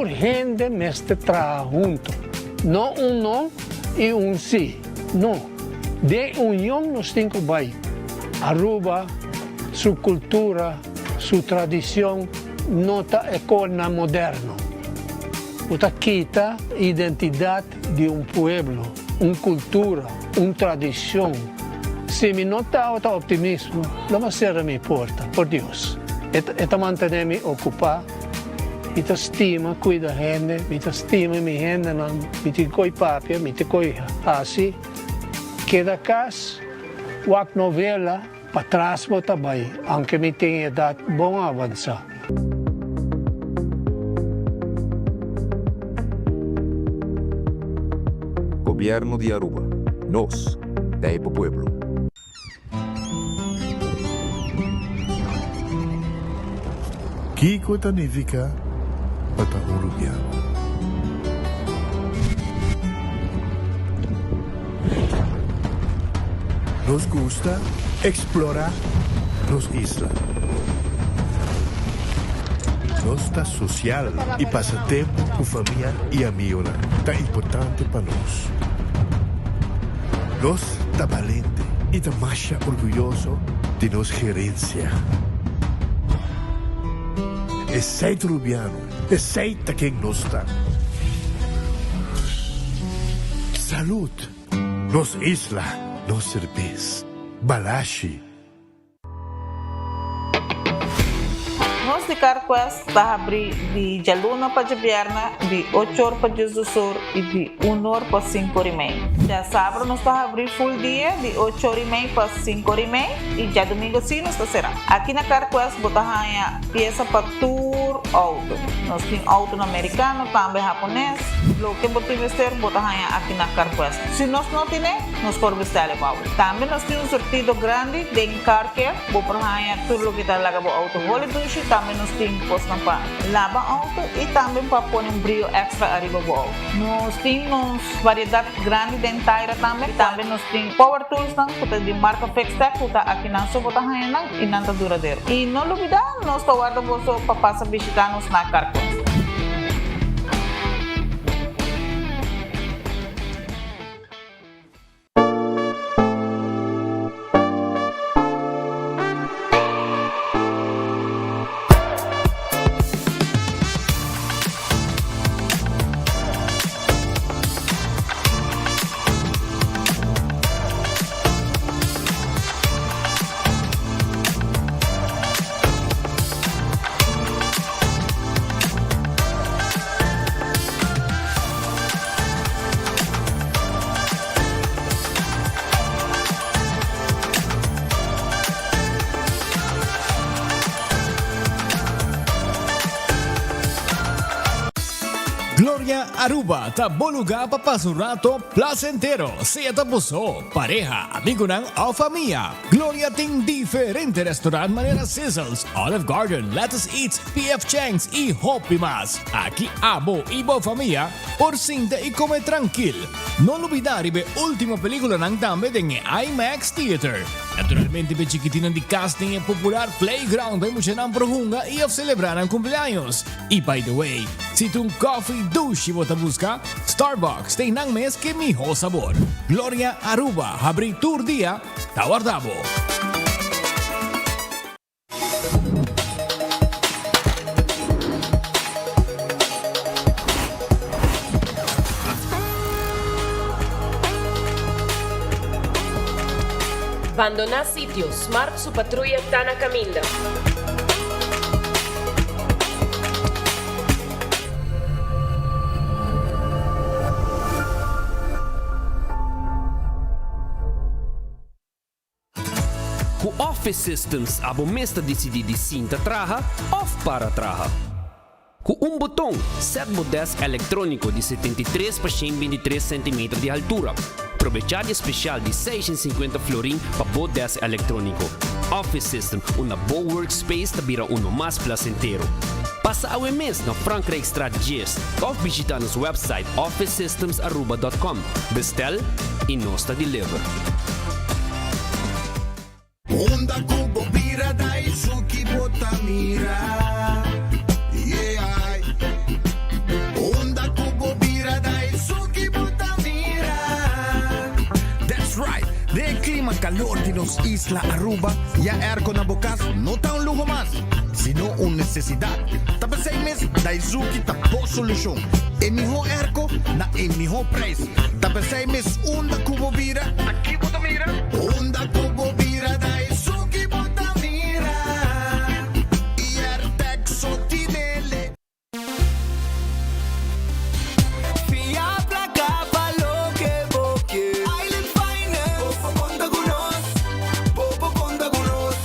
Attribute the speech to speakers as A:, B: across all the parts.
A: Tur hende mester traha hunto. No un no y un si. No. Den union nos tin cu bay. Aruba su cultura, su tradicion no ta e cornan moderno. Bo ta kita identidad di un pueblo, un cultura, un tradicion. Si mi no tabata optimismo, lo mi a cera mi porta, por Dios. E ta mantene mi ocupa. Mi ta stima cuida hende, mi ta stima mi hendenan, mi tin coy papia, mi tin coy haci. Keda cas, wak novela, patras bo ta bay, aunke mi tin edad bon avansa.
B: Gobierno di Aruba. Nos ta e pa pueblo.
C: Kiko ta nifiká pa ta un rubiano? Nos gusta eksplorá nos isla. Nos ta sosial i pasa tempu ku famia i amigonan ta importante pa nos. Nos ta balente i ta masha orguyoso di nos gerensia. Esei ta Rubiano, esei ta ken nos ta. Salud! Nos isla, nos serbes. Balashi.
D: Nos di CarQuest ta habrí di djaluna pa djabièrnè di ocho or pa diesdos or i di un or pa sinku or i mei. Djasabra nos ta habrí full dia di ocho or i mei pa sinku or i mei i djadumingu sí nos ta será. Aki na CarQuest bo ta haña piesa pa tur outo. Nos tin outonan merikano, tambe hapones. Loke bo tin mester bo ta haña aki na CarQuest. Si nos no tine, nos por bestel e bou. Tambe nos tin un surtido grandi den car care, bo por haña tur loke ta laga bo auto holi dushi, tambe nos tin kosnan pa laba auto y tambe pa pone un brio extra ariba bo auto. Nos tin nos variedad grandi den taira tambe, tambe nos tin power toolsnan ku ta di marka Fixtech ku ta akinan so bo ta haña nan y nan ta duradero. Y no lubida nos ta warda boso pa pasa bishita nos na Carquest.
E: Gloria Aruba ta bo lugar pa pasa un rato placentero, sea ta bo so, pareha, amigonan of famia. Gloria tin diferente restaurant manera Sizzles, Olive Garden, Lettuce Eats, PF Chang's y hopi mas. Aki abo y bo famia por sinta y come trankil. No lubida riba e ultimo peliculanan tambe den e IMAX Theater. Naturalmente p'e chikitinnan di cas den e popular playground pa e muchanan por hunga y of celebra nan cumpleaños. Y by the way, si ta un coffee dushi bo ta busca, Starbucks ta einan mes ke miho sabor. Gloria Aruba habri tur dia ta warda bo.
F: Bandoná sitio, Smart su patruya ta na kaminda.
G: Ku Office Systems abo mes ta disidí di sinta traha òf para traha. Ku un boton, sèt bo dèsk elektróniko di 73 pa 123 sentimeter di haltura. Probechá di e spesial di 650 florin pa bo dèsk elektróniko. Office System, unda bo workspace ta bira uno mas plasentero. Pasa awe mes na Frankrijkstraat 10 òf bishitá nos wèpsait officesystemsaruba.com. Bestel i nos ta deliver.
H: Unda ku bo bira da esun ki bo ta mira, yeah. yama calor di nos isla Aruba, ya airco na bo cas no ta un luho mas, sino un necesidad. Ta pesey mes Daizuki ta bo solucion. E miho airco na e miho prijs. Ta pesey mes unda cu bo bira, aki bo ta mira. Unda cu bo bira Daizuki bo ta mira. Y Airtec so tinele.
I: Fia placa pa loke bo ke. Island Finance. Bo por conta cu nos. Bo por conta cu nos.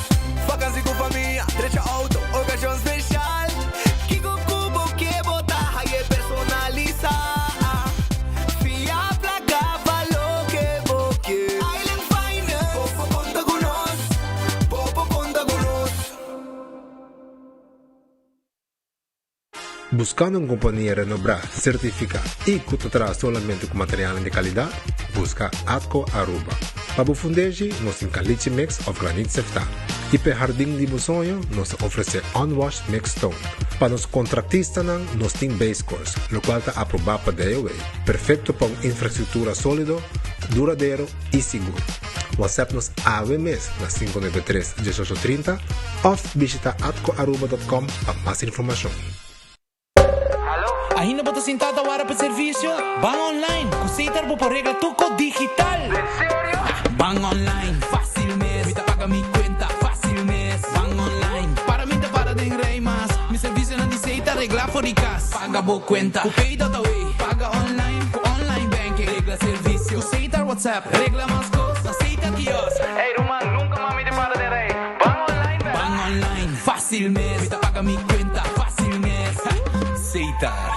I: Vakantie cu famia, drecha auto, ocasion special. Kico cu bo ke bo ta haye personalisa. Fia placa pa loke bo ke. Island Finance. Bo por conta cu nos. Bo por conta cu nos.
J: Buscando un compania renombra, certifica y cu ta traha solamente cu materialnan di calidad? Busca Atco Aruba. Pa bo fundeshi, nos tin caliche mix of granit sefta. Y p'e hardin di bo soño, nos ta ofrece unwashed mixed stone. Pa nos contractistanan, nos tin base course, locual ta aproba pa DOW. Perfecto pa un infrastructura solido, duradero y sigur. WhatsApp nos awe mes na 593 1830 of bishita atcoaruba.com pa mas informacion.
K: Ainda bo ta sinta ta wara pa servicio? Ban online! Cu Setar bo por regla tur cos digital! En serio? Ban online, facil mes! Mi ta paga mi cuenta, facil mes! Ban online, para mi ta para den rij mas! Mi servicionan di Setar regla for di cas! Paga bo cuenta cu Pay.awe! Paga online cu online banking! Regla servicio cu Setar WhatsApp! Regla mas cos na Setar Kiosk! Ey ruman, nunca mas mi ta para den rij! Ban online bek! Ban online, facil mes! Mi ta paga mi cuenta, facil mes! Setar.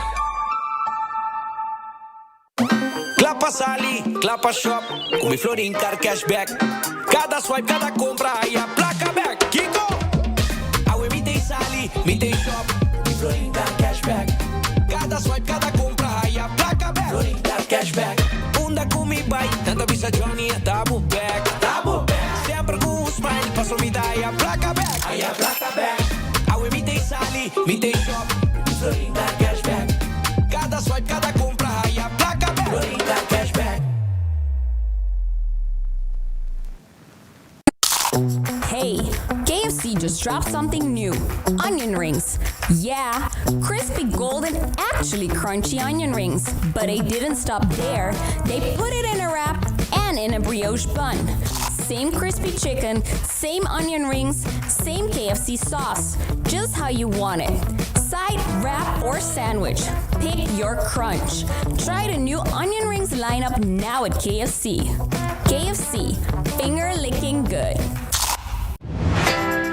L: Kla pa sali, kla pa shop, ku mi Florin Card Cashback. Kada swipe, kada kompra, haya plaka bek. Kiko? Awe mi t'ei sali, mi t'ei shop, mi Florin Card Cashback. Kada swipe, kada kompra, haya plaka bek. Florin Card Cashback. Unda ku mi bai, nan ta bisa Johnny, ata bo bek. Ata bo bek. Semper ku un smile, paso mi ta haya plaka bek. Haya plaka bek. Awe mi t'ei sali, mi t'ei shop, mi Florin Card Cashback. Kada swipe, kada kompra, haya plaka bek. Florin Card Cashback.
M: Hey, KFC just dropped something new. Onion rings. Yeah, crispy golden, actually crunchy onion rings. But they didn't stop there. They put it in a wrap and in a brioche bun. Same crispy chicken, same onion rings, same KFC sauce. Just how you want it. Side, wrap, or sandwich. Pick your crunch. Try the new onion rings lineup now at KFC. KFC, finger licking good.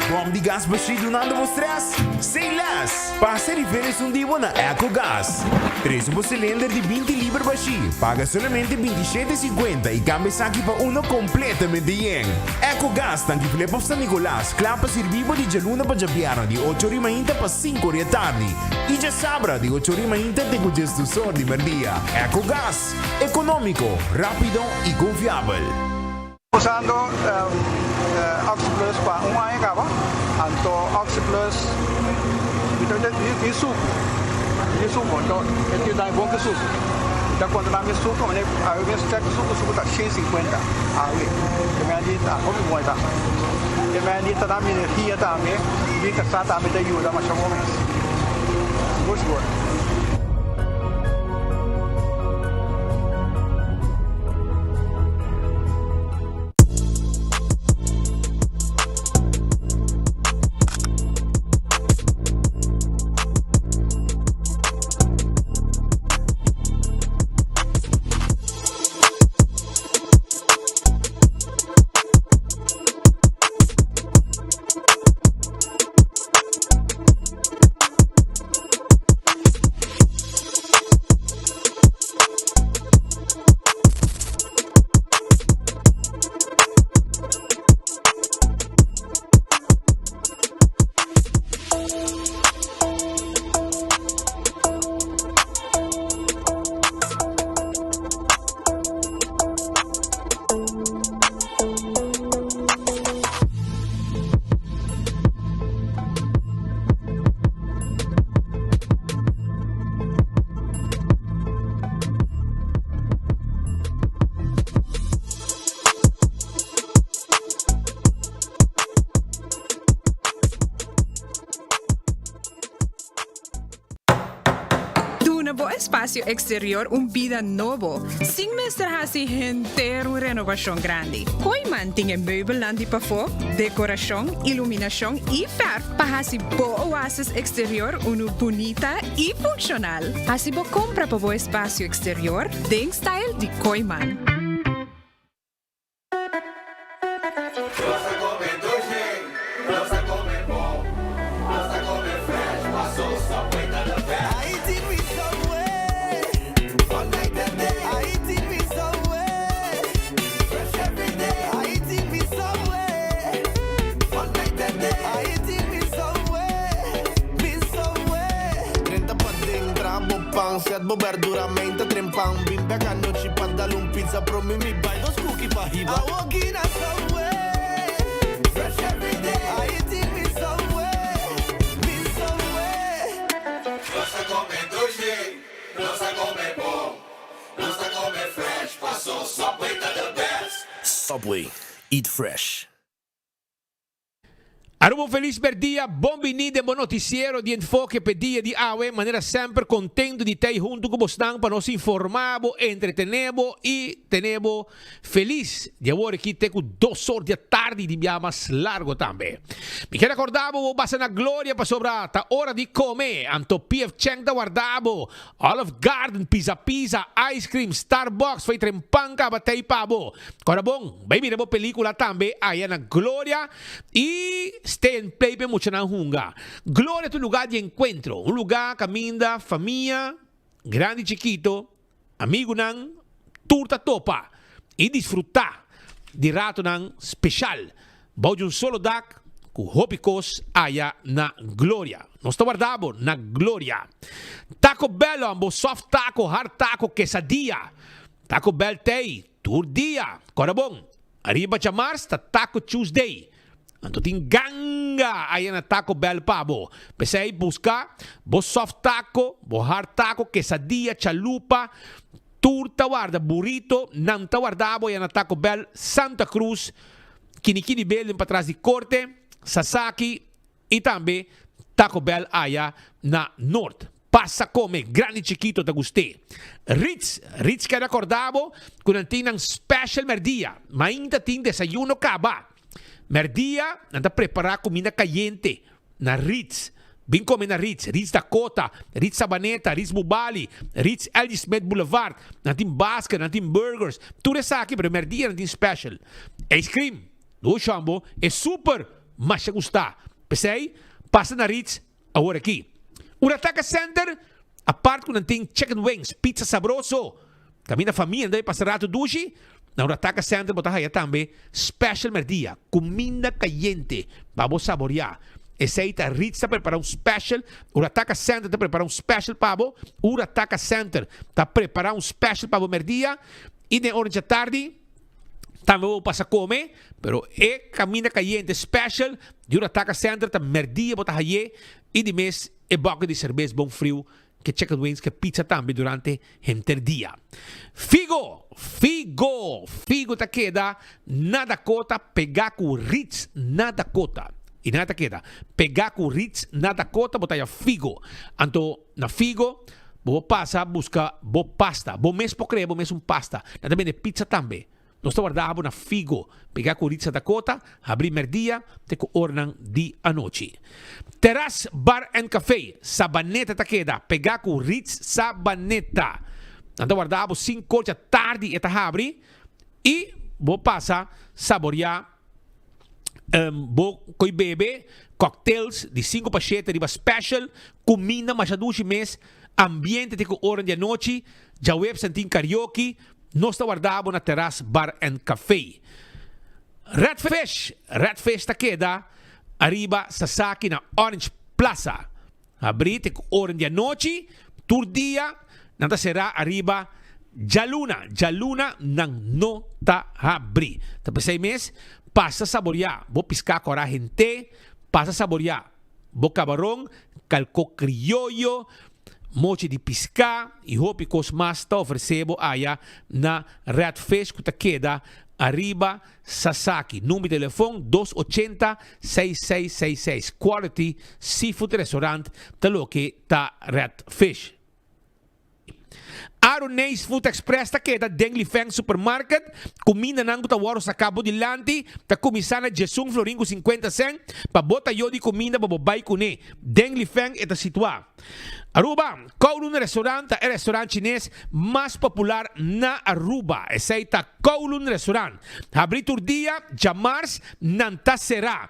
N: Bom di gas bashí dunando bo stress? Say less! Pasa riba esun di bo na Ecogas. Trese bo cilinder di 20 liber bashí, paga solamente 27,50 y cambia esaki pa uno completamente yen. Ecogas, tanki Flip of San Nicolas, kla pa sirbi bo di djaluna pa djabièrnè di ocho ori mainta pa sinku ori e tardi y djasabra di ocho ori mainta te ku djesdus or di merdia. Ecogas, economico, rapido y confiabel.
O: Usando Oxi Plus pa un aña caba, anto Oxi Plus mi ta di sucu, di sucu, anto e tin dai bon ki sucu. Mi ta controla mi sucu, mane awe mes check sucu, sucu ta 150 awe, e mei di ta hopi bon e ta. E mei di ta da mi energia tambe, mi casa tambe ta yuda masha bon mes. Sigur sigur.
P: espacio exterior un bida nobo, sin mester haci henter un renobacion grandi. Kooyman tin e meubelnan di pafó, decoracion, iluminacion y verf pa haci bo oasis exterior unu bunita y funcional. Haci bo compra pa bo espacio exterior den style di Kooyman.
I: Nos ta come dushi, nos ta come bon, nos ta come fresh, paso Subway ta the best.
Q: I eating with Subway, all night and day. I eating with Subway, fresh every day. I eating with Subway, all night and day. I eating with Subway, with Subway.
H: Drenta paden, traha bo pan, set bo berdura, meinta trempan. Bin bek anochi pa dal un pizza, prome mi bai dos cookie pa hiba.
Q: I walk in a Subway, fresh every day. I eating with Subway, with Subway.
I: Nos ta come dushi, nos ta come bon, nos ta come fresh, paso Subway ta the best.
R: Subway, eat fresh.
S: Aruba un felis berdia, bon bini den bo noticiero di Enfoke p'e dia di awe. Manera semper contento di t'ey hunto cu bosnan pa nos informa bo, entretene bo y tene bo felis. Di awor aki te cu dos or di atardi di bia mas largo tambe. Mi kier acorda bo bo basa na Gloria pasobra ta ora di come, anto PF Chang ta warda bo, Olive Garden, Pizza Pizza, Ice Cream, Starbucks, fai tren pan caba t'ey pa bo. Cora bon, bay mira bo pelicula tambe aya na Gloria. I stay and play p'e muchanan hunga. Gloria ta un lugá di enkuentro, un lugá kaminda famia, grandi i chikito, amigunan, tur ta topa i disfrutá di ratonan speshal bou di un solo dak ku hopi kos aya na Gloria. Nos ta warda bo na Gloria. Taco Bell bo soft taco, hard taco, quesadilla. Taco Bell t'ei tur dia. Kòrda bon, Ariba djamars ta Taco Tuesday. Anto tin ganga aya na Taco Bell pa bo. P'esei buska bo soft taco, bo hard taco, quesadilla, chalupa, tur ta warda, burrito, nan ta warda bo aya na Taco Bell, Santa Cruz, Kinikini Building patras di Corte, Sasaki, I tambe Taco Bell aya na Noord. Pasa come, grandi chikito ta gust'é. Ritz, Ritz keda korda bo ku nan tin nan special merdia. Mainta tin desayuno kaba. Merdia nan ta prepara kuminda kayente na Ritz. Bin come na Ritz, Ritz Dakota, Ritz Sabaneta, Ritz Bubali, Ritz LG Smith Boulevard. Nan tin basket, nan tin burgers, tur esaki pero merdia nan tin special. Ice cream. Nos shambo e super masha gusta. P'esei, pasa na Ritz awor aki. Urataka Center, apart ku nan tin chicken wings, pizza sabroso. Kaminda famia nan debe pasa rato dushi, na Urataka Center bo ta haya tambe special merdia, kuminda kayente pa bo saboria. Esei ta Ritz ta prepara un special, Urataka Center ta prepara un special pa bo, Urataka Center ta prepara un special pa bo merdia i den ora djatardi, Tambe bo pasa come, pero e caminda cayente special di un Ataka Center ta merdia bo ta haye y di mes e bucket di cerbes bon friu ke chicken wings ke pizza tambe durante henter dia. Figo! Figo! Figo ta keda na Dakota pega cu Ritz na Dakota. Y nan ta keda pega cu Ritz na Dakota bo ta haya Figo. Anto Na Figo, bo por pasa buska bo pasta. Bo mes por krea bo mes un pasta. Nan ta bende pizza tambe. Nos ta warda bo na Figo. Pega ku Ritza Dakota, habri merdia te ku oranan di anochi. Terras Bar and Café, Sabaneta ta keda pega ku Ritz Sabaneta. Nan ta warda bo sinku or djatardi e ta habri i bo pasa saboria. Bo koi bebe cocktails di sinku pa shete riba special, kuminda masha dushi mes, ambiente te ku ora di anochi, djaweps nan tin karaoke, nos ta warda bo na Terras Bar and Cafe. Red Fish, Red Fish ta keda ariba Sasaki na Orange Plaza. Habrí te ku ora di anochi, tur dia nan ta será ariba djaluna. Djaluna nan no ta habrí. Ta p'esei mes, pasa saboriá bo piská kòrá hent'é, pasa saboriá bo kabaron, kalkó krioyo, mochi di piská i hopi kos mas ta ofresé bo aya na Red Fish ku ta keda ariba Sasaki, number di telefon, dos ochenta, seis seis seis seis. Quality Seafood Restaurant ta loke ta Red Fish. Haroneis Food Express ta keda den Lifeng Supermarket. Kumindanan ku ta wòrdu saká bo dilanti ta kuminsá na djesun florin ku sinkuenta sèn pa bo tayo di kuminda pa bo bai kuné. Den Lifeng e ta situá. Aruba, Kowloon Restaurant ta e restaurant chines mas popular na Aruba. Esei ta Kowloon Restaurant. Habrí tur dia, djamars nan ta será.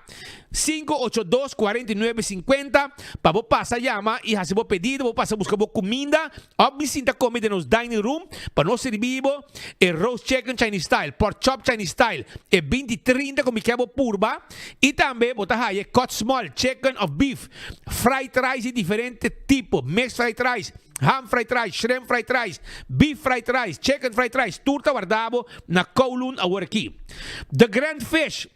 S: 582 49 50 pa bo pasa yama y haci bo pedido, bo pasa busca bo cuminda of bin sinta come den nos dining room pa nos sirbi bo e roast chicken Chinese style, pork chop Chinese style, e binti trinta cu mi kier bo purba y tambe bo ta haya e cut small chicken of beef, fried rice di diferente tipo, mixed fried rice, ham fried rice, shrimp fried rice, beef fried rice, chicken fried rice, tur ta warda bo na Kowloon awor aki. The Grand Fish.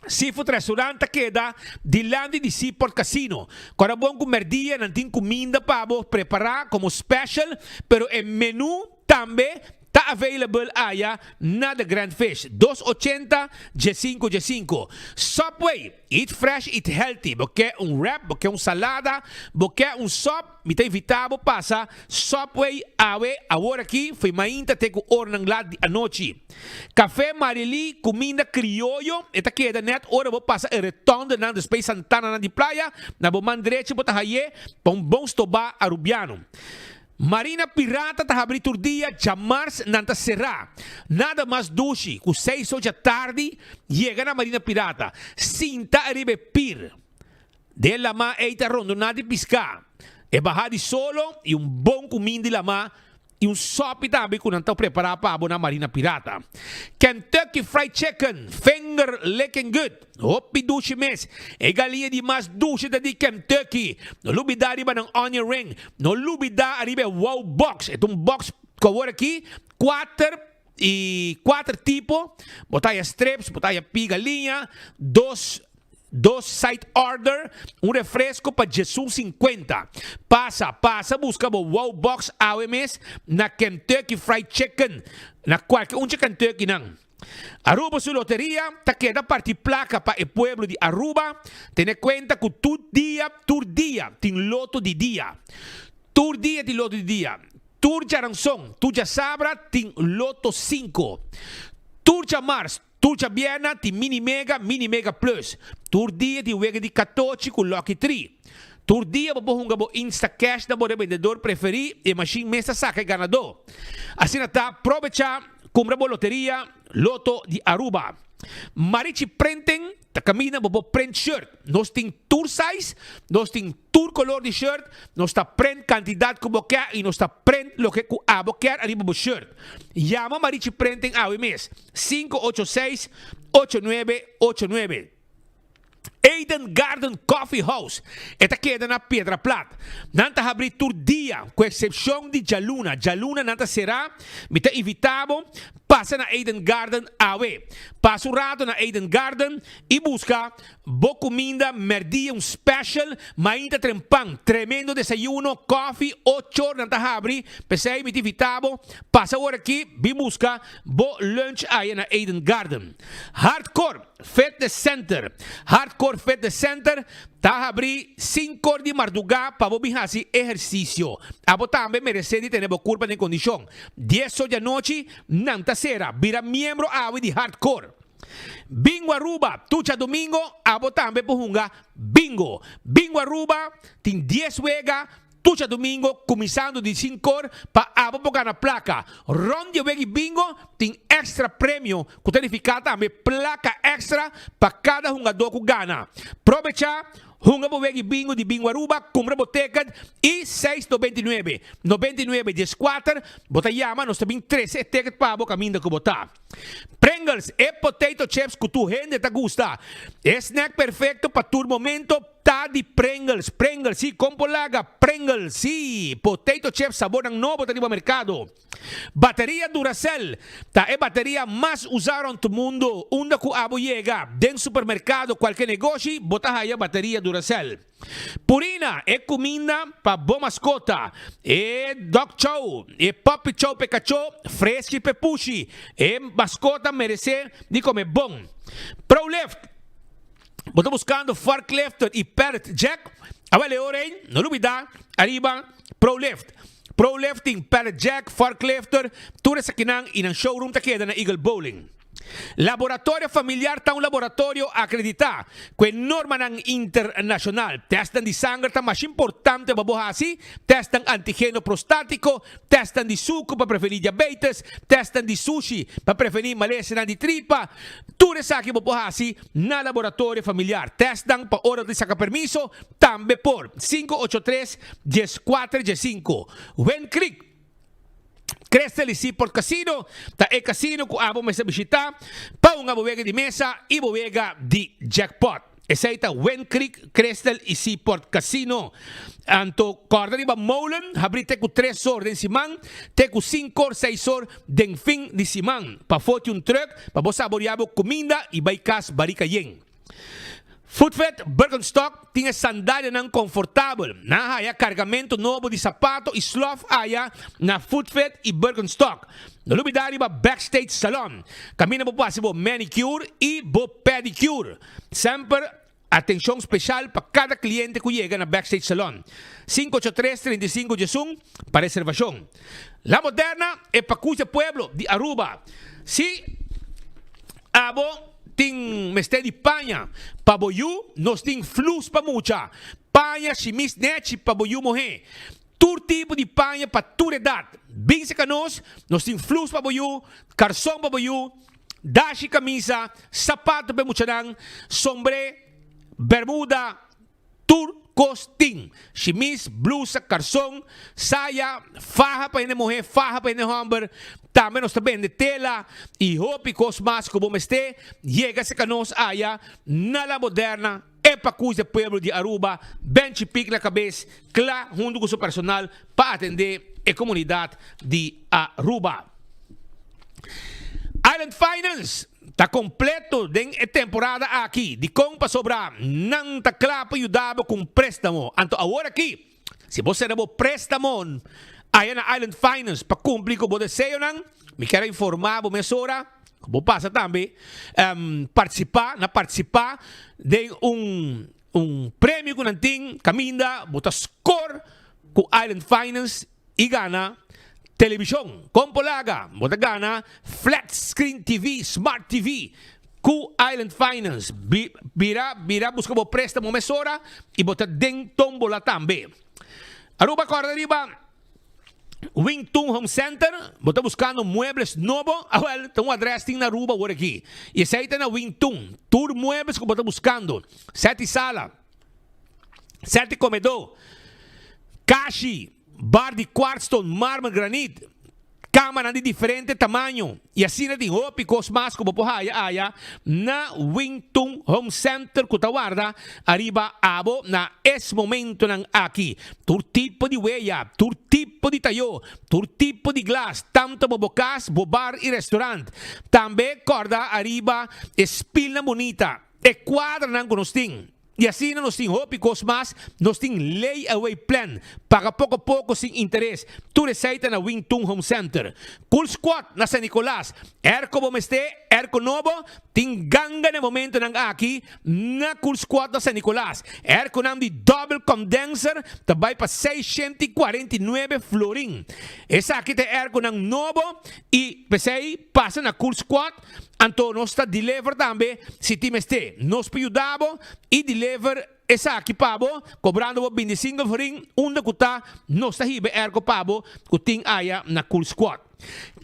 S: Seafood Restaurant ta keda dilanti di Seaport Casino. Kora bon ku merdia nan tin kuminda pa bo prepará komo special, pero e menu tambe ta available aya na The Grand Fish. Dos ochenta djesinku djesinku. Subway, eat fresh, eat healthy. Bo ke un wrap, bo ke un salada, bo ke un sop, Mi ta invitá bo pasa Subway awe awor aki fo'i mainta te ku oranan lat di anochi. Café Marily, kuminda krioyo, e ta keda nèt ora bo pasa e retondenan despues Santananan di Playa, na bo man drechi bo ta haye pa un bon stobá Arubiano. Marina Pirata ta habrí tur dia, djamars nan ta será. Nada mas dushi ku seis ocha tardi yega na Marina Pirata, sinta ariba e pir. Den lamá ei ta rondoná di piská. E bahá di solo i un bon kumin di lamá i un sòpi tambe ku nan ta prepará pa bo na Marina Pirata. Kentucky Fried Chicken, finger licking good, hopi dushi mes. E galiña di mas dushi ta di Kentucky. No lubidá riba nan onion ring. No lubidá ariba e wow box. E ta un box ku awor aki kuater i kuater tipo. Bo ta haya strips, bo ta haya pi galiña, dos Dos side order, un refresco pa djesun sinkuenta. Pasa, pasa buska bo wow box awe mes na Kentucky Fried Chicken, na kualke un dje Kentucky-nan. Aruba su loteria ta keda parti plaka pa e pueblo di Aruba. Tene kuenta ku tur dia, tur dia tin loto di dia. Tur dia tin loto di dia. Tur djaranson, tur djasabra tin loto sinku. Tur djamars, Tur djabièrnè tin Mini Mega, Mini Mega Plus. Tur dia tin wega di katochi ku Lucky Tree. Tur dia bo por hunga bo Instacash na bo rebendedor preferí i e mashin mes ta saka e ganadó. Asina ta, probechá, kumpra bo loteria Lotto di Aruba. Marichi Printing ta kaminda bo por print shirt. Nos tin tur size, nos tin tur color di shirt, nos ta print cantidad cu bo kier y nos ta print loke cu abo kier ariba bo shirt. Yama Marichi Printing awe mes, 586 8989. Eden Garden Coffee House, e ta keda na Piedra Plat. Nan ta habri tur dia, cu excepcion di djaluna. Djaluna nan ta cera. Mi ta invita bo pasa na Eden Garden awe. Pasa un rato na Eden Garden y busca Bo kuminda mèrdia un special, mainta trempan, tremendo desayuno, kòfi, ocho or nan ta habri, p'esei mi ta invita bo pasa awor aki bin buska bo lunch aya na Eden Garden. Hardcore Fitness Center Hardcore Fitness Center ta habri sinkor di mardugá pa bo bin hasi ehersisio. Abo tambe meresé di tene bo kurpa den kondishon. Dies or di anochi nan ta sera. Bira miembro awe di Hardcore. Bingo Aruba, tur djadomingo abo tambe por hunga bingo. Bingo Aruba tin dies wega tur djadomingo kuminsando di sinkor pa abo por gana plaka. Rond di e wega di bingo tin extra premio ku ta nifiká tambe plaka extra pa kada hungadó ku gana. Probecha Hunga bo wegi bingo di Bingo Aruba, kumpra bo ticket i seis 99, 99 dieskuater bo ta yama, nos ta bin trese e ticket pa bo kaminda ku bo ta. Pringles, e potato chips ku tur hende ta gusta. E snack perfecto pa tur momento ta di Pringles. Pringles, si, kon por laga? Pringles, si, potato chips sabornan nobo ta riba merkado. Bateria Duracell ta e bateria mas usá rònt mundu. Unda ku abo yega, den supermerkado, kualke negoshi, bo ta haya bateria Duracell. Purina, e kuminda pa bo maskota. E dog chow, e puppy chow p'e kachó, freski p'e pushi. E maskota meresé di kome bon. Prolift, bo ta buskando forklifter i pallet jack? Awel e ora ei, no lubidá ariba Prolift. Pro Lifting, Pallet Jack, Forklifter, tur esakinan y nan showroom ta keda na Eagle Bowling. Laboratorio Familiar ta un laboratorio acredita cu e normanan internacional. Testnan di sanger ta masha importante pa bo haci, testnan antigeno prostatico, testnan di sucu pa preveni diabetes, testnan di sushi pa preveni malesanan di tripa. Tur esaki bo por haci na Laboratorio Familiar. Testnan pa ora di saca permiso tambe por. 583 14 15. Wen Creek. Crystal y Seaport Casino ta e casino cu abo mester bishita pa hunga bo wega di mesa y bo wega di jackpot. Esey ta Wind Creek, Crystal y Seaport Casino. Anto corda riba Molen habri te cu tres or den siman te cu cinco or seis or den fin di siman. Pa foti un truck pa bo saboria bo cuminda y bay cas barica yen. Footfit Birkenstock tin e sandalianan konfortabel. Nan a haya kargamentu nobo di sapato i slof aya na Footfit i Birkenstock. No lubidá riba Backstage Salon, kaminda bo por hasi bo manicure i bo pedicure. Semper atenshon speshal pa kada kliente ku yega na Backstage Salon. 583 35 11 pa reservashon. La Moderna e pakus e pueblo di Aruba. Si abo tin mester di paña pa bo yu, nos tin flus pa mucha, paña shimis nechi pa bo yu muhé, tur tipo di paña pa tur edat. Bin serka nos, nos tin flus pa bo yu, karson pa bo yu, dashi kamisa, sapato pa e muchanan, sombré, bermuda, Tur kos tin, shimis, blusa, karson, saya, faha pa hende muhé, faha pa hende hòmber. Tambe nos ta bende tela i hopi kos mas ku bo mester. Yega serka nos aya na La Moderna, e pakus de pueblo di Aruba, Benchi Pik na kabes, kla huntu ku su personal pa atendé e komunidat di Aruba. Island Finance. Ta completo den e temporada aki. Dicon? Pasobra nan ta cla pa yuda bo cu un prestamo. Anto awor aki, si bo cera bo prestamo aya na Island Finance pa cumpli cu bo deseonan, mi kier a informa bo mesora cu bo pasa tambe participa na participa den un un premio cu nan tin caminda bo ta score cu Island Finance y gana television con por laga bo ta gana flat screen TV smart TV cu Island Finance bira bira busca bo prestamo mesora y bo ta den tombola tambe Aruba corda riba Wing Tun Home Center bo ta buscando muebles nobo awel ta un adres tin na Aruba awor aki y esey ta na Wing Tun tur muebles cu bo ta buscando seti sala Sète komedó, kashi, bar di kwartston, marmer, granit, kamanan di diferente tamaño i asina tin hopi kos mas ku bo por haya aya na Wing Tun Home Center ku ta warda ariba abo na es momentonan aki. Tur tipo di weya, tur tipo di tayó, tur tipo di glas, tanto pa bo kas, bo bar i restaurant. Tambe kòrda ariba e spilnan bunita, e kuadranan ku nos tin. I asina nos tin hopi kos mas, nos tin lay away plan, paga poko poko sin interes, tur esei ta na Wing Tun Home Center. Cool Squad na San Nicolas, airco bo mester, airco nobo, tin ganga na e momentonan aki na Cool Squad na San Nicolas. Airconan di double condenser ta bai pa 649 florin. Esaki ta e airconan nobo i p'esei pasa na Cool Squad. Anto nos ta deliver tambe si tin mester. Nos por yuda bo y deliver esaki pa bo cobrando bo 25 florin unda cu ta nos ta hiba e airco pa bo cu tin aya na Cool Squad.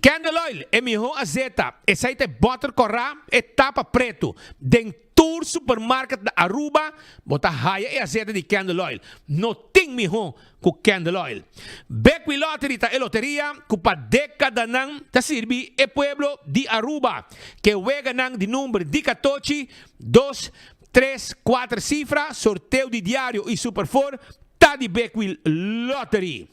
S: Candle Oil e miho azeta esai ta e boter cora e tapa preto den Tur supermarket na Aruba bo ta haya e azeta di Candle Oil. No tin miho ku Candle Oil. Bekwee Lottery ta e loteria ku pa dekadanan ta sirbi e pueblo di Aruba. Ke weganan di number di katochi, dos, tres, kuater sifra, sorteo di diario i Super Four ta di Bekwee Lottery.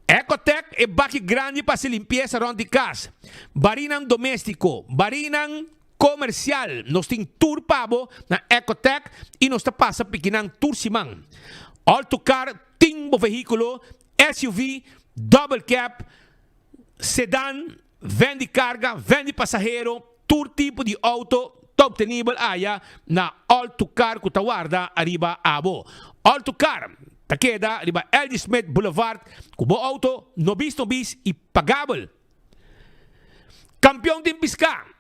S: Ecotec e baki grandi pa hasi limpiesa rònt di kas, barinan doméstiko, barinan Comercial, nos tin tur pa bo na Ecotec y nos ta pasa pikinan tur siman. Alto Car tin bo vehiculo, SUV, double cab, sedan, van di carga, van di pasahero, tur tipo di auto ta obtenibel aya na Alto Car cu ta warda ariba abo. Alto Car. Ta keda riba LG Smith Boulevard ku bo auto nobis nobis i pagabel. Kampion tin piská.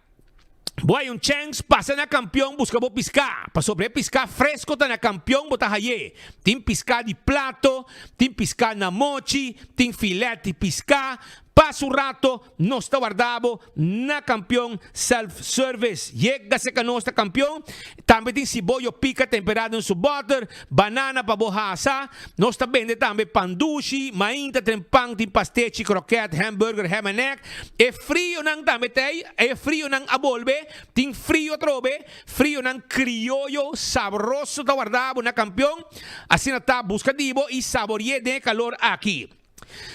S: Bo hay un chèns pasa na Kampion buska bo piská, pasobra e piská fresko ta na Kampion bo ta hay'é. Tin piská di plato, tin piská na mochi, tin filèt di piská. Pasa un rato nos ta warda bo na Kampion Self Service. Yega serka nos ta Kampion. Tambe tin siboyo pika temperá den su bòter, banana pa bo hasa. Nos ta bende tambe pan dushi, mainta tren pan, tin pastechi, krokèt, hamburger, ham and egg. E frionan tambe ta ei, e frionan a bolbe, tin frio atrobe, frionan krioyo sabroso ta warda bo na Kampion. Asina ta, buska di bo i sabori'é den e kalor aki.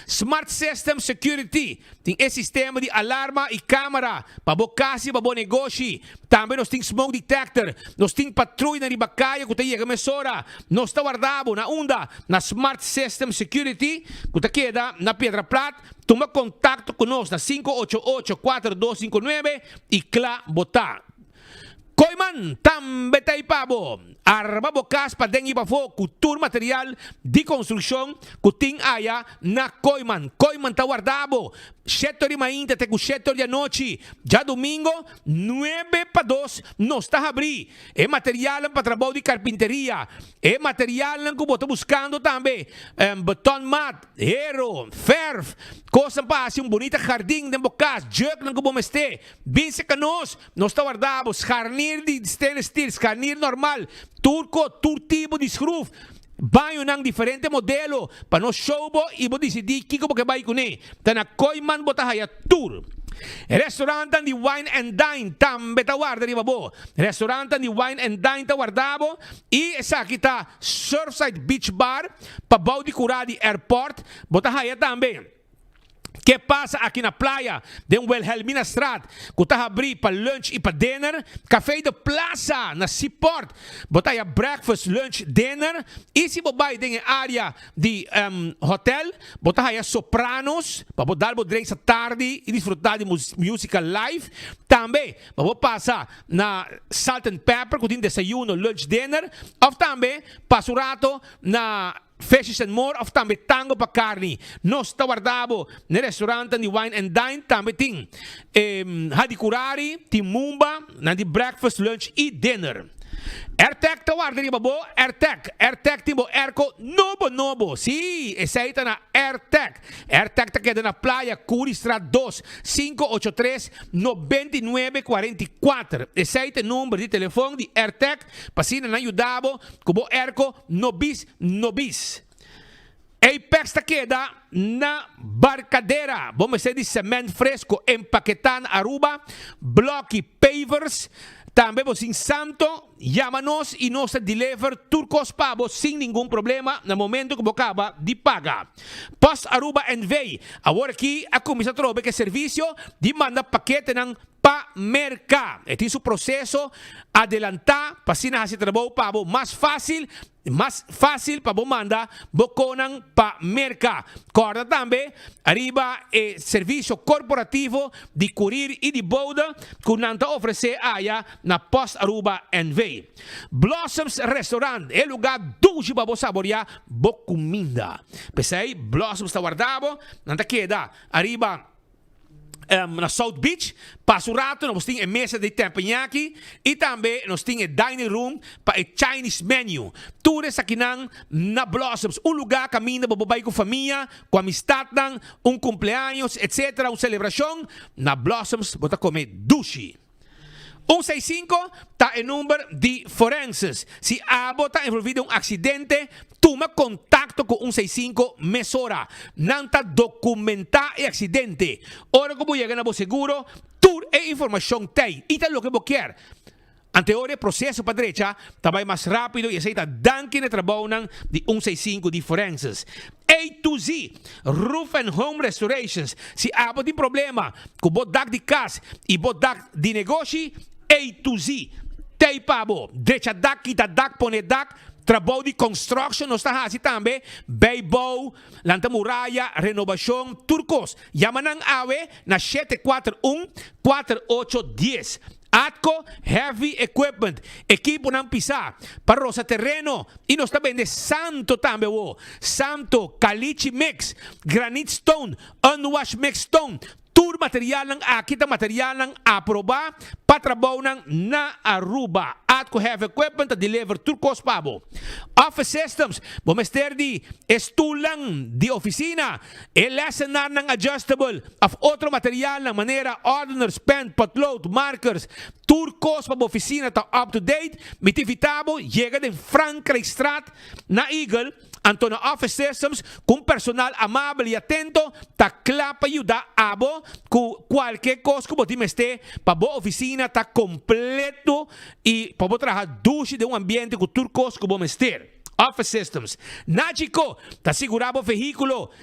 S: Smart System Security tin e sistema di alarma y camera pa bo cas y pa bo negoshi. Tambe nos tin smoke detector. Nos tin patruyanan riba caya cu ta yega mesora. Nos ta warda bo na unda? Na Smart System Security cu ta keda na Piedra Plat. Tuma contacto cu nos na 588 4259 y cla bo ta. Kooiman tambe ta ei pa bo. Arma bo kas paden i pafó ku tur material di konstrukshon ku tin aya na Kooiman. Kooiman ta warda bo shete or di mainta te ku shete or di anochi. Djadumingo nuebe pa dos nos ta habrí. E materialnan pa trabou di karpinteria, e materialnan ku bo ta buskando tambe, betonmat, hero, fèrf, kosnan pa hasi un bunita hardin den bo kas, jùknan ku bo mester. Bin serka nos, nos ta warda bo, scharnier di stainless steel, scharnier normal, tur ko, tur tipo di schroef, bañonan diferente modelo, pa nos show bo y bo dicidi kico bo ke bay cune. Ta na Kooiman bo ta haya tur. Restaurantan di Wine and Dine tambe ta warda riba bo. Restaurantan di Wine and Dine ta warda bo y esaki ta Surfside Beach Bar, pabou di cura di airport, bo ta haya tambe. Ke pasa aki na playa den Wilhelminastraat ku ta habrí pa lunch i pa dinner? Café de Plaza na Seaport bo ta haya breakfast, lunch, dinner. I si bo bai den e área di hotel bo ta haya Sopranos pa bo dal bo drinks atardi i disfrutá di músika live. Tambe pa bo pasa na Salt and Pepper ku tin desayuno, lunch, dinner òf tambe pasa un rato na Fishes and More of tambe Tango pa Carni. Nos ta warda bo n'e restaurantan di Wine and Dine. Tambe tin Hadicurari, tin Mumba, nan di breakfast, lunch y dinner. Airtec ta warda riba bo, Airtec. Airtec tin bo airco nobo nobo. Sí, esey ta na Airtec. Airtec ta keda na Playa, Curiestraat dos, 583 99 44. Esey ta e number di telefon di Airtec pa asina nan yuda bo Ku bo erko no bis no bis. Apex ta keda na Barcadera. Bo mester di cement fresco empaketá na Aruba, bloki, pavers. Tambe bo sin santo, yama nos y nos ta deliver tur cos pa bo sin ningun problema na momento cu bo caba di paga. Post Aruba NV. Awor aki a cuminsa trobe cu e servicio di manda paketenan pa Merca. E tin su proceso adelanta pa asina haci trabou pa bo mas facil, mas facil pa bo manda bo conan pa Merca. Corda tambe ariba e servicio corporativo di curir y di bode cu nan ta ofrece aya na Post Aruba NV. Blossoms Restaurant, e lugar dushi pa bo saborea bo cuminda. P'esey Blossoms ta warda bo, nan ta keda ariba. na South Beach. Pasa un rato nos tin e mesa di teppanyaki y tambe nos tin e dining room pa e Chinese menu. Tur esakinan na Blossoms, un lugar caminda bo por bay cu famia, cu amistadnan, un cumpleaños etc. Un celebracion, na Blossoms bo ta come dushi. Un seis sinku ta e number di forenses. Si abo ta envolvi den un aksidente, tuma kontakto ku un seis sinku mesora. Nan ta dokumentá e aksidente. Ora ku bo yega na bo seguro, tur e informashon t'ei i ta loke bo kier. Anteor e proseso pa drecha ta bai mas rápido i esei ta danki na e trabounan di un seis sinku di forenses. A to Z, Roof and Home Restorations, Si abo tin problema ku bo dak di kas i bo dak di negoshi, A to Z t'ei pa bo. Drecha dak, kita dak, pone dak, trabou di construction nos ta hasi tambe, bijbouw, lanta muraya, renobashon, tur kos. Yama nan awe na 741 48 dies. Atco Heavy Equipment, ekiponan pisá pa rosa tereno i nos ta bende santo tambe awo. Santo, caliche mix, granite stone, unwash mix stone, tur materialnan aki ta materialnan aprobá pa trabounan na Aruba. Atco Heavy Equipment ta deliver tur kos pa bo. Office Systems, bo mester di e stulnan di ofisina, E lessenarnan adjustable of otro materialnan manera ordeners, pen, potlood, markers, tur kos pa bo oficina ta up to date, mi ta invita bo yega den Frankrijkstraat na Eagle, anto na Office Systems ku un personal amabel y atento ta kla pa yuda abo ku kualke kos ku bo tin mester pa bo oficina ta kompleto y pa bo traha dushi den un ambiente ku tur kos ku bo mester. Office Systems. Nagico ta sigurá bo vehíkulo.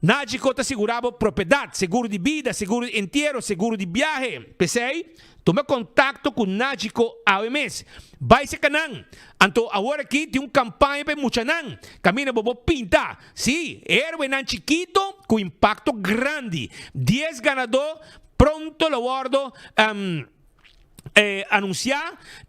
S: Nagico ta sigurá bo propiedat, seguro di bida, seguro di entiero, seguro di biahe. P'esei, tuma kontakto ku Nagico awe mes. Bai serka nan. Anto awor aki tin un kampaña pa e muchanan. Kaminda bo por pinta. Sí, héroenan chikito ku impakto grandi. Dies ganadó pronto lo wòrdu. Anunsiá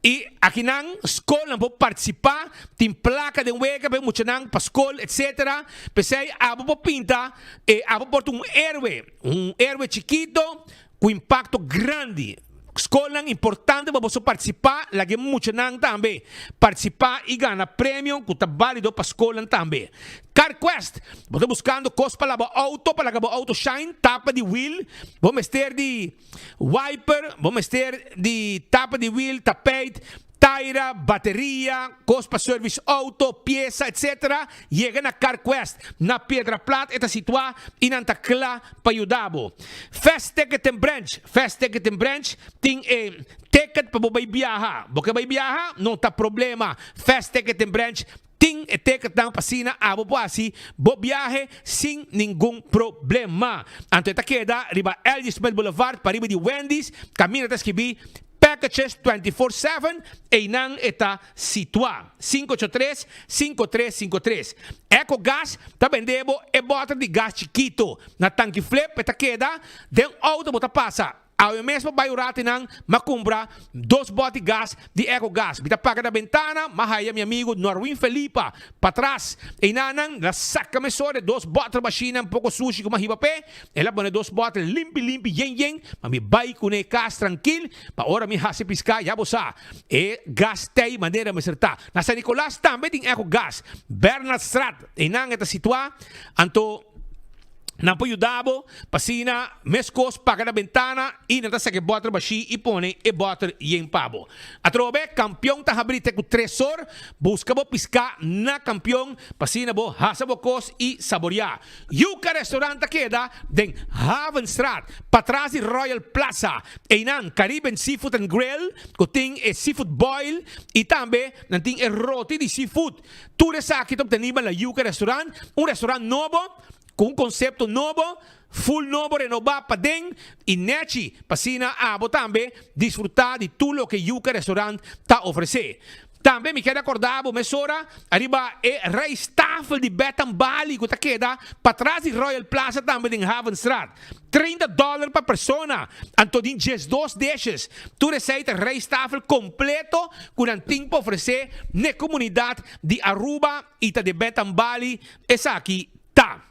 S: i akinan skolnan por partisipá, tin plaka den wega pa e muchanan pa skol etsetera. P'esei abo por pinta e abo por ta un héroe, un héroe chikito ku impakto grandi. Skolnan importante pa boso partisipá, laga e muchanan tambe partisipá i gana premio ku ta bálido pa skolnan tambe. CarQuest, bo ta buskando kos pa laba outo, pa laga bo outo shine, tapa di wiel, bo mester di. Wiper, bo mester di tapa di wiel, tapijt, taira, bateria, kos pa service auto, piesa etc. Yega na CarQuest na Piedra Plat e ta situa y nan ta kla pa yuda bo. Fast Ticket and Branch, Fast Ticket and Branch tin e ticket pa bo bay biaha. Bo ke bay biaha? No ta problema. Fast Ticket and Branch Tin e teketnan pa asina abo por hasi bo biahe sin ningun problema. Anto e ta keda riba LG Smith Boulevard pariba di Wendy's, kaminda ta skibí Packages 24 seven, einan e ta situá. 583 5353. Ecogas ta bende bo e bòter di gas chikito. Na Tanki Flip e ta keda, den outo bo ta pasa. Awe mes pa bai un rati nan m'a cumpra dos boti gas di Ecogas. Mi ta paga na bentana, m'a haya mi amigo Norwin Felipa patras. Eynan nan la saca mesora e dos boter bashinan poco sushi cu m'a hiba p'e. El a pone dos boter limpi limpi yen yen pa mi bai cune cas trankil pa ora mi haci pisca ya bo sa e gas tey manera mester ta. Na San Nicolas tambe tin Ecogas. Bernardstraat eynan e ta situa. Anto. Nan por yuda bo pa asina meskos paga na bentana i nan ta saka e bòter bashí i pone e bòter yen pa bo. Atrobe, Kampion ta habrí te ku tres or. Buska bo piská na Kampion pa asina bo hasa bo kos i saboriá. Yuca Restaurant ta keda den Havenstraat, patras di Royal Plaza. Einan Caribbean Seafood and Grill ku tin e seafood boil i tambe nan tin e roti di seafood. Tur esaki ta obtenibel na Yuca Restaurant, un restaurant nobo cu un concepto nobo, full nobo renoba paden y nechi pa asina abo tambe disfruta di tur loke Yuca Restaurant ta ofrece. Tambe mi keda acorda bo mesora ariba e rijsttafel di Beth Bali cu ta keda patras di Royal Plaza tambe den Havenstraat. 30 dollar pa persona, anto tin 12 dishes. Tur esei ta rijsttafel completo cu nan tin pa ofrece n'e comunidad di Aruba y ta di Beth Bali esaki ta.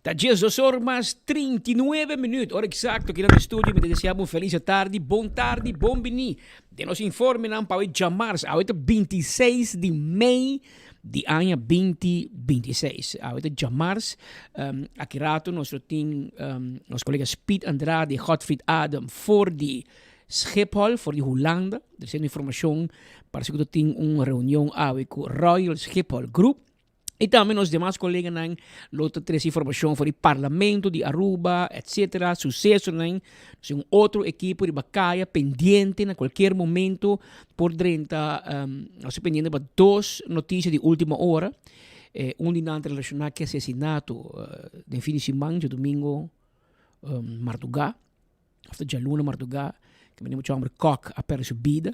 T: Ta 12 or mas 39 minuut, ora exacto aki na den studio. Mi ta desea bo un feliz tardi, bon tardi, bon bini den nos informenan pa awe djamars. Awe ta 26 di mei di aña 2026. Awe ta djamars. Um, aki rato nos lo tin um, nos colega Speed Andrade, Godfried Adam for di. Schiphol for di Hulanda. Tresiendo informashon parse ku ta tin un reunion awe ku Royal Schiphol Group. I tambe nos demas koleganan lo ta trese informashon for di Parlamento di Aruba etcetera, susesonan. Nos tin un otro ekipo riba kaya pendiente na kualkier momento por drenta, nos ta pendiente pa dos notisia di ultima ora. Un di nan ta relashoná ku e asesinato den fin di siman, djadumingu mardugá. Of ta djaluna mardugá ku mene mucha homber Kok a pèrdè su bida.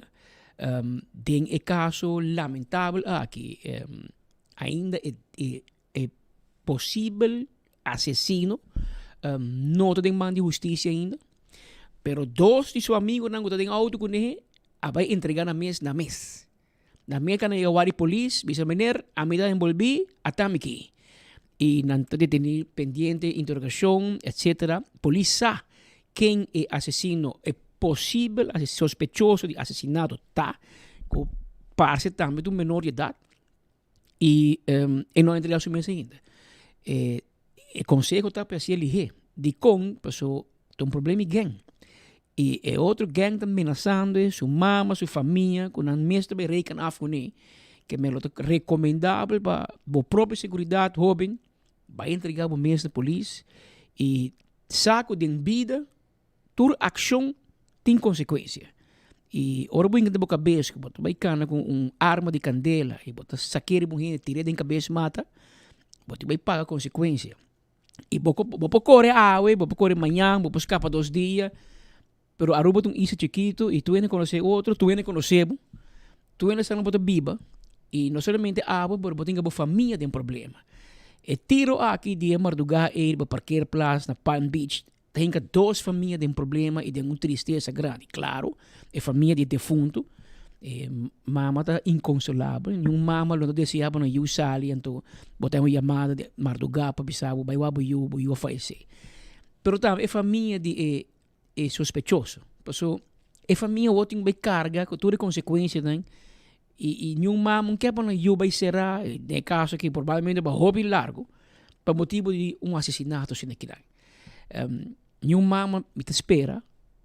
T: Den e kaso lamentabel aki ainda e e e posibel asesino no ta den man di hustisia ainda, pero dos di su amigonan ku ta den outo kuné a bai entregá nan mes na mes. Na Merca nan yega wak di polis, bisa meneer ami ta enbolbí, ata mi ki. I nan ta detení pendiente interogashon etcetera. Polis sa ken e asesino, e posibel sospechoso di asesinato ta, ku parse tambe ta un menor di edat i e no a entrega su mes ainda. E konseho ta pa e hasié lihé. Dikon? Paso ta un problema di gèng. I e otro gang ta menasando e, su mama, su famia, ku nan mes ta bay reken af kuné. Ke men lo ta rekomendabel pa bo propio seguridat, hóben, bay entrega bo mes na polis i sa ku den bida tur akshon tin konsekuensia. I ora bo hinka den bo kabes ku bo ta bay kana ku un arma di kandela i bo ta sak'é riba un hende tir'é den kabes mata, bo tin bay paga konsekuensia. Y bo, bo por core awe, bo por core mañan, bo por scapa dos dia, pero Aruba ta un isla chikito y tur hende conoce otro, tur hende conoce bo, tur hende sa bo ta biba y no solamente abo, pero bo tin bo famia den problema. E tiro aki di e marduga ey riba parkeerplaats na Palm Beach ta hinca dos famia den problema y den un tristesa grandi. Claro, e famia di e defunto, e mama ta inconsolabel, niun mama lo no desea pa nan yu sali anto bo ta un yamada di marduga pa bisa bo bai wak bo yu, bo yu a fayece. Pero tambe e famia di e e sospechoso, paso e famia awor tin bai carga cu tur e consecuencianan y y niun mama no ke pa nan yu bai cera, den e caso aki probablemente pa hopi largo, pa motibo di un asesinato asina kinan. Niun mama mi ta spera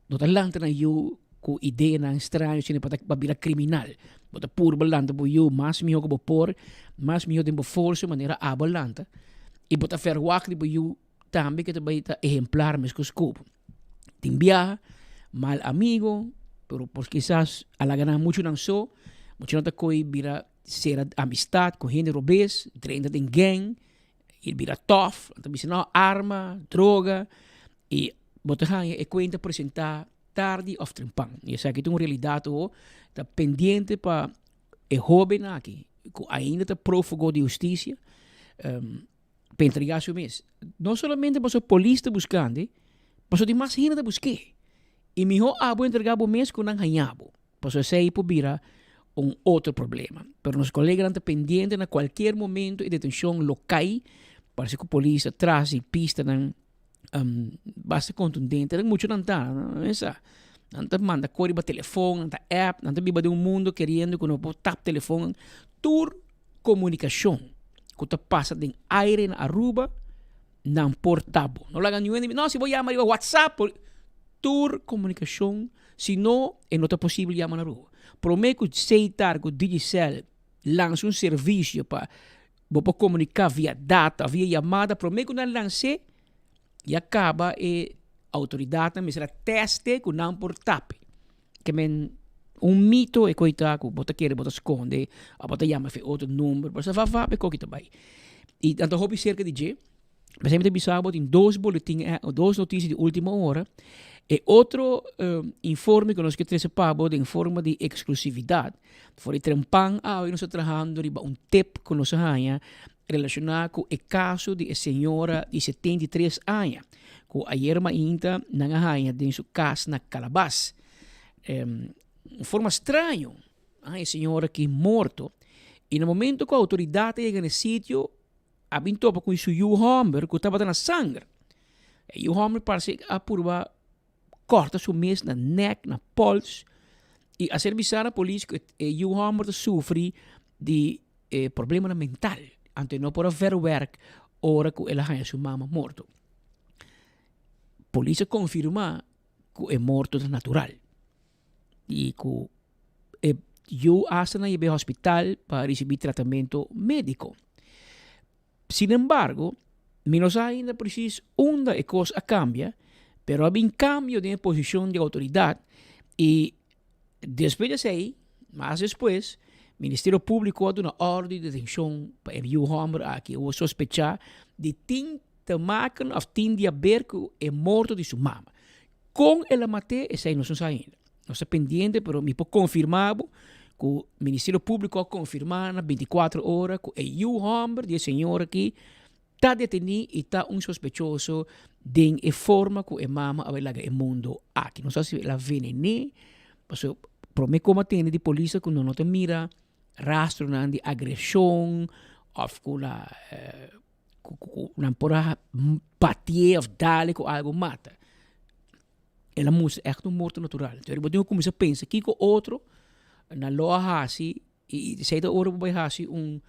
T: no ta lanta nan yu ku ideanan straño sino pa ta pa bira kriminal. Bo ta purba lanta bo yu mas mihó ku bo por, mas mihó den bo forsa manera abo a lanta i bo ta verwagt di bo yu tambe ke ta bai ta ehemplar meskos ku bo. Tin biaha mal amigo pero por kisas a laga nan muchu nan so, muchu nan ta kohe bira sera amistat ku hende robes, drenta den gang. I bira tof, nan ta bisa no, arma, droga, i bo ta haña e kuenta presentá tardi òf trempan. I esaki ta un realidat awor, ta pendiente pa e hóbennan aki ku ainda ta prófugo di hustisia, pa entregá su mes. No solamente pasobra polis ta buskando, pasobra tin mas hende ta busk'é. I mihó abo entregá bo mes ku nan haña bo. Pasobra esei por bira un otro problema. Pero nos coleganan ta pendiente na cualkier momento e detencion lo cay. Parece cu polis ta tras di pistanan um, basta contundente. Nan mucho nan ta, no esa. Nan ta manda cor riba telefon, nan ta app, nan ta biba den un mundo keriendo cu no por tap telefon. Tur comunicacion cu ta pasa den aire na Aruba, nan por tap bo. No laga niun hende, no, si bo yama riba WhatsApp, tur comunicacion Si no, e no ta posibel yama na Aruba. Prome ku Setar ku Digicel lansa un servisio pa bo por komuniká via data, via yamada, prome ku nan lans'é, ya kaba e outoridatnan mester a tèst'é ku nan por tap'é. Ke men un mito e koi ta ku bo ta kere bo ta skonde òf bo ta yama via otro number, pero sa va va e koki ta bai. I nan ta hopi serka di dje. P'esei mi ta bisa bo tin dos boletin, dos notisia di ultima ora. E otro informe ku nos ke trese pa bo den forma di eksklusividat. For di trempan awe nos ta trahando riba un tip ku nos a haña relashoná ku e kaso di e señora di 73 aña ku ayer mainta nan a haña den su kas na Calabas. Un forma straño a haña e señora aki morto i na momento ku outoridat a yega na e sitio a bin topa ku su yu hòmber ku tabata na sanger. E yu hòmber parse a purba kòrta su mes na nèk, na pòls, i a ser bisá na polis ku e yu hòmber ta sufri di e problemanan mental, anto e no por a vèrwèrk ora ku el a haña su mama morto. Polis a konfirmá ku e morto ta natural. Y cu e yu hasta nan yeb'e hospital pa ricibi tratamento medico. Sin embargo, mi no sa ainda precies unda e cos a cambia, pero a bin cambio den e posicion di autoridad y despues di esey, mas despues, Ministerio Publico a duna ordo di detencion pa e yu homber aki, awor sospecha di tin te maken of tin di haber cu e morto di su mama. Con el a mat'é, esey nos no sa ainda. Nos ta pendiente, pero mi por confirma bo cu Ministerio Publico a confirma na 24 ora cu e yu homber di e señor aki ta deteni y ta un sospechoso den e forma cu e mama a bay laga e mundo aki. No sa si el a venené, pasobra prome como a tende di polis ta cu no no ta mira rastronan di agresion of cu la cu nan por a batié of dale cu algo mata. El a mustra echt un morto natural. Entonces bo tin ku kuminsá pensa kiko otro nan lo a hasi i esei ta ora bo bai hasi un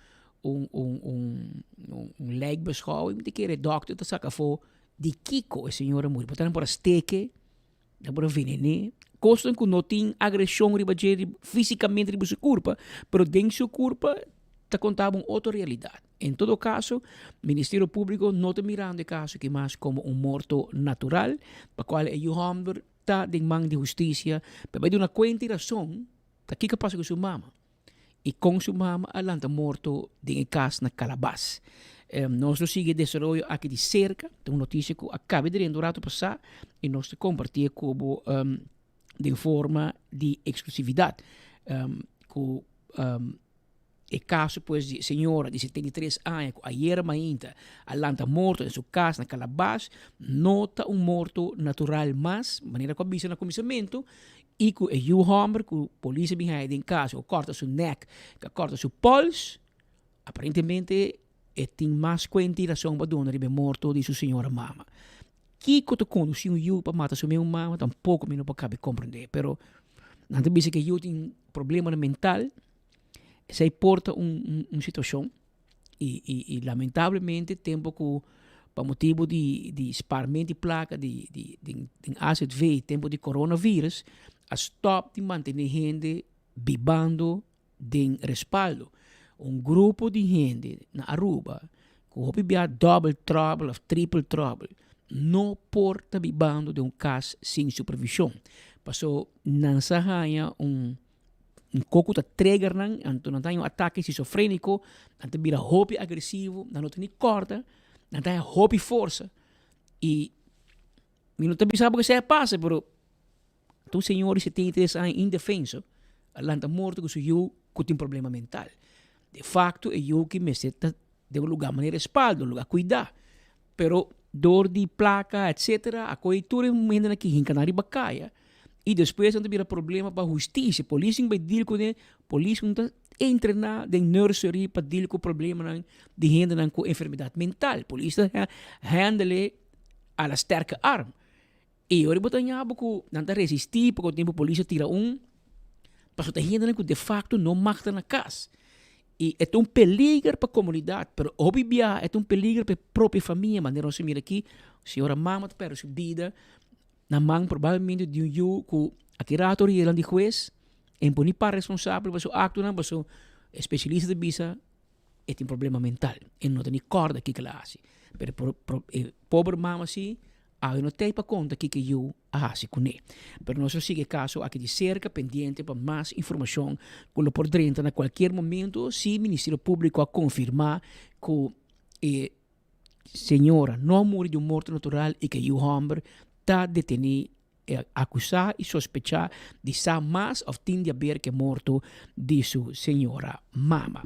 T: un un un un lijkbeschouwing mi ta kere dòkter ta saka afó di kiko e señor a muri. Por ta nan por a steke, nan por a venené, kosnan ku no tin agreshon riba dje físikamente riba su kurpa, pero den su kurpa ta konta bo un otro realidat. En todo kaso, Ministerio Públiko no ta mirando e kaso aki mas komo un morto natural, pa kual e yu hòmber ta den man di hustisia pa bai duna kuenta i rason ta kiko a pasa ku su mama i kon su mama a lanta morto den e kas na Kalabas. Nos lo sigui e desaroyo aki di serka, ta un notisia ku a kabe drenta un ratu pasá i nos ta kompartié ku bo den forma di eksklusividat ku E kaso pues di e señora di 73 aña ku ayera mainta a lanta morto den su kas na Calabas no ta un morto natural mas, manera ku a bisa na kuminsamentu, i ku e yu hòmber ku polis a bin haña den kas ku a kòrta su nèk, ku a kòrta su pòls, aparentemente e tin mas kuenta i rason pa duna riba e morto di su señora mama. Kiko ta kondusí un yu pa mata su mes mama tampoko mi no por kabe komprendé, pero nan ta bisa ku e yu tin problemanan mental. Esei por ta un un situacion y y y lamentablemente tempo cu pa motibo di di sparmento di placa di di den den AZV tempo di coronavirus a stop di mantene hende bibando den respaldo. Un grupo di hende na Aruba cu hopi bia double trouble of triple trouble no por ta bibando den un cas sin supervision paso nan sa haya un Un koko ta trigger nan, anto nan ta haña un atake schizofrenico, nan ta bira hopi agresivo, nan no ta ni kòrda, nan ta haña hopi forsa. I mi no ta bisa bo esei a pasa, pero ta un señor di 73 aña indefenso a lanta morto ku su yu ku tin problema mental. De facto e yu ki mester ta den un lugar manera respaldo, un lugar kuidá. Pero dor di placa etcetera a coge tur e hendenan ki hinca nan riba caya y despues nan ta bira problema pa husticia. Polis tin bay deal cune, polis no ta entrena den nursery pa deal cu problemanan di hendenan cu enfermedad mental. Polis ta handle a la sterke arm. Y ora bo ta ña bo cu nan ta resisti poco tempo polis a tira un pasobra ta hendenan cu de facto no mag ta na cas. Y e ta un peliger pa comunidad, pero hopi biaha e ta un peliger pa e propio famia, manera nos a mira aki, señora mama ta perde su bida na man probablemente di un yu cu aki rato riela di hues, e por ni para responsabel pa su actonan, pasobra e specialista ta bisa e tin problema mental, e no ta ni corda kiko el a haci. Pero e pober mama si awe no tei pa conta kiko e yu a haci cune. Pero nos lo sigui e caso aki di cerca, pendiente pa mas informacion cu lo por drenta na cualkier momento si Ministerio Publico a confirma cu e señora no a muri di un morto natural y cu e yu homber ta deteni, acusa y sospecha di sa mas of tin di haber cu e morto di su señora mama.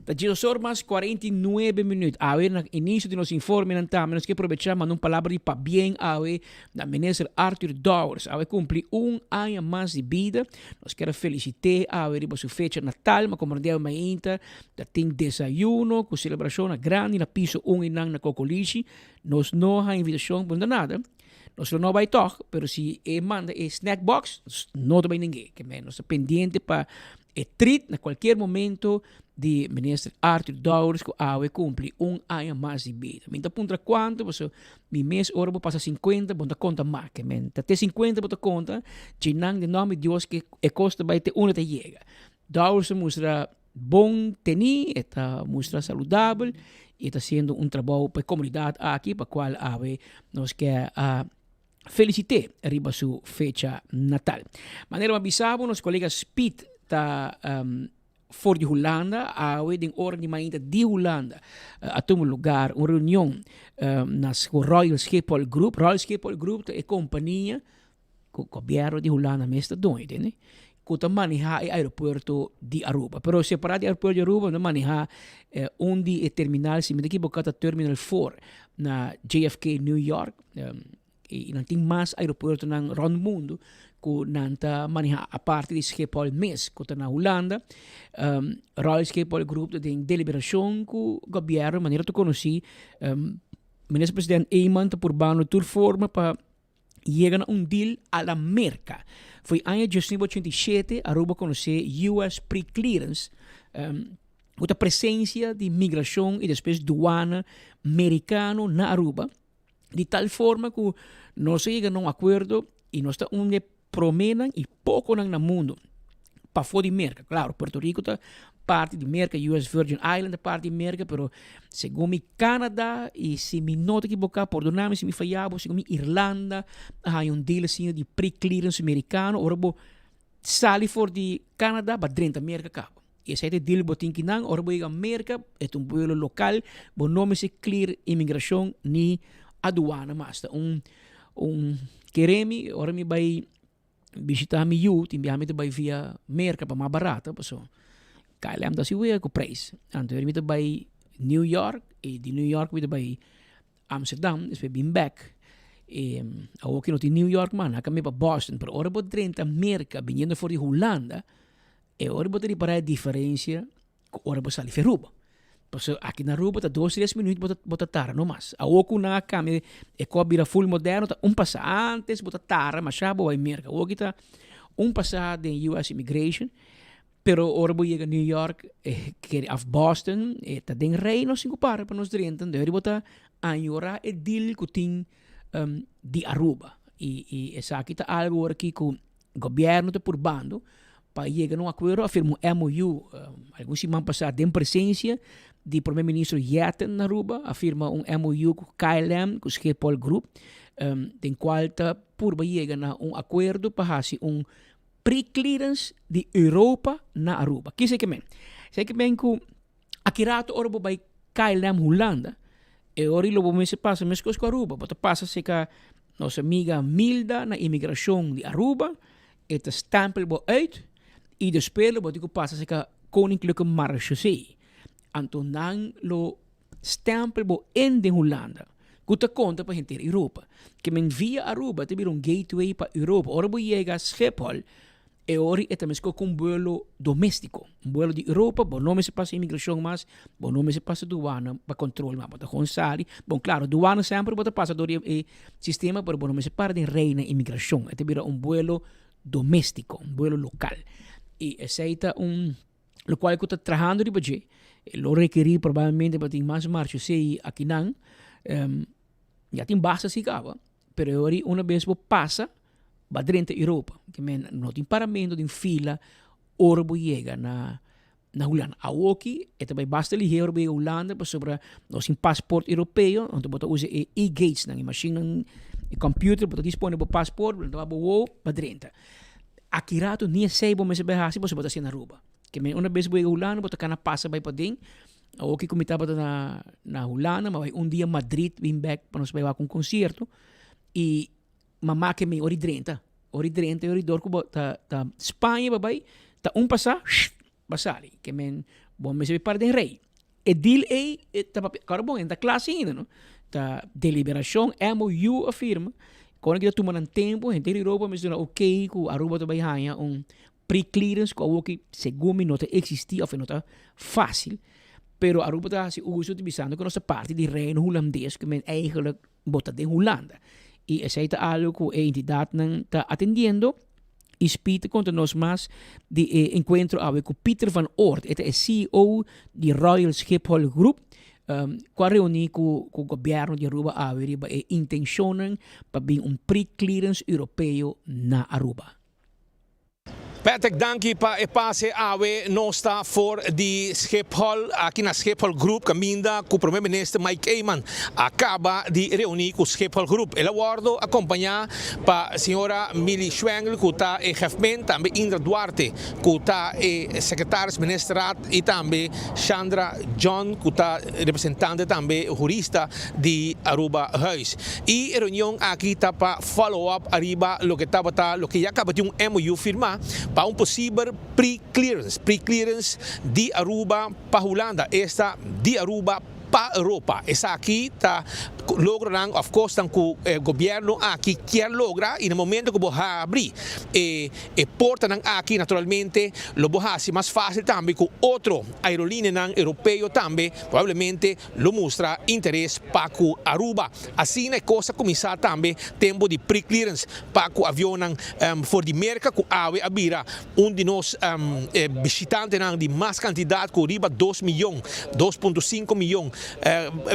T: Ta dje or mas 49 minuut. Awe na inicio di nos informenan tambe nos ke probecha manda un palabra di pabien awe na Minister Arthur Dowers. Awe cumpli un aña mas di bida. Nos kier a felicite awe riba su fecha natal. Ma como awe mainta ta tin desayuno cu celebracion na grandi na piso un y nan na Cocolishi. Nos no ha invitacion por nada. Nos lo no bai tog, pero si e manda e snack box, nos no ta bai ningue. Ke men nos ta pendiente pa. E treat na cualkier momento di Minister Arthur Dowers cu awe cumpli un aña mas di bida. Mi ta puntra cuanto paso mi mes ora bo pasa cincuenta bo no ta conta mas ke men ta te cincuenta bo ta conta djinan den nomber di Dios ke e cos ta bay te unda ta yega. Dowers a mustra bon teni, e ta mustra saludabel y e ta haciendo un trabou pa e comunidad aki pa cual awe nos ke a felicit'é riba su fecha natal. Manera bo a bisa bo, nos colega Speed ta for di Hulanda, awe den ora di mainta di Hulanda a tuma lugar un reunion na Royal Schiphol Group. Royal Schiphol Group ta e compania cu gobierno di Hulanda mes ta doño, tende? Cu ta maneha e aeropuerto di Aruba. Pero separa di aeropuerto di Aruba, nan maneha un di e terminal, si mi ta ekiboca ta Terminal 4 na JFK, New York. Y nan tin mas aeropuertonan rond mundo cu nan ta maneha aparte di Schiphol mes, cu ta na Hulanda. Royal Schiphol Group ta den deliberacion cu gobierno, manera ta conoci, Minister President Eman ta purbando tur forma pa yega na un deal a la Merca. Foi aña 1987 Aruba conoce US Pre-Clearance, um, cu ta presencia di migracion y despues douane Mericano na Aruba, di tal forma cu nos a yega na un acuerdo y nos ta un di e promenan y poconan na mundo pafó di Merca. Claro, Puerto Rico ta parti di Merca, US Virgin Island ta parti di Merca, pero segun mi Canada y si mi no ta equivoca, pordona mi si mi faya bo, segun mi Irlanda a haña un deal asina di pre-clearance mericano, ora bo sali for di Canada ba drenta Merca caba. Y esey ta e deal bo tin kinan, ora bo yega Merca, e ta un pueblo local, bo no mester clear inmigracion ni aduana mas. Ta un un kere mi, ora mi bay bishita mi yu, tin biaha mi ta bay via Merca pa mas barato, paso KLM ta hasi wea cu prijs. Anto mi ta bay New York y di New York mi ta bay Amsterdam, despues bin bek. E awor ki no tin New York mas, nan a cambia pa Boston, pero ora bo drenta Merca biniendo for di Hulanda, E ora bo ta ripará e diferensia ku ora bo sali fi Aruba. Pasobra aki na Aruba ta dos tres minuut bo ta bo ta tarda no mas. Awor ku nan a kambia e kos a bira ful moderno ta un pasa. Antes bo ta tarda masha bo bai Merka. Awor ki ta un pasa den US Immigration, pero ora bo yega New York òf Boston e ta den rei nos tin ku para pa nos drenta. Entonces bo ta añorá e deal ku tin di Aruba. I i esaki ta algu ora ki ku Gobierno ta purbando pa yega na un acuerdo, a firma un MOU algun siman pasa den presencia di Prome Ministro Jetten na Aruba, a firma un MOU cu KLM, cu Schiphol Group, den cual ta purba yega na un acuerdo pa haci un pre-clearance di Europa na Aruba. Kico esaki men? Esaki men cu Aki rato ora bo bai KLM Hulanda, e ora lo bo mester pasa meskos ku Aruba. Bo ta pasa seka nos amiga Milda na imigrashon di Aruba, e ta stempel bo uit i despues lo bo tin ku pasa seka Koninklijke Marechaussee. Anto nan lo stempel bo in den Hulanda, ku ta konta pa henter Europa. Ke men via Aruba ta bira un gateway pa Europa. Ora bo yega Schiphol, E ori e ta meskos ku un buelo doméstiko, un buelo di Europa, bo no mester pasa imigrashon mas, bo no mester pasa duana pa kontrol mas, bo ta gewoon sali. Bon, klaro, duana semper bo ta pasa dor di e sistema, pero bo no mester para den rei na imigrashon. E ta bira un buelo doméstiko, un buelo lokal. I esei ta un lokual ku ta trahando riba dje. E lo rekerí probablemente pa tin mas marchusei akinan. Ya tin basta si kaba, pero e ori una bes bo pasa, Ba drenta Europa, ke men no tin paramento den fila ora bo yega na na Hulanda. Awoki e ta bai basta lihé ora bo yega Hulanda pasobra nos tin pasport europeo, anto bo ta usa e e-gatesnan, e mashinnan, e computer, bo ta dispone bo pasport, bo ta wak bo wowo, ba drenta. Aki rato ni esei bo mester bai hasi pasobra bo ta hasi na Aruba. Ke men una bes bo yega Hulanda bo ta kana pasa bai paden. Awoki ku mi tabata na na Hulanda, mi a bai un dia Madrid bin bek pa nos bai wak un konsierto i Mama ke mi ora i drenta, ora i drenta i ora i dor ku bo ta ta Spaña bo bai ta un pasá bo sali ke men bo mester bai para den rei. E deal ei e ta papia kòrda bon e no ta kla asinda no ta deliberashon MOU a firma kòrda ki ta tuma nan tempu henter Europa mester duna okay ku Aruba ta bai haña un pre-clearance ku awoki segun mi no ta eksistí òf e no ta fásil pero Aruba ta hasi uso di bisando ku nos ta parti di Reino Hulandes ku men eigenlijk Bo ta den Hulanda. Y esey ta algo cu e entidadnan ta atendiendo. Ispi ta konta nos mas di e enkuentro awe ku Pieter van Oort, e ta e CEO di Royal Schiphol Group, ku a reuní ku ku gobièrnu di Aruba awe riba e intenshonnan pa bin un pre-clearance Europeo na Aruba.
S: Patrick danki pa e pase awe nos ta for di Schiphol aki na Schiphol Group caminda cu Prome Minister Mike Eman a caba di reuni cu Schiphol Group. El a wordo acompaña pa señora Milly Schwengle cu ta e Hefmen, tambe Indra Duarte cu ta e Secretaris Ministerraad y tambe Chandra John cu ta representante tambe hurista di Aruba Huis. Y e reunion aki ta pa follow up ariba loke tabata loke ya caba tin un MOU firma pa un posibel pre-clearance, pre-clearance di Aruba pa Hulanda, esta di Aruba pa Europa. Esaki ta logronan of cosnan cu e gobierno aki kier logra y na momento cu bo habri e e portanan aki naturalmente lo bo haci mas facil tambe cu otro aerolineanan Europeo tambe probablemente lo mustra interes pa cu Aruba. Asina e cos a cuminsa tambe tempo di pre-clearance pa cu avionnan for di Merca cu awe a bira un di nos bishitantenan di mas cantidad cu riba dos miyon, 2.5 miyon,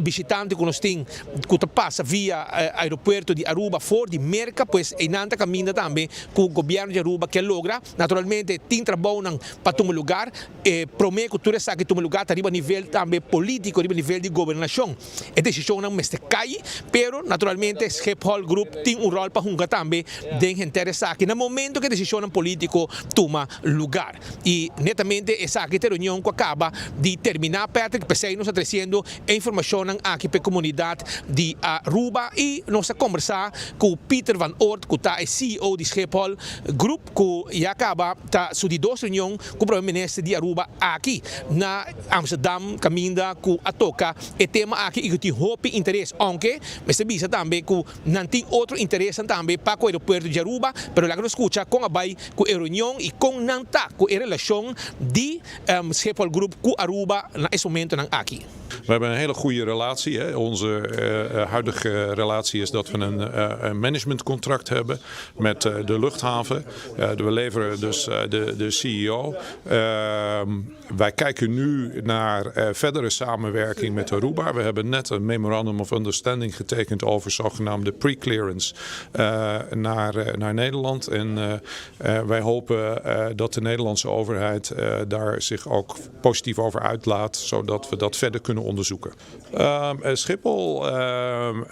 S: bishitante cu nos tin cu ta pasa via aeropuerto di Aruba for di Merca, pues eynan ta caminda tambe cu gobierno di Aruba kier logra. Naturalmente tin trabounan pa tuma lugar. E promé ku tur esaki tuma lugá ta riba nivel tambe polítiko, riba nivel di gobernashon. E desishonnan mester kai, pero naturalmente Schiphol Group tin un ròl pa hunga tambe den henter esaki na momento ku e desishonnan polítiko tuma lugar. I netamente esaki ta e reunion ku a kaba di terminá, Patrick, p'esei nos ta tresiendo e informashonnan aki pa e komunidat di Aruba i nos ta kombersá ku Pieter van Oort ku ta e ceo di Schiphol Group ku ya kaba ta su di dos reunion ku Prome Minister di Aruba aki na Amsterdam kaminda ku a toka e tema aki i ku tin hopi interes ounke mester bisa tambe ku nan tin otro interesnan tambe pa ku aeropuerto di Aruba pero laga nos skucha kon a bai ku e reunion i kon nan ta ku e relashon di Schiphol Group ku Aruba na es momentonan aki.
U: We hebben een hele goede relatie. Hè. Onze eh, huidige relatie is dat we een, eh, een managementcontract hebben met eh, de luchthaven. we leveren dus de, de CEO. Ehm, wij kijken nu naar verdere samenwerking met Aruba. We hebben net een memorandum of understanding getekend over zogenaamde pre-clearance naar, naar Nederland. En wij hopen dat de Nederlandse overheid daar zich ook positief over uitlaat, zodat we dat verder kunnen onderzoeken. Ehm, Schiphol, ehm,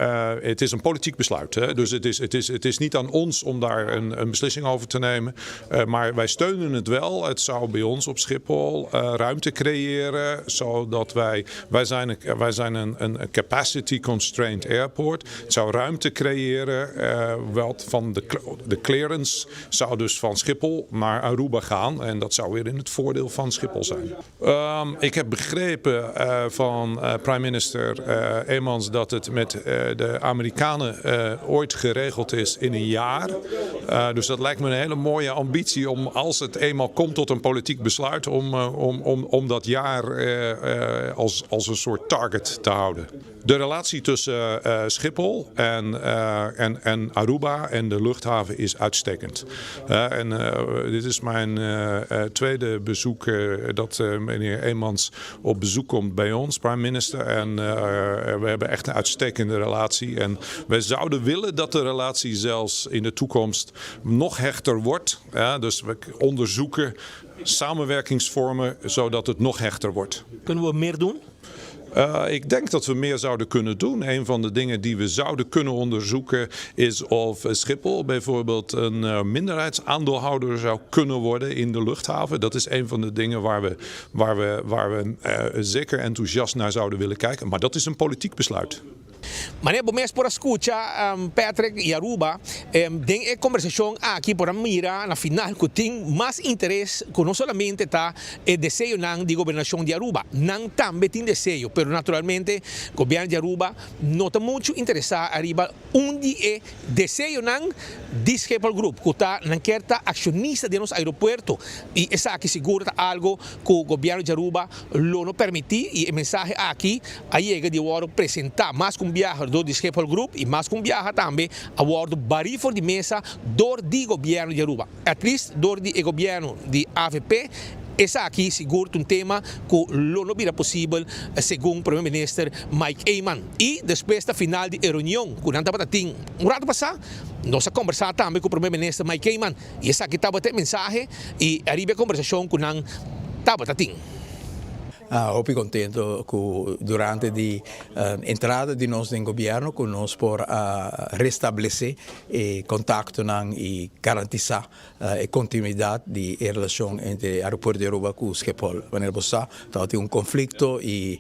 U: het is een politiek besluit. Hè? Dus het is, het, is, het is niet aan ons om daar een, een beslissing over te nemen. Eh, maar wij steunen het wel. Het zou bij ons op Schiphol eh, ruimte creëren, zodat wij. Wij zijn, wij zijn een, een capacity constrained airport. Het zou ruimte creëren, uh, wat van de, de clearance zou dus van Schiphol naar Aruba gaan. En dat zou weer in het voordeel van Schiphol zijn. Um, ik heb begrepen uh, van uh, prime minister uh, Emans dat het met de Amerikanen ooit geregeld is in een jaar. dus dat lijkt me een hele mooie ambitie om als het eenmaal komt tot een politiek besluit om, om, om, om dat jaar als, als een soort target te houden. De relatie tussen Schiphol en, en, en Aruba en de luchthaven is uitstekend. en dit is mijn tweede bezoek dat meneer Emans op bezoek komt bij ons, prime minister. En we hebben echt een uitstekende relatie. En wij zouden willen dat de relatie zelfs in de toekomst nog hechter wordt. Ja, dus we onderzoeken samenwerkingsvormen zodat het nog hechter wordt.
R: Kunnen we meer doen?
U: Uh, ik denk dat we meer zouden kunnen doen. Een van de dingen die we zouden kunnen onderzoeken is of Schiphol bijvoorbeeld een uh, minderheidsaandeelhouder zou kunnen worden in de luchthaven. Dat is een van de dingen waar we, waar we, waar we uh, zeker enthousiast naar zouden willen kijken. Maar dat is een politiek besluit.
S: Manera bo mes por a skucha Patrick i Aruba den e kombersashon aki por a mira na final ku tin mas interes ku no solamente ta e deseonan di gobernashon di Aruba. Nan tambe tin deseo pero naturalmente gobièrnu di Aruba no ta muchu interesá ariba un di e deseonan di Schiphol Group ku ta nan kier ta akshonista den nos aeropuerto i esaki sigur ta algo ku gobièrnu di Aruba lo no permití i e mensahe aki a yega di wòrdu presentá mas ku. ku un biaha dor di Schiphol Group i mas ku un biaha tambe a wòrdu barí for di mesa dor di gobièrnu di Aruba. At least dor di e gobièrnu di avp. Esaki sigur ta un tema ku lo no bira posibel segun Prome Minister Mike Eman. I despues ta final di e reunion ku nan tabata tin un ratu pasá, nos a kombersá tambe ku Prome Minister Mike Eman i esaki tabata e mensahe i ariba e kombersashon ku nan tabata tin.
A: Hopi contento cu durante di entrada di nos den gobierno cu nos por a restablece e contactonan y garantisa e continuidad di e relacion entre Aeropuerto di Aruba cu Schiphol. Manera bo sa tabatin un conflicto y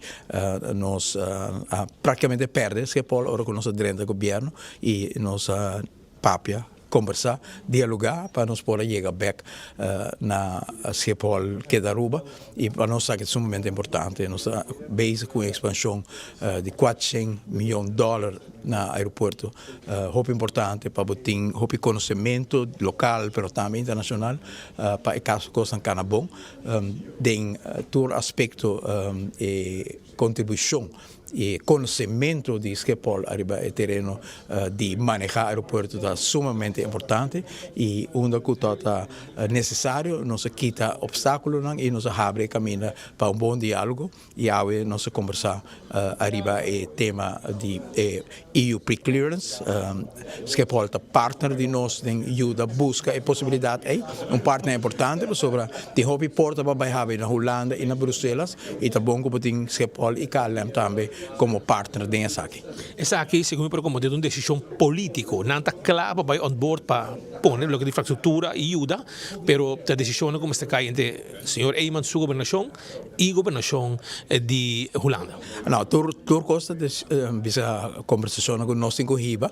A: nos a practicamente perde Schiphol ora cu nos a drenta gobierno y nos a papia Kombersá, dialogá pa nos por a yega bèk na Schiphol keda Aruba i pa nos sa ke ta sumamente importante. Nos ta bezig ku un ekspanshon di kuatshen miyon dòler na aeropuerto. Hopi importante pa bo tin hopi konosementu lokal pero tambe internashonal pa e kaso kosnan kana bon den tur aspekto e kontribushon E konosementu di Schiphol ariba e tereno di manehá aeropuerto ta sumamente importante i unda ku ta ta nesesario nos a kita opstákulonan i nos a habri e kaminda pa un bon diálogo i awe nos a kombersá ariba e tema di e EU pre-clearance. Schiphol ta partner di nos den yuda buska e posibilidat ei, un partner importante pasobra tin hopi porta pa bai habri na Hulanda i na Bruselas i ta bon ku bo tin Schiphol i KLM tambe komo partner den esaki.
S: Esaki segun mi por komprende ta un desishon politiko. Nan ta kla pa bai on board pa pone loke di infrastruktura i yuda, pero ta desishonnan ku mester kai entre señor Eman su gobernashon i gobernashon di Hulanda.
A: No, tur tur kos ta bisa kombersashonnan ku nos tin ku hiba,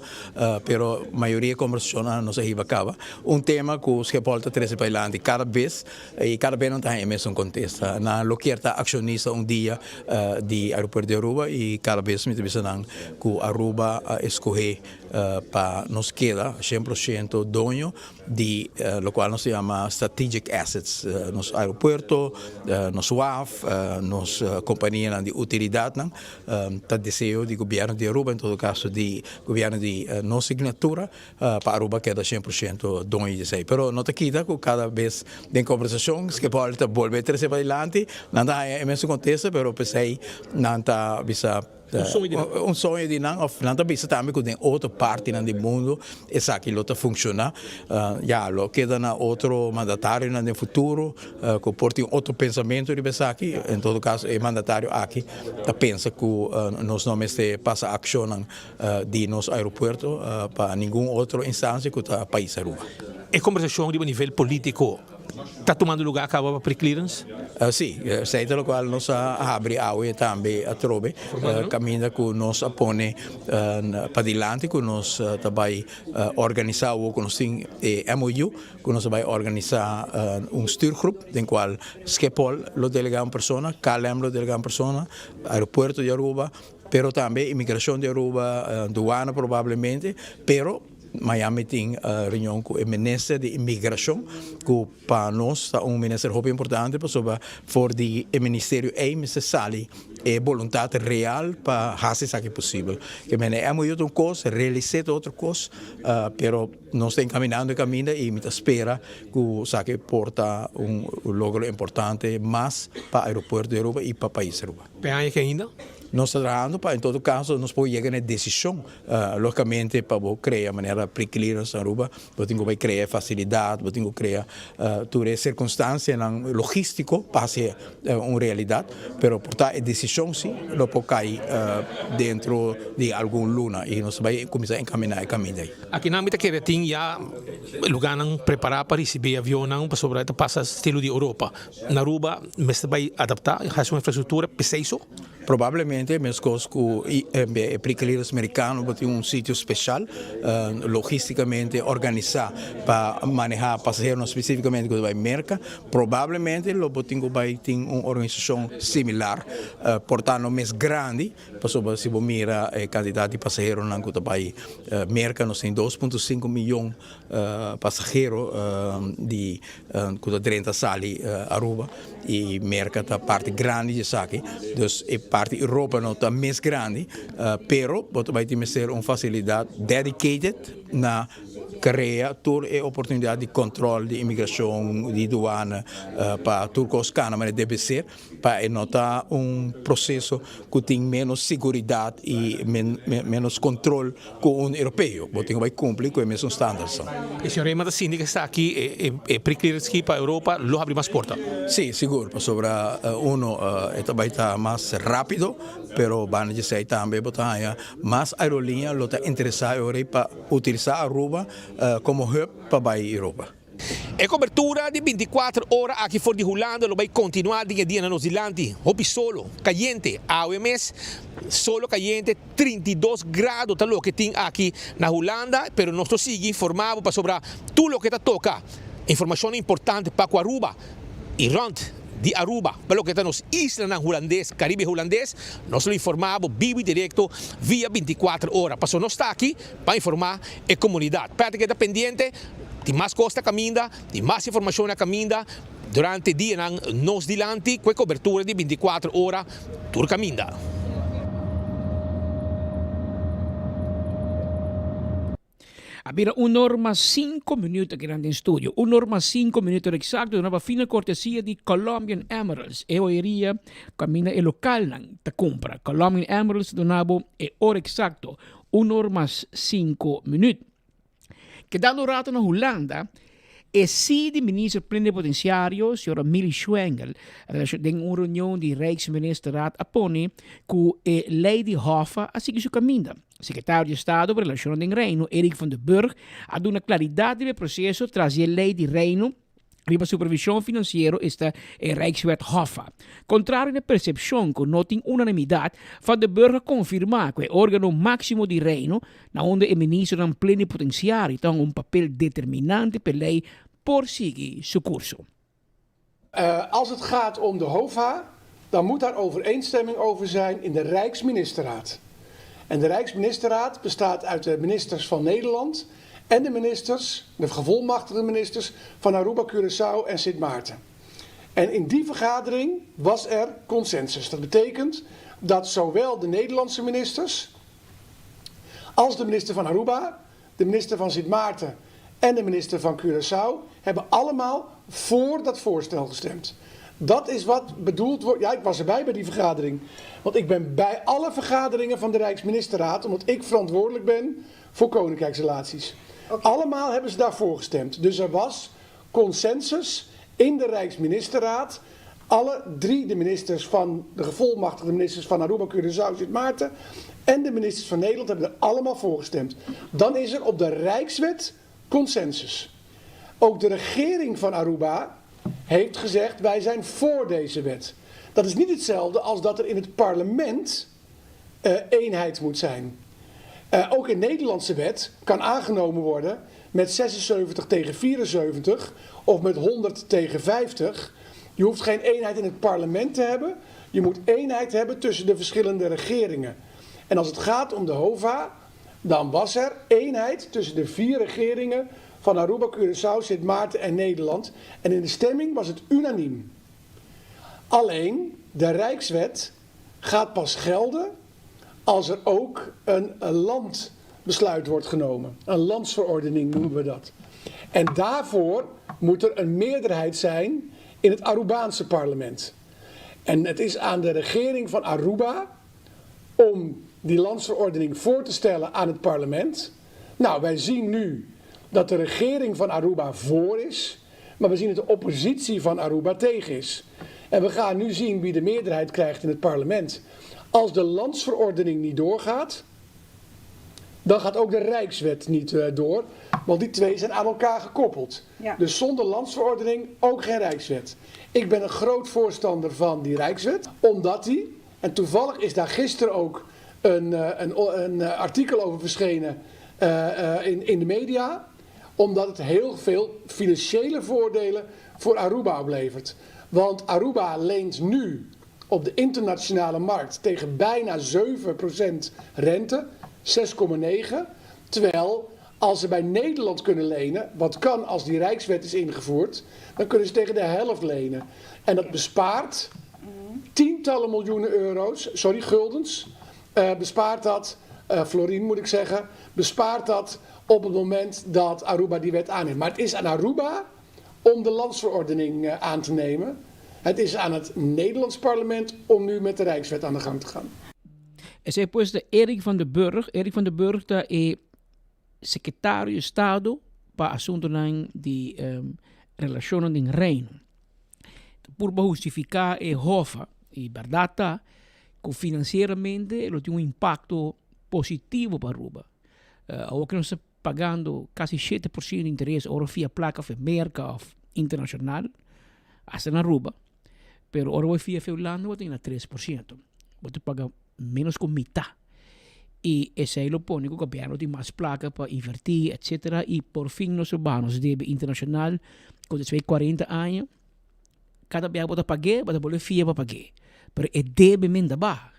A: pero mayoria e kombersashonnan nos a hiba kaba. Un tema ku Schiphol ta trese padilanti kada bes i kada bes nan ta haña e mesun kontesta. Nan lo kier ta akshonista un dia di aeropuerto di Aruba i kada bes mi ta bisa nan ku Aruba a eskohé pa nos keda 100% doño di locual nos ta yama strategic assets, nos aeropuerto, nos waf, nos companianan di utilidadnan, ta deseo di gobierno di Aruba, en todo caso di gobierno di nos signatura, pa Aruba keda 100% doño di esey. Pero no ta kita cu cada bes den conversacion Schiphol ta bolbe trece padilanti, nan ta haya e mesun contesta, pero pesey nan ta bisa,
S: Un soño di nan.
A: Un soño di nan of nan ta bisa tambe ku den otro partinan di mundu esaki lo ta funshoná. Ya, lo keda na otro mandatarionan den futuro ku por tin otro pensamentu riba esaki. En todo kaso e mandatario aki ta pensa ku nos no mester pasa akshonnan di nos aeropuerto pa ningun otro instansia ku ta pais Aruba.
S: E kombersashon riba nivel polítiko Ta tumando lugar caba pa pre-clearance?
A: Sí, esei ta locual nos a habri awe tambe atrobe, caminda cu nos a pone padilanti cu nos ta bay organisa awo cu nos tin e MOU, cu nos ta bay organisa un stuurgroep den cual Schiphol lo delega un persona, KLM lo delega un persona, Aeropuerto di Aruba, pero tambe Inmigracion di Aruba, Douane probablemente, pero. Miami tin reunion ku e minister di inmigrashon ku pa nos ta un minister hopi importante pasobra for di e ministerio ei mester sali e boluntat real pa hasi esaki posibel. Ke mene e MOU ta un kos, realis'é ta otro kos, pero nos ta enkaminando e kaminda i mi ta spera ku esaki por ta un logro importante mas pa aeropuerto di Aruba i pa pais Aruba.
S: Pe aña ke ainda?
A: Nos ta trahando pa en todo kaso nos por yega na e desishon. Logicamente pa bo crea manera pre-clearance na Aruba bo tin cu bay crea e facilidad, bo tin cu crea tur e circunstancianan logistico pa haci un realidad, pero por ta e decision si lo por cay dentro di algun luna y nos ta bay cuminsa encamina e caminda ey.
S: Akinan mi ta kere tin ya lugarnan prepara pa ricibi avionnan pasobra e ta pasa estilo di Europa. Na Aruba mester bay adapta, haci un infrastructura p'esey so.
A: Probablemente meskos ku e prikeliros merikano bo tin un sitio speshal logistikamente organisá pa manehá pasaheronan spesifikamente ku ta bai Merka, probablemente lo bo tin ku bai tin un organisashon similar, por ta no mes grandi, pasobra si bo mira e kantidat di pasaheronan ku ta bai Merka nos tin 2.5 miyon pasahero di ku ta drenta sali Aruba i Merka ta parti grandi di esaki. Dus e parti. parti Europa no ta mes grandi, pero bo ta bai tin mester un facilidad dedicated na crea tur e oportunidad di control di inmigracion, di douane, pa tur cos cana manera debe ser, pa e no ta un proceso cu tin menos seguridad y menos control cu un europeo. Bo tin cu bai cumpli cu e mesun standardsnan.
S: E señor Eman ta sinti cu esaki, e pre-clearance pa Europa, lo habri mas porta?
A: Si, sigur, pasobra uno e ta bai ta mas rapido, pero banda di esei tambe bo ta haña mas aerolínea lo ta interesa e ora ei pa utilisa Aruba como hub pa bai Europa.
S: E cobertura di binticuater ora aki for di Hulanda lo bai continua den e dianan nos dilanti. Hopi solo cayente awe mes, solo cayente 32 grado ta loke tin aki na Hulanda, pero nos lo sigui informa bo pasobra tur loke ta toca informacionnan importante pa cu Aruba y rond di Aruba pa loke ta nos islanan Hulandes, Caribe Hulandes, nos lo informa bo bibo y directo via binticuater ora. Pasobra nos ta aki pa informa e comunidad. Patrick e ta pendiente, tin mas cos ta caminda, tin mas informacion na caminda durante dianan nos dilanti cu e cobertura di binticuater ora tur caminda.
T: A bira un or mas cinco minuut aki nan den studio. Un or mas cinco minuut ora exacto duna pa fina cortesia di Colombian Emeralds. E joyeria caminda e localnan ta cumpra. Colombian Emeralds ta duna bo e ora exacto, un or mas cinco minuut. Kedando un rato na Hulanda, e si di minister plenipotenciario, señora Milly Schwengle, den un reunion di Rijksministerraad a pone cu e ley di Hoffa a sigui su caminda. Secretario di Estado pa Relacionnan den Reino, Eric van der Burg, a duna claridad riba e proceso tras di e ley di Reino riba supervision financiero, esta e Rijkswet Hoffa. Contrario na e percepcion cu no tin unanimidad, Van der Burg a confirma cu e organo maximo di Reino, na unda e ministernan plenipotenciario ta hunga un papel determinante p'e ley por sigui su curso.
B: Als het gaat om de HOVA, dan moet daar overeenstemming over zijn in de Rijksministerraad. En de Rijksministerraad bestaat uit de ministers van Nederland en de ministers, de gevolmachtigde ministers van Aruba, Curaçao en Sint Maarten. En in die vergadering was er consensus. Dat betekent dat zowel de Nederlandse ministers als de minister van Aruba, de minister van Sint Maarten en de minister van Curaçao hebben allemaal voor dat voorstel gestemd. Dat is wat bedoeld wordt. Ja, ik was erbij bij die vergadering. Want ik ben bij alle vergaderingen van de Rijksministerraad, omdat ik verantwoordelijk ben voor koninkrijksrelaties. Allemaal hebben ze daarvoor gestemd. Dus er was consensus in de Rijksministerraad. Alle drie de ministers van de gevolmachtigde ministers van Aruba, Curaçao, Sint Maarten en de ministers van Nederland hebben er allemaal voor gestemd. Dan is er op de Rijkswet consensus. Ook de regering van Aruba heeft gezegd wij zijn voor deze wet. Dat is niet hetzelfde als dat er in het parlement eh, eenheid moet zijn. Eh, ook een Nederlandse wet kan aangenomen worden met 76 tegen 74 of met 100 tegen 50. Je hoeft geen eenheid in het parlement te hebben. Je moet eenheid hebben tussen de verschillende regeringen. En als het gaat om de HOVA, dan was er eenheid tussen de vier regeringen van Aruba, Curaçao, Sint Maarten en Nederland. En in de stemming was het unaniem. Alleen, de Rijkswet gaat pas gelden als er ook een, een landbesluit wordt genomen. Een landsverordening noemen we dat. En daarvoor moet er een meerderheid zijn in het Arubaanse parlement. En het is aan de regering van Aruba om die landsverordening voor te stellen aan het parlement. Nou, wij zien nu dat de regering van Aruba voor is, maar we zien dat de oppositie van Aruba tegen is. En we gaan nu zien wie de meerderheid krijgt in het parlement. Als de landsverordening niet doorgaat, dan gaat ook de Rijkswet niet eh, door. Want die twee zijn aan elkaar gekoppeld. Dus zonder landsverordening ook geen Rijkswet. Ik ben een groot voorstander van die Rijkswet, omdat die, en toevallig is daar gisteren ook een, eh, een, een eh, artikel over verschenen in, in de media, omdat het heel veel financiële voordelen voor Aruba oplevert. Want Aruba leent nu op de internationale markt tegen bijna 7% rente, 6,9. Terwijl als ze bij Nederland kunnen lenen, wat kan als die Rijkswet is ingevoerd, dan kunnen ze tegen de helft lenen. En dat bespaart Tientallen miljoenen euro's, sorry, guldens, bespaart dat, florin moet ik zeggen, bespaart dat op het moment dat Aruba die wet aanneemt. Maar het is aan Aruba om de landsverordening aan te nemen. Het is aan het Nederlands parlement om nu met de Rijkswet aan de gang te gaan.
T: Esei pues ta Eric van der Burg. Eric van der Burg ta e sekretario di estado pa asuntonan di relashonnan den Reino. Ta purba hustifiká e hofa i bèrdat ta ku finansieramente lo tin un impakto positivo pa Aruba. Awor ku nos ta pagando kasi 7% di interes ora fia plaka for Merka òf internashonal, hasta na Aruba, pero ora bo fia for Hulanda bo ta gana 3%. Bo ta paga ménos ku mitá. I esei lo pone ku gobièrnu tin mas plaka pa invertí etsetera i por fin nos lo baha nos debe internashonal ku despues di kuarenta aña kada bia bo ta pag'é bo ta bolbe fia pa pag'é pero e debe men ta baha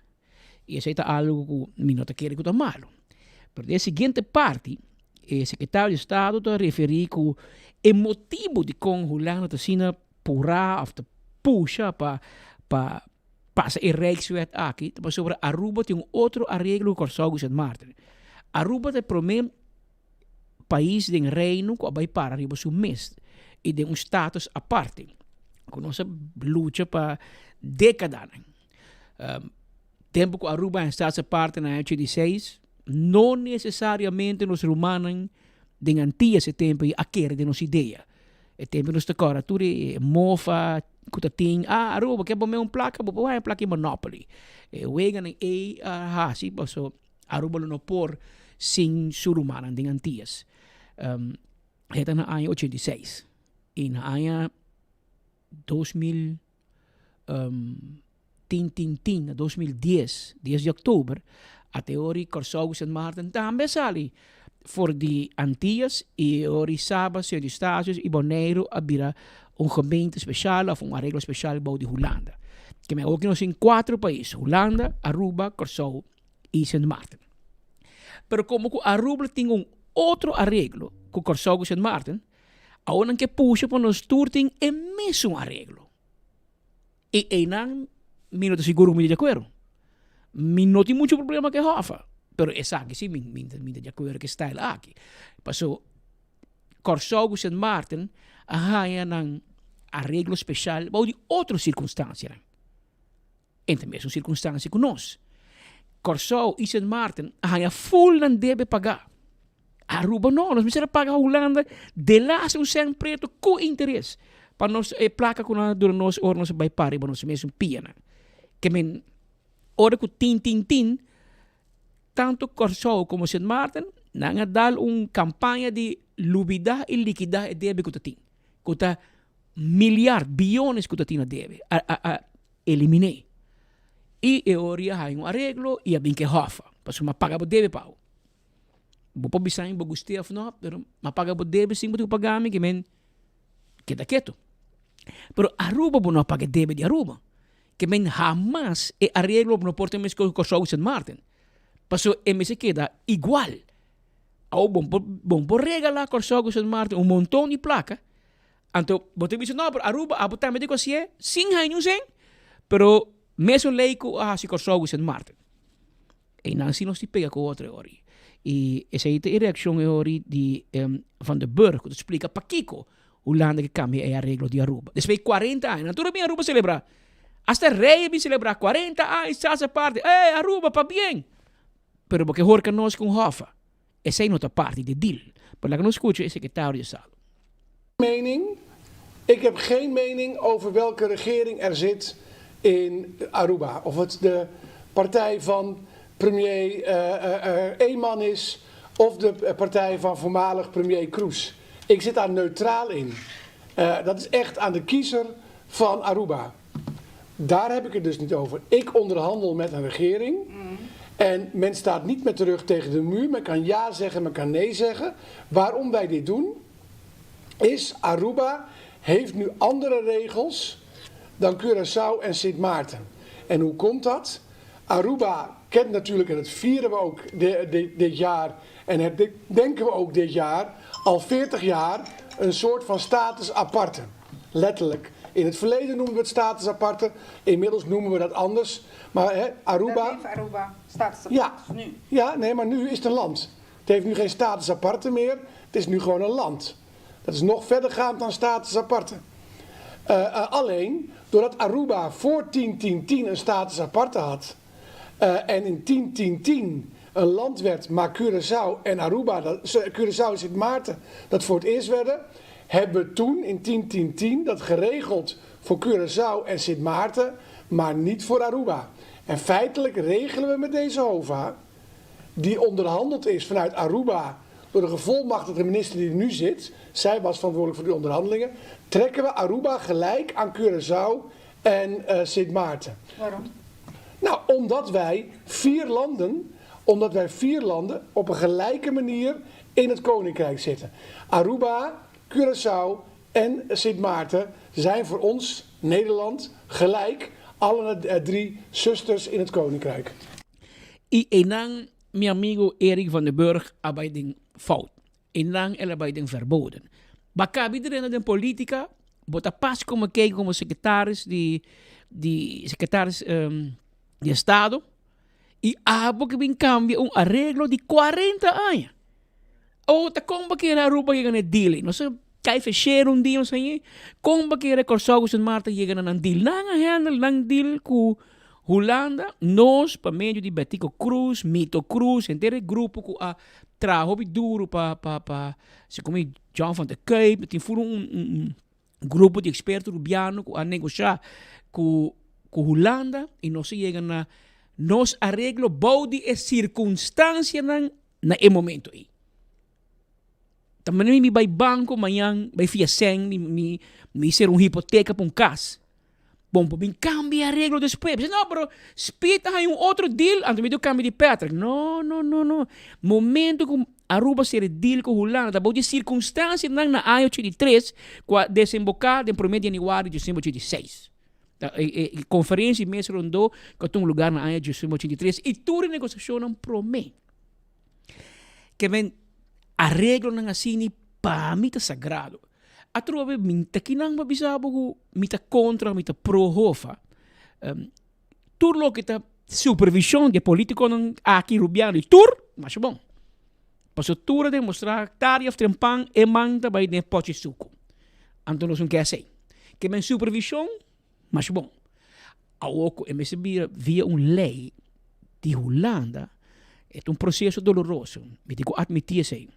T: i esei ta algu ku mi no ta kere ku ta malu. Pero den e siguiente parti e sekretario di estado ta referí ku e motibu dikon Hulanda ta asina purá òf ta pusha pa pa Pasa e Rijkswet aki ta pasobra Aruba tin un otro areglo ku Kòrsou ku Sint Maarten. Aruba ta e promé pais den Reino ku a bai para riba su mes i den un status aparte ku nos a lucha pa dékadanan. Tempu ku Aruba a status aparte na aña ochenta i seis no nesesariamente nos rumannan den Antillas e tempu ei a kere den nos idea. E tempu nos ta kòrda tur e mofa ku ta tin, ah Aruba bo ke bo me un plaka, bo por haña plaka di Monopoly. E weganan ei a hasi paso Aruba lo no por sin su rumannan den Antillas. E ta na aña 86 i na aña 2000 tin tin tin na 2010, dies di òktober, a te ora Kòrsou ku Sint Maarten tambe a sali for di Antillas i e ora Saba, Sint Eustatius i Boneiru a bira un gemeente speshal òf un areglo speshal bou di Hulanda. Keme awoki nos tin kuater pais, Hulanda, Aruba, Kòrsou i Sint Maarten. Pero komo ku Aruba tin un otro areglo ku Kòrsou ku Sint Maarten, awor nan ke pusha pa nos tur tin e mesun areglo. I einan mi no ta sigur ku mi ta di akuerdo. Mi no tin muchu problema ku e hòf, pero esaki si mi mi mi ta di akuerdo ku e style aki. Paso Kòrsou ku Sint Maarten a haña nan areglo speshal bou di otro sirkunstansianan. E ta mesun sirkunstansia ku nos. Kòrsou i Sint Maarten a haña ful nan debe pagá. Aruba no, nos mester a paga Hulanda delas un sèn pretu ku interes pa nos e plaka ku nan a duna nos ora nos a bai para riba nos mesun pianan. Ke men ora ku tin tin tin tantu Kòrsou komo Sint Maarten nan a dal un kampaña di lubidá i likidá e debe ku ta tin, ku ta miliard, biyones ku ta tin na debe a a a eliminé. I e ora i a haña un areglo i a bin ke hòf pasobra mi a paga bo debe pa bo. Bo por bisa mi bo gust'é òf no, pero mi a paga bo debe sin bo tin ku paga mi, ke men keda ketu. Pero Aruba bo no a paga e debe di Aruba. Ke men hamas e areglo no por ta meskos ku Kòrsou ku Sint Maarten. Pasobra e mester keda igual. Awor bo por bo por regalá Kòrsou ku Sint Maarten un monton di plaka, anto bo ta bisa no pero Aruba abo tambe tin ku hasié sin haña niun sen, pero mesun lei ku a hasi Kòrsou ku Sint Maarten. Einan si nos tin pega ku otro e ori. I esei ta e reakshon e ori di Van der Burg ku ta splika pakiko Hulanda ke kambia e areglo di Aruba. Despues di kuarenta aña, nan tur a bin Aruba selebrá. Asta rei a bin selebrá kuarenta aña Staats Aparte. Ey, Aruba, pabien! Pero bo ke horka nos ku un hòfa. Esei no ta parti di e deal. Pero laga nos skucha e sekretario di estado.
B: Mening? Ik heb geen mening over welke regering er zit in Aruba. Of het de partij van premier Eman is of de partij van voormalig premier Croes. Ik zit daar neutraal in. Dat is echt aan de kiezer van Aruba. Daar heb ik het dus niet over. Ik onderhandel met een regering. En men staat niet met de rug tegen de muur. Men kan ja zeggen, men kan nee zeggen. Waarom wij dit doen, is Aruba heeft nu andere regels dan Curaçao en Sint Maarten. En hoe komt dat? Aruba kent natuurlijk, en dat vieren we ook dit jaar en herdenken we ook dit jaar, al 40 jaar een soort van status aparte. Letterlijk. In het verleden noemden we het status aparte, inmiddels noemen we dat anders. Maar hè, Aruba.
C: Dat heeft Aruba status aparte
B: Ja.
C: nu.
B: Ja, nee, maar nu is het een land. Het heeft nu geen status aparte meer. Het is nu gewoon een land. Dat is nog verder gaand dan status aparte. Alleen, doordat Aruba voor 10-10-10 een status aparte had en in 10-10-10 een land werd, maar Curaçao en Aruba, dat, Curaçao en Sint Maarten, dat voor het eerst werden, hebben we toen in 10-10-10 dat geregeld voor Curaçao en Sint Maarten, maar niet voor Aruba. En feitelijk regelen we met deze HOVA, die onderhandeld is vanuit Aruba door de gevolmachtigde minister die er nu zit, zij was verantwoordelijk voor die onderhandelingen, trekken we Aruba gelijk aan Curaçao en Sint Maarten.
C: Waarom?
B: Nou, omdat wij vier landen op een gelijke manier in het koninkrijk zitten. Aruba, Curaçao en Sint Maarten zijn voor ons, Nederland, gelijk. Alle drie zusters in het koninkrijk.
T: I einan mi amigo Eric van den Burg a bai den fout. Einan el a bai den verboden. Bo a caba di drenta den politica, bo ta pas como kijk como secretaris di di secretaris di estado y abo ke bin cambia un areglo di cuarenta aña. Awor ta kon bo kere Aruba yega na e deal ei? Nos a kai feshera un dia nos hañ'é. Kon bo kere Kòrsou ku Sint Maarten yega na nan deal? Nan a handle nan deal ku Hulanda. Nos pa medio di Betico Croes, Mito Croes, henter e grupo ku a traha hopi duru pa pa pa segun John van der Kuyp, tin furu un un grupo di eksperto rubiano ku a negoshá ku ku Hulanda i nos a yega na nos areglo bou di e sirkunstansianan na e momento ei. Ta manera mi bai banko mañan bai fia sèn mi mi mi ser un hipoteka pa un kas. Bon por bin kambia e areglo despues. Bisa no pero Speed a haña un otro deal anto mi ta kambia di Patrick. No no no no. Momento ku Aruba sera e deal ku Hulanda ta bou di e sirkunstansianan na aña 83 ku a desemboká den promé di yanüari di 1986. E konferensia di mesa rondó ku a tuma lugar na aña 1983 i tur e negosiashonnan promé. Ke men areglonan asina pa mi ta sagrado. Atrobe mi ta kinan pa bisa bo ku mi ta kontra, mi ta pro Hoffa. Tur loke ta supervishon di e politikonan aki rubiano i tur, masha bon. Pasobra tur a demostrá tardi òf trempan e man ta bai den e pòchi suku. Anto nos no ke esei. Ke men supervishon, masha bon. Awor ku e mester bira via un lei di Hulanda, e ta un proseso doloroso. Mi tin ku atmití esei.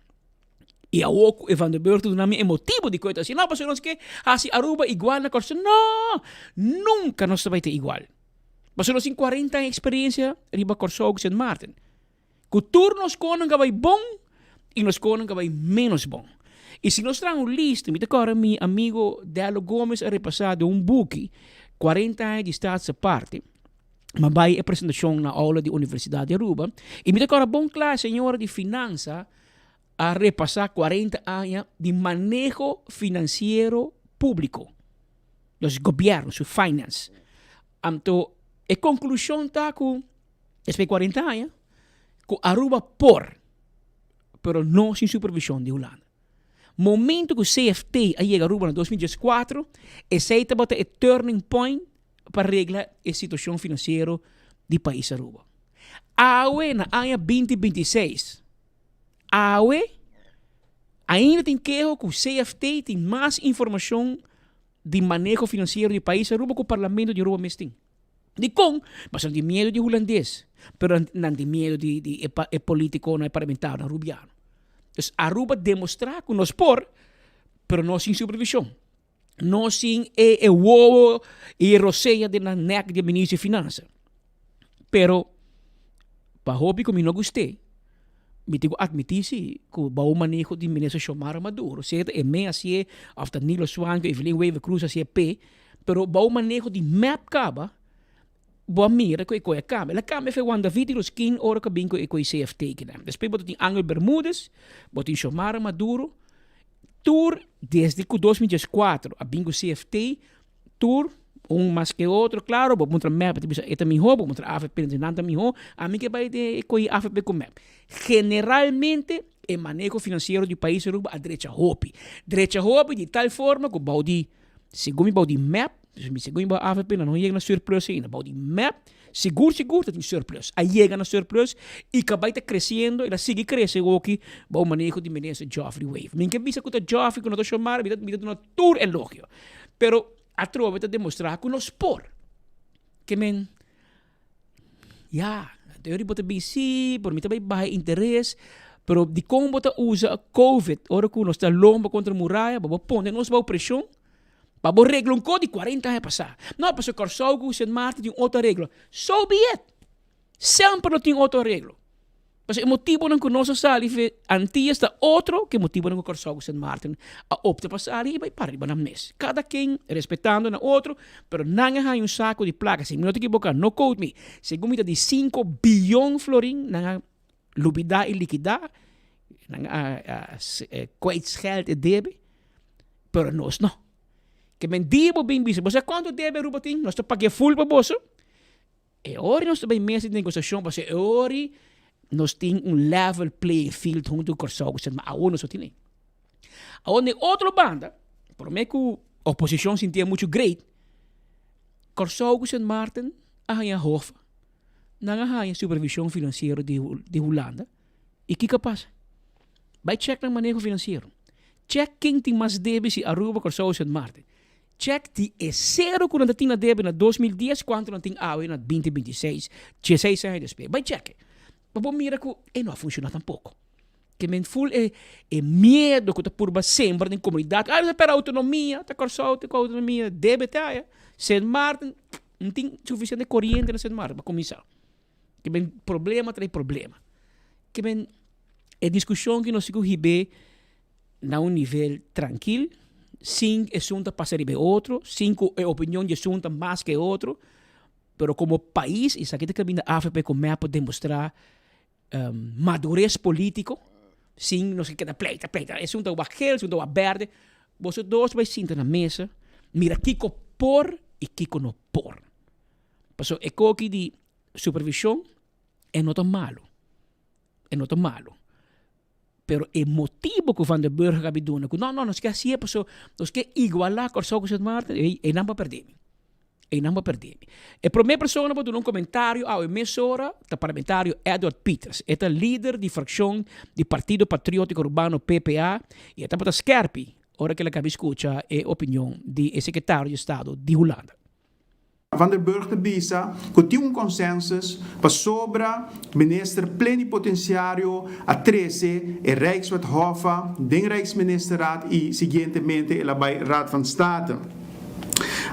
T: I awor ku e Van der Burg ta duna mi e motibu di ku e ta hasi, no, pasobra nos ke hasi Aruba igual na Kòrsou. No! Nunka nos ta bai ta igual. Pasobra nos tin kuarenta aña eksperensia riba Kòrsou ku Sint Maarten. Ku tur nos konan ka bai bon i nos konan ka bai ménos bon. I si nos traha un lista, mi ta kòrda mi amigo Dello Gomez a repasá den un buki kuarenta aña di Staats Aparte, mi a bai e presentashon na aula di Universidat di Aruba i mi ta kòrda bon kla e señora di finansa a repasá kuarenta aña di maneho finansiero públiko, dus gobièrnu su finance. Anto e konklushon ta ku Despues di cuarenta aña cu Aruba por, pero no sin supervision di Hulanda. Momento cu CFT a yega Aruba na 2014, esey tabata e turning point pa regla e situacion financiero di pais Aruba. Awe na aña 2026, awe ainda tin keho cu CFT tin mas informacion di maneho financiero di pais Aruba cu Parlamento di Aruba mes tin. Dikon? Pasobra nan tin miedu di hulandes, pero nan tin miedu di di e e politikonan, e parlamentarionan rubiano. Dus Aruba demostrá ku nos por, pero no sin supervishon. No sin e e wowo i e rosea den nan nèk di e minister di finansa. Pero pa hopi ku mi no gust'é, mi tin ku atmití si ku bou maneho di minister Xiomara Maduro, sea ta e me hasié òf ta Nilo Swank, Evelyn Wever-Croes hasié p'e, Pero bou maneho di mep kaba, bo a mira ku e koi a kambia. El a kambia fe Juan David i Roskin ora ku a bin ku e koi CFT kinan. Despues bo ta tin Angel Bermudez, bo tin Xiomara Maduro. Tur desde ku 2014 a bin ku CFT, tur un mas ke otro, klaro, bo puntra mep, e ta bisa e ta mihó, bo puntra avp, nan ta mihó. Ami ke bai den e koi avp ku mep. Generalmente e maneho finansiero di pais Aruba a drecha hopi. Drecha hopi di tal forma ku bou di. Segun mi bou di mep, segun mi bou avp nan no yega na surplus ainda, bou di mep sigur sigur ta tin surplus, a yega na surplus y cabay ta creciendo y ta sigui crece awoki bou maneho di minister Geoffrey Wever. Mi ke bisa cu ta Geoffrey cu no ta Xiomara, mi ta mi ta duna tur elogio, pero atrobe ta demostra cu nos por. Ke men, ya, teori bo ta bin si, pero mi ta bay baha interes, pero dicon bo ta usa covid ora cu nos ta lomba contra muraya, bo bo pone nos bou presion pa bo regla un cos di cuarenta aña pasa. No, pasobra Corsou cu Sint Maarten tin otro areglo. So be it! Semper lo tin otro areglo. Pasobra e motibonan ku nos a sali fe Antillas ta otro ku e motibonan ku Kòrsou ku Sint Maarten a opta pa sali i bai para riba nan mes. Kada ken respetando na otro, pero nan a haña un sako di plaka, si mi no ta ekiboká, no quote me, segun mi ta di sinku biyon florin nan a lubidá i likidá, nan a kwijtscheld e debe, pero nos no. Ke men dia bo bin bisa, bo sa kuantu debe Aruba tin? Nos ta pag'é ful pa boso. E ora nos ta bay mesa di negociacion pasobra e ora nos tin un level playing field hunto cu Corsou cu Sint Maarten. Awor nos no tin ey. Awor na e otro banda, prome cu oposicion sinti mucho great, Corsou cu Sint Maarten a haya hof, nan a haya supervision financiero di di Hulanda y kico a pasa? Bay check nan maneho financiero. Check ken tin mas debe si Aruba, Corsou o Sint Maarten. Check di e sero ku nan ta tin na debe na 2010 kuantu nan tin awe na 2026, dieseis aña despues. Bai check e. Pa bo mira ku e no a funshoná tampoko. Ke men ful e e miedo ku ta purba sembra den komunidat. Ay, nos ta pera outonomia, ta Kòrsou ta ku outonomia, debe ta aya. Sint Maarten, no tin sufisiente koriente na Sint Maarten pa kuminsá. Ke men problema trae problema. Ke men e diskushon ku nos tin ku hib'é na un nivel trankil, sin esun ta pasa riba e otro, sin ku e opinion di esun ta mas ku e otro, pero komo pais, esaki ta kaminda avp ku mep a demostrá madures polítiko, sin nos keda pleita, pleita, esun ta wak gel, esun ta wak bèrdè, boso dos bai sinta na mesa, mira kiko por i kiko no por. Pasobra e koki di supervishon e no ta malu, e no ta malu. Pero e motibo ku Van der Burg a kabi duna ku no no nos ke hasié paso nos ke igualá Kòrsou ku Sint Maarten, ei einan bo a pèrdè mi. Einan bo a pèrdè mi. E promé persona pa duna un komentario awe mesora ta parlamentario Edward Pieters. E ta lider di frakshon di Partido Patriótiko Urbano, PPA, i e tabata skèrpi ora ku el a kabi skucha e opinion di e sekretario di estado di Hulanda.
D: Van der Burg ta bisa ku tin un consensus pasobra minister plenipotenciario a trese e Rijkswet Hoffa den Rijksministerraad y siguientemente el a bay Raad van State.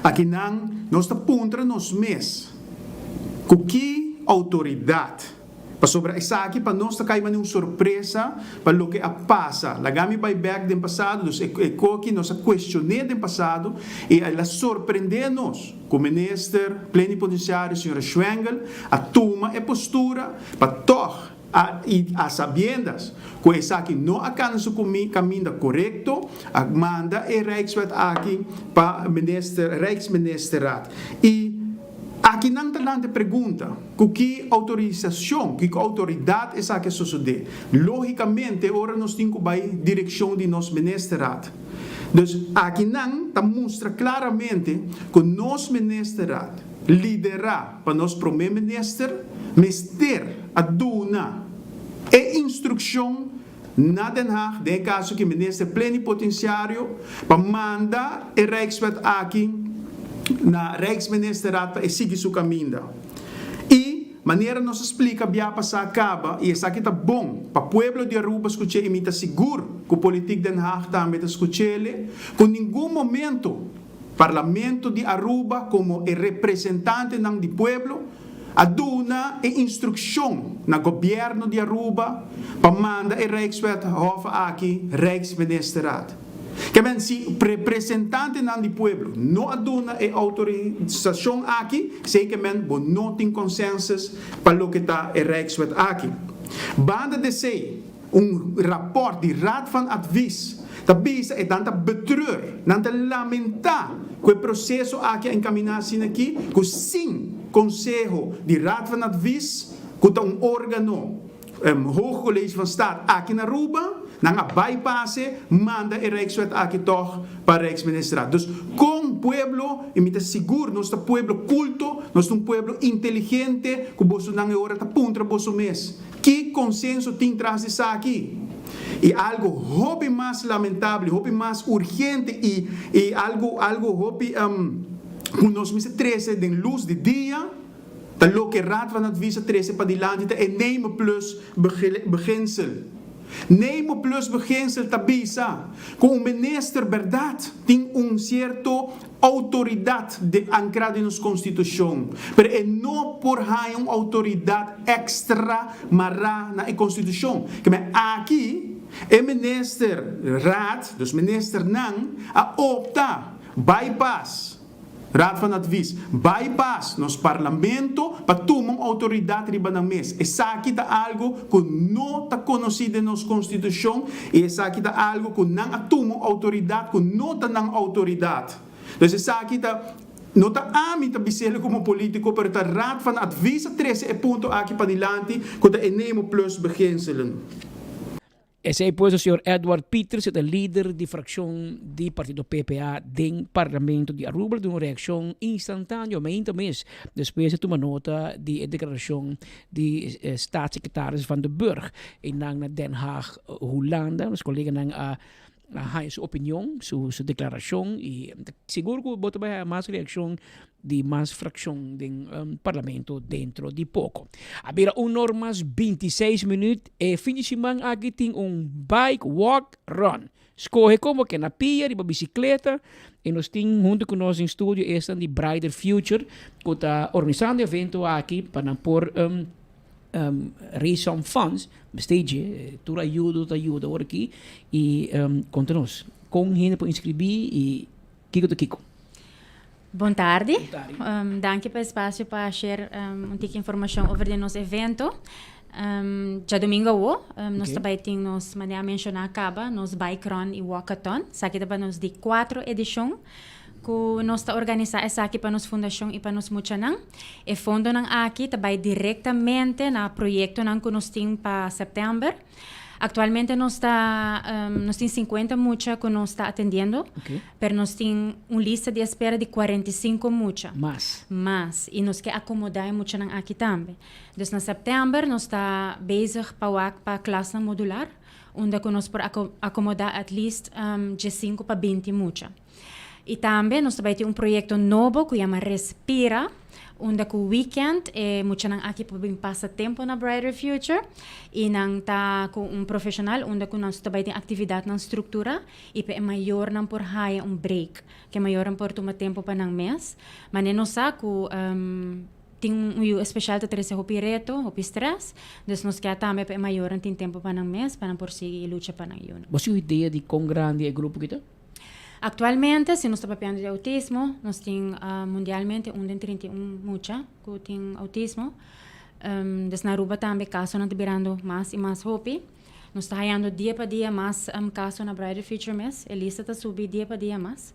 D: Akinan nos ta puntra nos mes ku ki autoridad. Pasobra esaki pa nos ta kai manera un sorpresa pa loke a pasa. Laga mi bai bek den pasado, dus e koki nos a kuestion'é den pasado i el a sorprendé nos ku Minister Plenipotenciario señora Schwengle a tuma e postura pa tòg a i a sabiendas ku esaki no a kana su kaminda korekto a manda e Rijkswet aki pa Minister Rijksministerraad i Aki nan ta lanta e pregunta, ku ki outorisashon, ki outoridat esaki a sosodé? Lógikamente ora nos tin ku bai direkshon di nos ministerraad. Dus aki nan ta mustra klaramente ku nos ministerraad, liderá pa nos promé minister, mester a duna e instrukshon na Den Haag, den e kaso ki minister plenipotenciario, pa manda e Rijkswet aki na Rijksministerraad pa e sigui su kaminda. I, manera nos a splika bia pasá kaba, i esaki ta bon pa pueblo di Aruba skuch'é i mi ta sigur ku politiek Den Haag tambe ta skuch'ele, ku ningun momento Parlamento di Aruba komo e representantenan di pueblo a duna e instrukshon na gobièrnu di Aruba pa manda e Rijkswet Hof aki Rijksministerraad. Ke men si representantenan di pueblo no a duna e outorisashon aki, esei ke men bo no tin consensus pa loke ta e Rijkswet aki. Banda di esei, Un rapòrt di Raad van Advies ta bisa e nan ta betreur, nan ta lamentá ku e proseso aki a enkaminá asina aki ku sin konseho di Raad van Advies ku ta un órgano Hoog College van Staat aki na Aruba, nan a bypasse manda e Rijkswet aki tòg pa Rijksministerraad. Dus kon. un pueblo y mi ta sigur nos ta pueblo culto, nos ta un pueblo inteligente cu bosonan e ora ta puntra boso mes, ki consenso tin tras di esaki? Y algo hopi mas lamentable, hopi mas urgente y y algo algo hopi cu nos mester trece den luz di dia ta loke Raad van Advies a trece padilanti ta e Neem Plus Beginsel. Neem Plus Beginsel ta bisa cu un minister berdad tin un cierto autoridad den ancra den nos constitucion, pero e no por haña un autoridad extra mará na e constitucion. Keme aki e minister Raad, dus ministernan, a opta bypass Raad van Advies, bypass nos Parlamento pa tuma un autoridad riba nan mes. Esaki ta algo cu no ta conoci den nos Constitucion y esaki ta algo cu nan a tuma un autoridad cu no ta nan autoridad. Dus esaki ta, no ta ami ta bisele como politico, pero ta Raad van Advies a trece e punto aki padilanti cu ta e Nemo Plus beginselen.
T: Esei pues señor Edward Pieters e ta lider di fraccion di partido PPA den Parlamento di Aruba di un reaccion instantaneo meinta mes despues di tuma nota di e declaracion di staatssecretaris Van der Burg einan na Den Haag, Hulanda. Nos coleganan a haña su opinion, su su declaracion y sigur cu bo ta bay haya mas reaccion di mas fraccion den Parlamento dentro di poco. A bira un or mas bintiseis minuut, e fin di siman aki tin un bike walk run. Scoge como ke na pia riba bicicleta y nos tin hunto cu nos den studio esnan di Brighter Future cu ta organisando e evento aki pa nan por raise some funds, besteedje, tur ayudo ta yuda ora aki y conta nos con hende por inscribi y kiko ta kiko.
E: Bon tardi. Danki pa e espacio pa share un tiki informacion over di nos evento. Djadomingo awo nos ta bay tin nos, manera a menciona caba, nos bike run y walkathon. Esaki ta pa nos di cuatro edicion cu nos ta organisa esaki pa nos fundacion y pa nos muchanan. E fondonan aki ta bay directamente na proyectonan cu nos tin pa september. Actualmente nos ta nos tin 50 mucha cu nos ta atendiendo, pero nos tin un lista di espera di 45 mucha.
T: Mas.
E: Mas. Y nos ke acomoda e muchanan aki tambe. Dus na september nos ta bezig pa wak pa klasnan modular, unda cu nos por acomoda at least diescinco pa binti mucha. Y tambe nos ta bay tin un proyecto nobo cu yama Respira, unda cu weekend e muchanan aki por bin pasa tempo na Brighter Future y nan ta cu un profesional unda cu nos ta bay tin actividadnan structura y pa e mayornan por haya un break, cu e mayornan por tuma tempo pa nan mes. Mane nos sa cu tin un yu especial ta trece hopi reto, hopi stress, dus nos kier tambe pa e mayornan tin tempo pa nan mes pa nan por sigui y lucha pa nan yunan.
T: Bo tin un idea di con grandi e grupo aki ta?
E: Actualmente, si nos ta papiando di autismo, nos tin mundialmente un den 31 mucha cu tin autismo. Des na Aruba tambe casonan ta birando mas y mas hopi. Nos ta hayando dia pa dia mas caso na Brighter Future mes. E lista ta subi dia pa dia mas.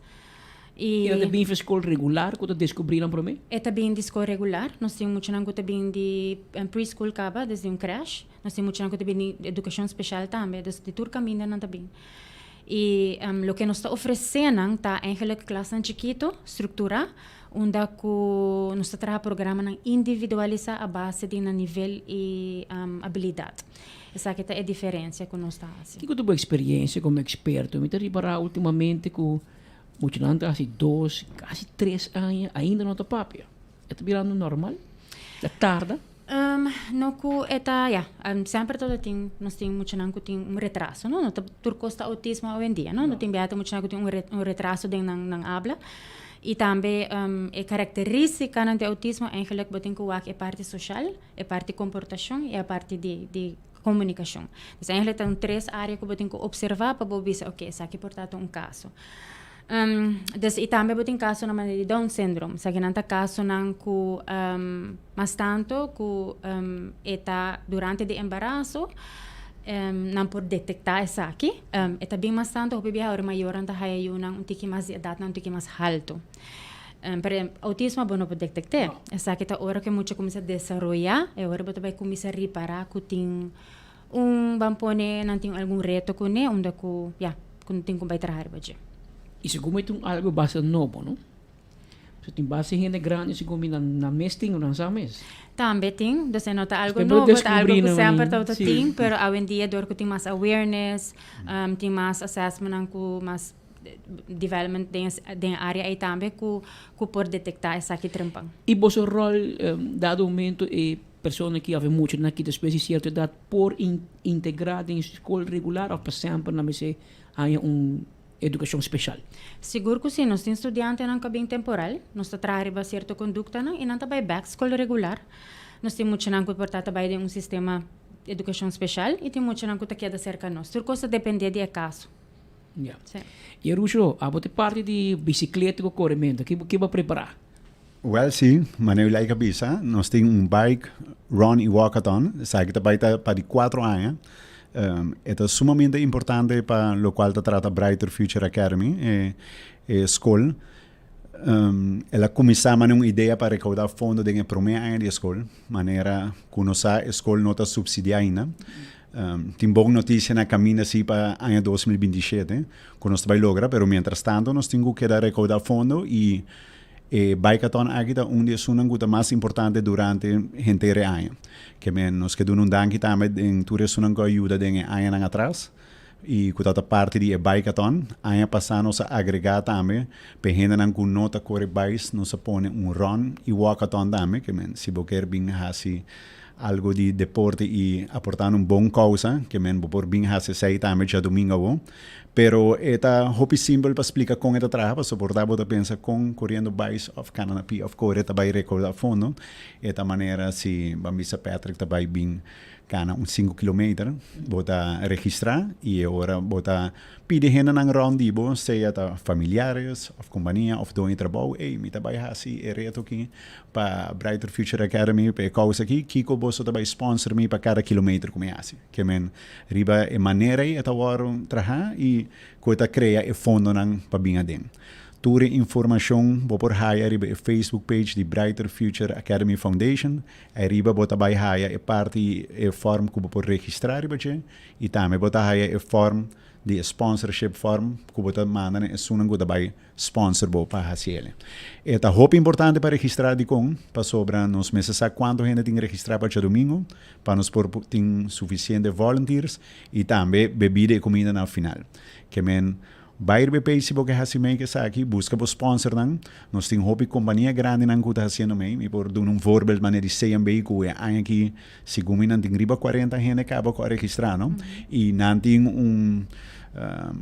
T: Y nan ta bin for school regular cu ta descubri nan prome?
E: E ta bin di school regular. Nos tin muchanan cu ta bin di preschool caba, desde un crèche. Nos tin muchanan cu ta bin di educacion special tambe. Dus di tur caminda nan ta bin. Y loke nos ta ofrece nan ta eigenlijk klasnan chikito, structura, unda cu nos ta traha programanan individualisa a base di nan nivel y abilidad. Esaki ta e diferencia cu nos ta haci.
T: Kico ta bo experiencia como experto? Mi ta ripara ultimamente cu muchanan ta haci dos, casi tres aña ainda no ta papia. E ta birando normal? Ta tarda?
E: No ku e ta, ya, semper ta tin, nos tin muchanan ku tin un retraso, no? No ta tur kos ta outismo awendia, no? No tin biaha ta muchanan ku tin un retraso den nan nan abla. I tambe e karakteristikanan di outismo eigenlijk bo tin ku wak e parti soshal, e parti komportashon i e parti di di komunikashon. Dus eigenlijk ta un tres área ku bo tin ku opservá pa bo bisa oke esaki por ta ta un kaso. Dus i tambe bo tin kasonan manera di Down syndrome. Esakinan ta kasonan ku mas tanto ku e ta durante di embaraso nan por detektá esaki. E ta bin mas tanto hopi biaha ora mayornan ta haya yunan un tiki mas di edatnan un tiki mas haltu. Pero outismo bo no por detekt'é. Esaki ta ora ku e mucha kuminsá desaroyá, e ora bo ta bai kuminsá ripará ku tin un ban pone nan tin algun reto kuné unda ku ya ku tin ku bai traha riba dje.
T: I segun mi ta un algu basta nobo, no? Tin base hende grandi segun mi nan nan mes tin o nan sa mes.
E: Tambe tin, dus e no ta algo
T: Despues bo
E: nobo, ta algo
T: descubri
E: ku
T: nan
E: semper
T: ni,
E: tabata
T: sí.
E: tin, pero awendia dor ku tin mas awareness, tin mas assessmentnan ku mas development den e den e area ei tambe ku ku por detektá esaki trempan.
T: I boso ròl dado momento e persona ki òf e muchanan ki despues di sierto edat por integrá den skol regular òf pa semper nan mester haña un edukashon speshal?
E: Sigur ku si, nos tin studiantenan ku a bin temporal, nos ta traha riba sierto konduktanan i nan ta bai bèk skol regular. Nos tin muchanan ku por ta ta bai den un sistema edukashon speshal i tin muchanan ku ta keda serka nos. Tur kos ta dependé di e kaso.
T: Ya.
E: Sí.
T: Yerusho, abo ta parti di bisikleta ku korementu. Ki ki bo a prepará?
F: Wèl sí, manera Ulaik a bisa, nos tin un bike, run i walkathon. Esaki ta bai ta pa di kuatro aña. E ta sumamente importante pa lokual ta trata Brighter Future Academy, e e skol. El a kuminsá manera un idea pa rekoudá fondo den e promé aña di e skol, manera ku nos sa e skol no ta supsidiá ainda. Tin bon notisia na kaminda si pa aña 2027 ku nos ta bai logra, pero mientras tanto nos tin ku keda rekoudá fondo i e bikeathon aki ta un di esunnan ku ta mas importante durante henter e aña. Ke men nos ke duna un danki tambe den tur esunnan ku a yuda den e añanan atras. I ku ta ta parti di e bikeathon. Aña pasá nos a agregá tambe pa e hendenan ku no ta kore bais, nos a pone un run i walkathon tambe. Ke men si bo kier bin hasi algu di deporte i aportá na un bon kousa, ke men bo por bin hasi esei tambe djadumingu awor. Pero e ta hopi simpel pa splika kon e ta traha, pasobra por ta bo ta pensa kon koriendo bais òf kana na pia òf kore ta bai rekoudá fondo. E ta manera si ban bisa Patrick ta bai bin Kana un sinku kilometer, bo ta registrá i e ora bo ta pidi hendenan rònt di bo, sea ta familiares òf kompania òf doño di trabou, ey, mi ta bai hasi e reto aki pa Brighter Future Academy pa e kousa aki, kiko boso ta bai sponsor mi pa kada kilometer ku mi hasi? Ke men riba e manera ei e ta wòrdu trahá i ku e ta krea e fondonan pa bin aden. Tur e informashon bo por haya riba e Facebook page di Brighter Future Academy Foundation. Ariba bo ta bai haya e parti e form ku bo por registrá riba dje i tambe bo ta haya e form di e sponsorship form ku bo ta manda na esunnan ku ta bai sponsor bo pa hasi ele. E ta hopi importante pa registrá dikon? Pasobra nos mester sa kuantu hende tin registrá pa djadumingu pa nos por tin sufisiente volunteers i tambe bebida i kuminda na final. Ke men Bai riba e page si bo ke hasi mei ku esaki, buska bo sponsornan. Nos tin hopi kompania grandinan ku ta hasiendo mei. Mi por duna un voorbeeld manera di CMB ku e aña aki segun mi nan tin riba kuarenta hende kaba ku a registrá no. I nan tin un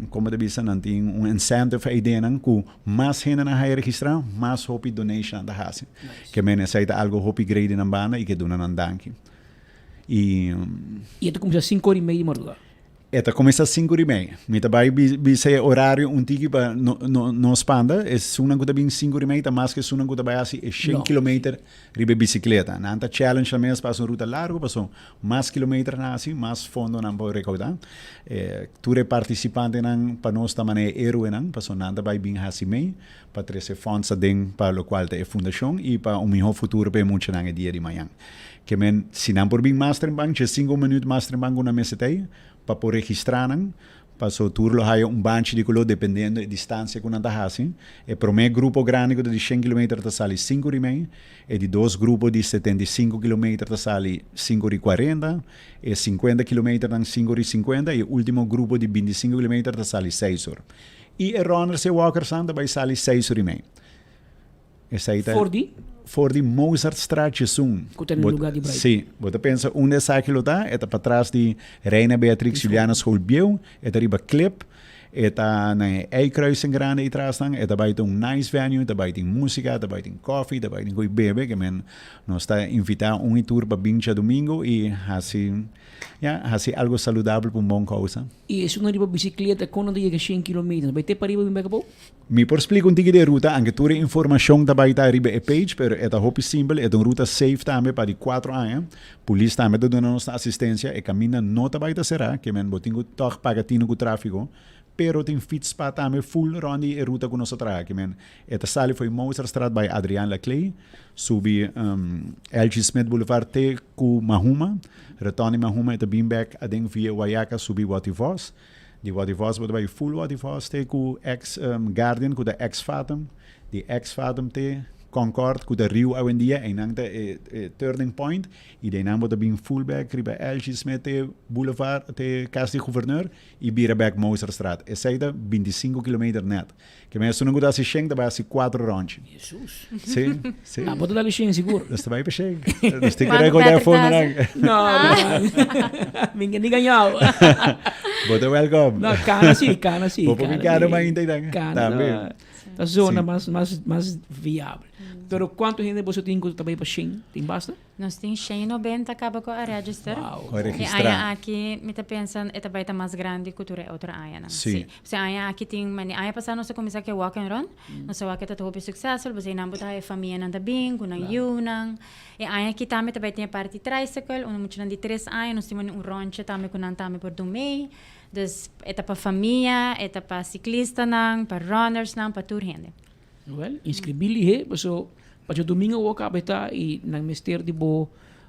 F: komo ta bisa nan tin un incentive eidenan ku mas hende nan haya registrá mas hopi donation nan ta hasi. Ke men esei ta algo hopi great di nan banda i ke duna nan danki. I.
T: I e ta kuminsá sinku ora i mei di mardugá.
F: E ta kuminsá sinku di mei. Mi ta bai bisa e orario un tiki pa no spanta. Esunnan ku ta bin sinku di mei ta mas ku esunnan ku ta bai hasi e shen kilometer riba e bisikleta. Nan ta challenge nan mes pa hasi un ruta largu pasobra mas kilometer nan hasi, mas fondo nan por rekoudá. Tur e partisipantenan pa nos ta manera e héroenan pasobra nan ta bai bin hasi mei pa trese fonds aden pa lokual ta e fundashon i pa un mihó futuro pa e muchanan e dia di mañan. Ke men, si nan por bin mas trempan, dje sinku minüt mas trempan ku nan mester ta ei, pa por registrá nan, paso tur lo haya un banchi di koló dependiendo e distansia ku nan ta hasi. E promé grupo grandi ku ta di shen kilometer ta sali sinku ora i mei, e di dos grupo di 75 kilometer ta sali sinku ora i kuarenta, e sinkuenta kilometernan sinku ora i sinkuenta i e último grupo di bintisinku kilometer ta sali seis or. I e runners i e walkersnan ta bai sali seis ora i mei. Esei ta
T: For di?
F: For di Mozartstraat Jesun.
T: Ku ta na lugar di Brighton.
F: Sí. Bo ta pensa unda esaki lo ta? E ta patras di Reina Beatrix Juliana School bieu. E ta riba Klip. E ta na e Eikruising grandi ei trasnan. E ta bai ta un nice venue. Ta bai tin músika, ta bai tin kòfi, ta bai tin ko'i bebe. Ke men nos ta invitá un i tur pa bin djadumingu i hasi, ya, hasi algo saludabel pa un bon kousa.
T: I esun riba bisikleta kon nan ta yega shen kilometer? Nan bai te pariba bin bek abou?
F: Mi por splika un tiki di e ruta, anke tur e informashon ta bai ta riba e page, pero e ta hopi simpel, e ta un ruta safe tambe pa di kuatro aña. Polis tambe ta duna nos asistensia, e kaminda no ta bai ta será, ke men bo tin ku tòg paga tinu ku tráfiko, pero tin fietspad tambe full rònt di e ruta ku nos a traha, ke men e ta sali for di Mozartstraat bai Adriaan Laclé, subi LG Smith Boulevard te ku Mahuma, retorn di Mahuma e ta bin bèk aden via Wayaca subi Watty Vos. Di Watty Vos bo ta bai full Watty Vos te ku ex Guardian ku ta ex Fatum. Di ex Fatum te. Concord ku ta riu awendia, einan ta e e turning point i di einan bo ta bin full bek riba LG Smith te Boulevard te kas di Gouverneur i bira bek Mozartstraat. Esei ta 25 kilometer net. Ke men esunnan ku ta hasi shen ta bai hasi kuatro ròntji.
T: Jesus.
F: Sí, sí.
T: Ah, bo ta dal shen sigur.
F: Nos ta bai pa shen. Nos tin ku rekordá e fondonan.
T: No, mi ni gañao.
F: Bo ta welkom.
T: No, kana si, kana si.
F: Bo por bin kana mainta einan.
T: Kana.
F: Tambe.
T: Ta zona mas, mas, mas viabel. Pero kuantu hende boso tin ku ta bai pa shen? Tin basta?
E: Nos tin 190 kaba ku a register.
F: Wow. Ku a
E: E
F: registrá.
E: aña aki mi ta pensa e ta bai ta mas grandi ku tur e otro añanan.
F: Sí.
E: Sí. Pasobra e aña aki tin mane aña pasá nos a kuminsá ku e walk and run. Nos a wak e ta hopi suksesful pasobra einan bo ta haya e famianan ta bin ku nan yunan. E aña aki tambe ta bai tin e parti tricycle unda muchanan di tres aña nos tin mane un ròntje tambe ku nan tambe por dun mee. Dus e ta pa famia, e ta pa siklistanan, pa runnersnan, pa tur hende.
T: Wel, inscribí lihé, paso pa djadumingo awor kaba e ta i nan mester di bo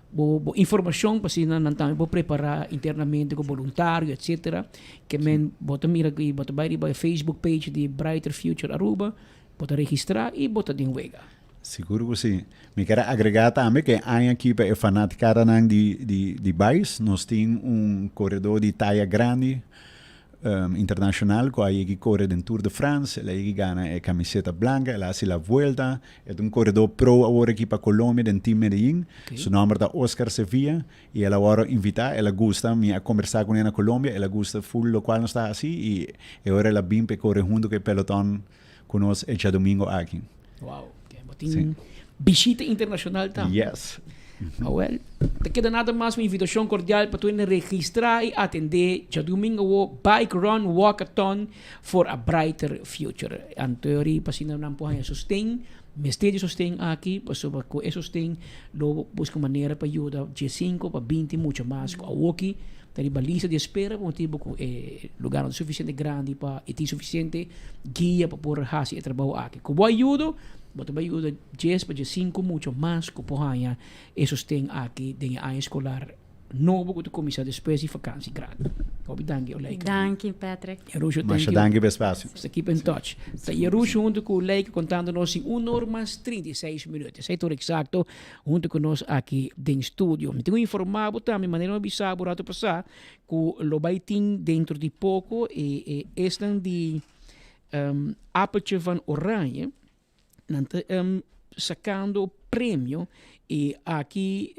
T: bo bo informashon pa asina nan tambe por prepará internamente ku boluntario etcetera. Ke men bo ta mira ku bo ta bai riba e Facebook page di Brighter Future Aruba, bo ta registrá i bo ta den wega.
F: Sigur ku si. Mi ker a agregá tambe ku e aña aki pa e fanatikadanan di di di bais nos tin un koredó di taya grandi internacional cu a yegi core den Tour de France, el a yegi gana e camiseta blanca, el a haci la vuelta, e ta un coredor pro awor aki pa Colombia den Team Medellin, su nomber ta Oscar Sevilla y el a worde invita, el a gusta, mi a conversa cune na Colombia, el a gusta full locual nos ta haci y e ora el a bin pa e core hunto cu e peloton cu nos e djadomingo aki.
T: Wow, bo tin bishita internacional tambe.
F: Yes.
T: Awel, ta keda nada mas un invitacion cordial pa tur hende registra y atende djadomingo awo Bike Run Walkathon for a Brighter Future. Anto pa asina nan por haña sosten, mester di sosten aki, pasobra cu e sosten lo busca manera pa yuda diesinco pa binti mucha mas cu awoki ta riba lista di espera pa motibu cu e lugar no ta suficiente grandi pa y tin suficiente guia pa por haci e trabou aki. Cu bo ayudo, bo ta bay yuda dies pa diesinco mucha mas cu por haña e sosten aki den e aña escolar nobo cu ta cuminsa despues di vakantie grandi. Hopi danki Oleika.
E: Danki Patrick.
T: Yerusho, thank
F: Masha
T: you.
F: danki pa e espacio.
T: Nos ta keep in touch. Ta Yerusho hunto cu Oleika contando nos sin un or mas 36 minuut. Esey ta ora exacto hunto cu nos aki den studio. Mi tin cu informa bo tambe, manera mi a bisa bo rato pasa, cu lo bay tin dentro di poco e e esnan di Appeltje van Oranje, nan ta sacando premio y aki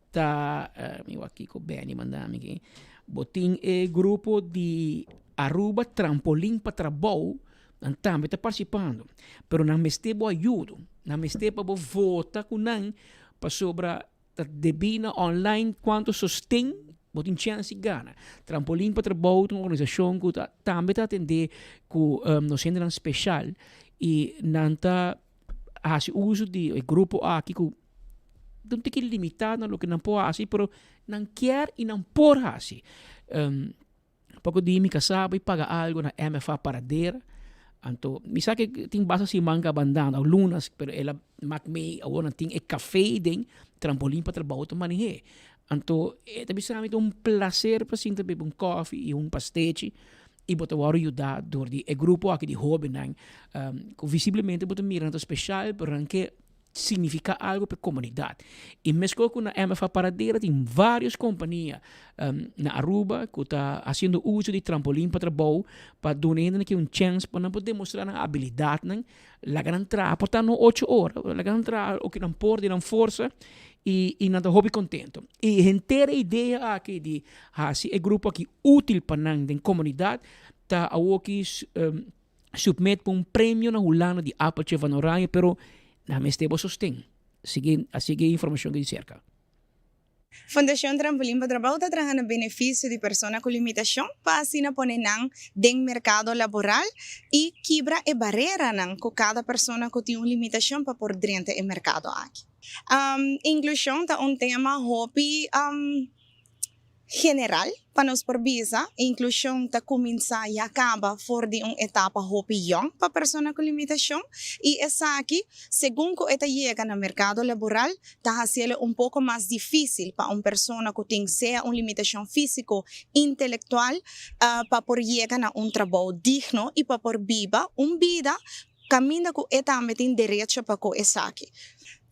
T: ta, mi wak kico Benny manda mi aki, bo tin e grupo di Aruba Trampolin pa Trabou, nan tambe ta participando, pero nan mester bo ayudo, nan mester pa bo vota cu nan pasobra Ta debí na online kuantu sosten bo tin chèns di gana. Trampolin pa Trabou ta un organisashon ku ta tambe ta atendé ku nos hendenan speshal i nan ta hasi uso di e grupo aki ku ta un tiki limitá na loke nan por hasi pero nan kier i nan por hasi. Poko di mi kasá bai paga algo na MFA Paradera. Anto mi sa ke tin basta siman ku a bandando, òf lunas, pero el a mak mei awor nan tin e kafé den Trampolin pa Trabou ta maneh'é. Anto e ta bisa mi ta un plaser pa sinta bebe un kòfi i un pastechi i bo ta wòrdu yudá dor di e grupo aki di hóbennan ku visiblemente bo ta mira nan ta speshal pero nan ke significa algo pa e comunidad. Y mescos cu na MFA Paradera tin varios compania na Aruba cu ta haciendo uso di trampolin pa trabou pa duna hende aki un chance pa nan por demostra nan habilidadnan, laga nan traha por ta no ocho ora, laga nan traha loke nan por di nan forsa y y nan ta hopi contento. Y henter e idea aki di haci e grupo aki util pa nan den comunidad ta awoki submit pa un premio na Hulanda di Appeltje van Oranje, pero nan mester bo sosten. Sigui a sigui e informacion di cerca.
G: Fundashon Trampolin pa Trabou ta traha na benefisio di persona ku limitashon pa asina pone nan den merkado laboral i kibra e bareranan ku kada persona ku tin un limitashon pa por drenta e merkado aki. Inklushon ta un tema hopi General, pa nos por bisa, inklushon ta kuminsá ya kaba for di un etapa hopi yòn pa persona ku limitashon i esaki, segun ku e ta yega na merkado laboral, ta hasiel un poko mas difísil pa un persona ku tin sea un limitashon físiko, intelektual, pa por yega na un trabou digno i pa por biba un bida. kaminda ku e tambe tin derecho pa ku esaki.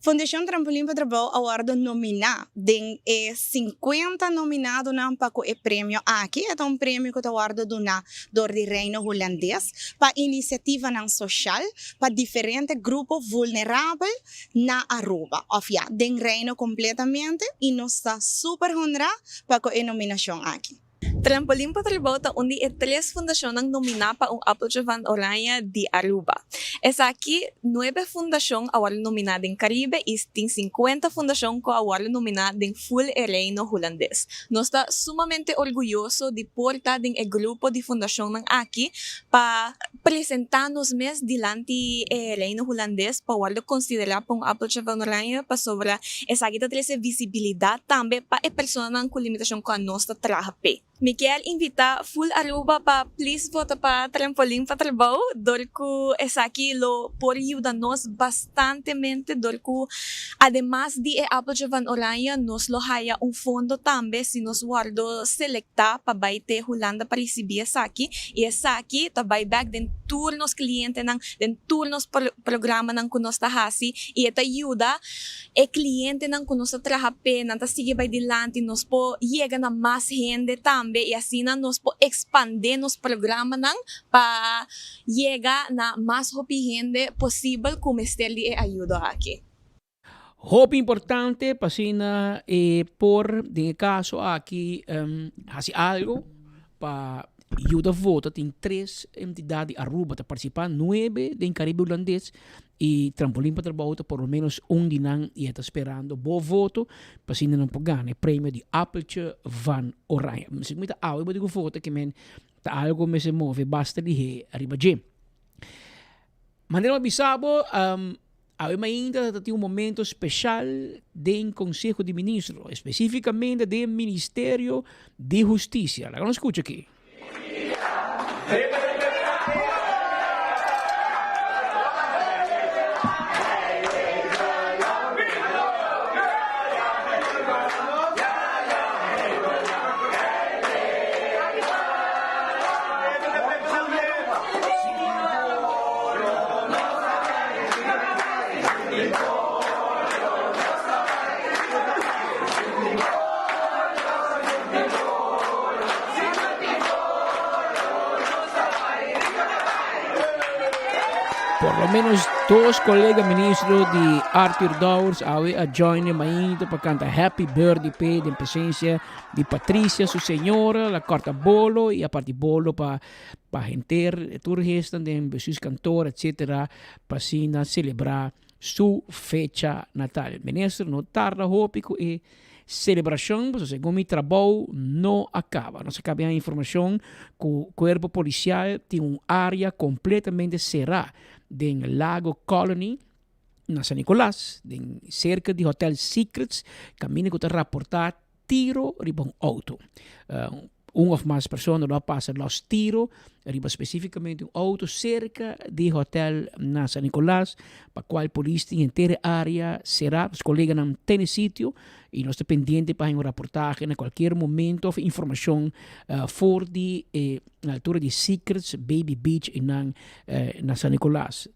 G: Fundashon Trampolin pa Trabou a wòrdu nominá den e sinkuenta nominadonan pa ku e premio aki. E ta un premio ku ta wòrdu duná dor di Reino Hulandes pa inisiativanan soshal pa diferente grupo vulnerabel na Aruba òf ya den Reino kompletamente i nos ta super honrá pa ku e nominashon aki.
J: Trampolin pa Trabou ta un di e tres fundashonnan nominá pa un Appeltje van Oranje di Aruba. Esaki nuebe fundashon a wòrdu nominá den Karibe i tin sinkuenta fundashon ku a wòrdu nominá den ful e Reino Hulandes. Nos ta sumamente orguyoso di por ta den e grupo di fundashonnan aki pa presentá nos mes dilanti e Reino Hulandes pa wòrdu konsiderá pa un Appeltje van Oranje pasobra esaki ta trese visibilidat tambe pa e personanan ku limitashon ku anos ta traha p'e. Mi kier invitá ful Aruba pa plis vota pa Trampolin pa Trabou dor ku esaki lo por yuda nos bastantemente dor ku ademas di e Appeltje van Oranje nos lo haya un fondo tambe si nos wòrdu selektá pa bai te Hulanda pa risibí esaki i esaki ta bai bèk den tur nos klientenan, den tur nos programanan ku nos ta hasi i e ta yuda e klientenan ku nos ta traha p'e, nan ta sigui bai dilanti, nos por yega na mas hende tambe i asina nos por ekspandé nos programanan pa yega na mas hopi hende posibel ku mester di e ayudo aki.
T: Hopi importante pa asina e por den e kaso aki hasi algo pa yuda vota. Tin tres entidat di Aruba ta partisipá, nuebe den Karibe Hulandes i Trampolin pa Trabou ta por lo menos un di nan i e ta sperando bo voto pa asina nan por gana e premio di Appeltje van Oranje. Segun mi ta awe bo di ku vota ke men ta algo mester move basta lihé ariba dje. Manera mi a bisa bo, Awe mainta ta tin un momento special den Conseho di Ministro, especificamente den Ministerio di Husticia. Laga nos scucha aki. Por lo menos dos colega ministro di Arthur Dowers awe a join e mainta pa canta Happy Birthday p'e den presencia di Patricia su señora, la corta bolo y a parti bolo pa pa henter tur hesnan den bestuurskantoor etc. Pa asina selebrá su fecha natal. Minister no tarda hopi ku e selebrashon pasobra segun mi trabou no a kaba. Nos a kaba haña informashon ku kuerpo polisial tin un área kompletamente será den Lago Colony na San Nicolas, den serka di Hotel Secrets, kaminda ku ta raportá tiro riba un auto. Un of mas persona lo a pasa los tiro riba specificamente un auto cerca di hotel na San Nicolas, pa cual polis tin henter e area cera. Nos coleganan ta den e sitio y nos ta pendiente pa haña un raportahe na cualkier momento of informacion for di e altura di Secrets Baby Beach einan na San Nicolas.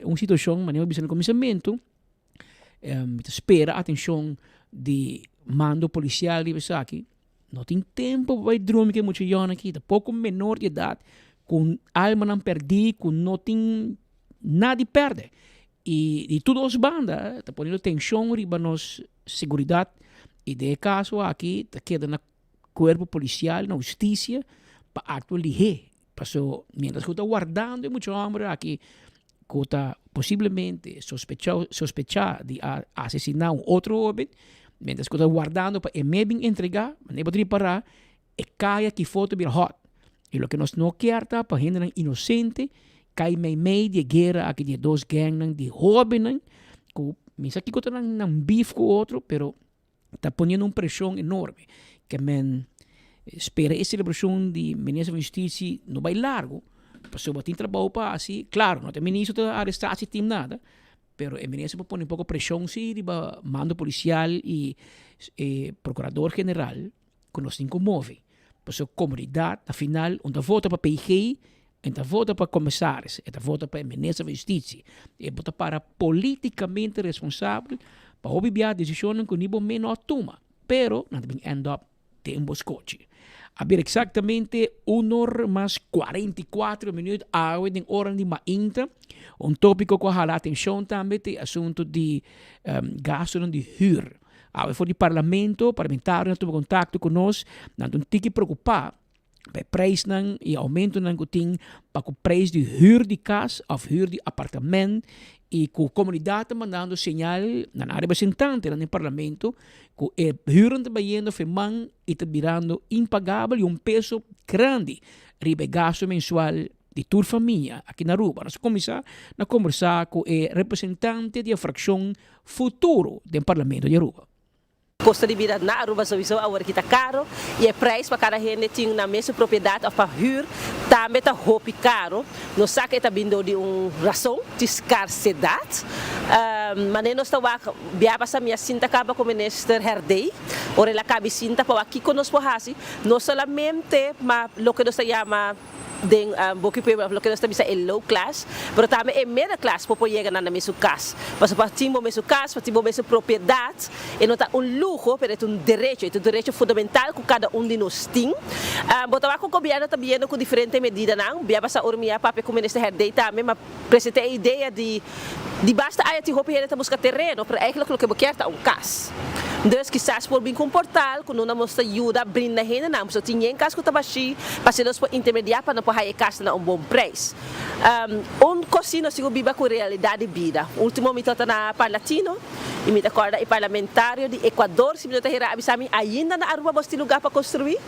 T: Un situacion manera mi a bisa na cuminsamentu. Mi ta spera atencion di mando policial riba esaki. No tin tempo pa bai drumi ku e mucha yòn aki. Ta poko menor di edat ku almanan pèrdí ku no tin nada di pèrdè. I di tur dos banda ta poniendo tenshon riba nos seguridat i den e kaso aki ta keda na kuerpo polisial, na hustisia pa aktua lihé. Paso mientras ku ta wardando e mucha hòmber aki ku ta posiblemente sospecha sospecha di a asesiná un otro hóben, mientras ku ta wardando pa e me bin entregá, manera bo ta ripará e kaya aki for ta bira hòt. I loke nos no kier ta pa hendenan inosente kai meimei di e guera aki di e dos gèngnan di hóbennan ku mi sa kiko ta nan nan bif ku otro pero ta poniendo un presion enorme ke men spera e celebracion di minister van justitie no bay largo pasobra tin trabou pa haci claro no ta e minister ta aresta si tin nada pero e minister por pone un poco presion si riba mando policial y e procurador general cu nos tin cu move pasobra comunidad na final unda vota pa PG. E ta vota pa commissaris, e ta vota pa e minister van Justitie. E bo ta para politicamente responsabel pa hopi bia decisionnan cu ni bo mes no a tuma, pero nan ta bin end up den bo scochi. A bira exactamente un or mas 44 minuut awe den oran di mainta. Un topico cu a hala atencion tambe ta e asunto di gastonan di huur. Awe for di parlamento, parlamentarionan a tuma contacto cu nos, nan ta un tiki preocupa pa e prijsnan y aumentonan cu tin pa cu prijs di huur di cas of huur di apartament y cu comunidad ta mandando señal na nan representantenan den parlamento cu e huurnan ta bayendo fe man y ta birando impagabel y un peso grandi riba e gasto mensual di tur famia aki na Aruba. Nos a cuminsa na combersa cu e representante di e fraccion Futuro den parlamento di Aruba.
K: Kosto di bida na Aruba souiso awor ki ta karo y e prijs pa kada hende tin nan mesun propiedad of pa huur tambe ta hopi karo. Nos sa cu e ta bin door di un rason, di scarsedad. Mane nos ta wak bia pasa mi a sinta caba cu Minister Herdey ora el a cabi sinta pa wak kico nos por haci, no solamente ma loke nos ta yama, Den boki pueblo of loke nos ta bisa e low class, pero tambe e middle class por por yega na nan mesun cas. Pasobra pa tin bo mesun cas, pa tin bo mesun propiedad, e no ta un luho, pero e ta un derecho, e ta un derecho fundamental cu cada un di nos tin. Bo ta wak cu gobierno ta biendo cu diferente medidanan. Bia pasa ora mi a papia cu Minister Herdey tambe, mi a presenta e idea di di basta aya tin hopi hende ta busca tereno, pero eigenlijk loke bo kier ta un cas. Dus kisas por bin cu un portal cu no na mos ta yuda brinda hendenan, pasobra tin yen cas cu ta bashi, pa asina nos por intermedia pa nan por haya e cas na un bon prijs. Un cos si nos tin cu biba cu realidad di bida. Ultimo mi tabata na Parlatino y mi ta corda e parlamentario di Ecuador si mi no ta hera a bisa mi ainda na Aruba bos tin lugar pa construi?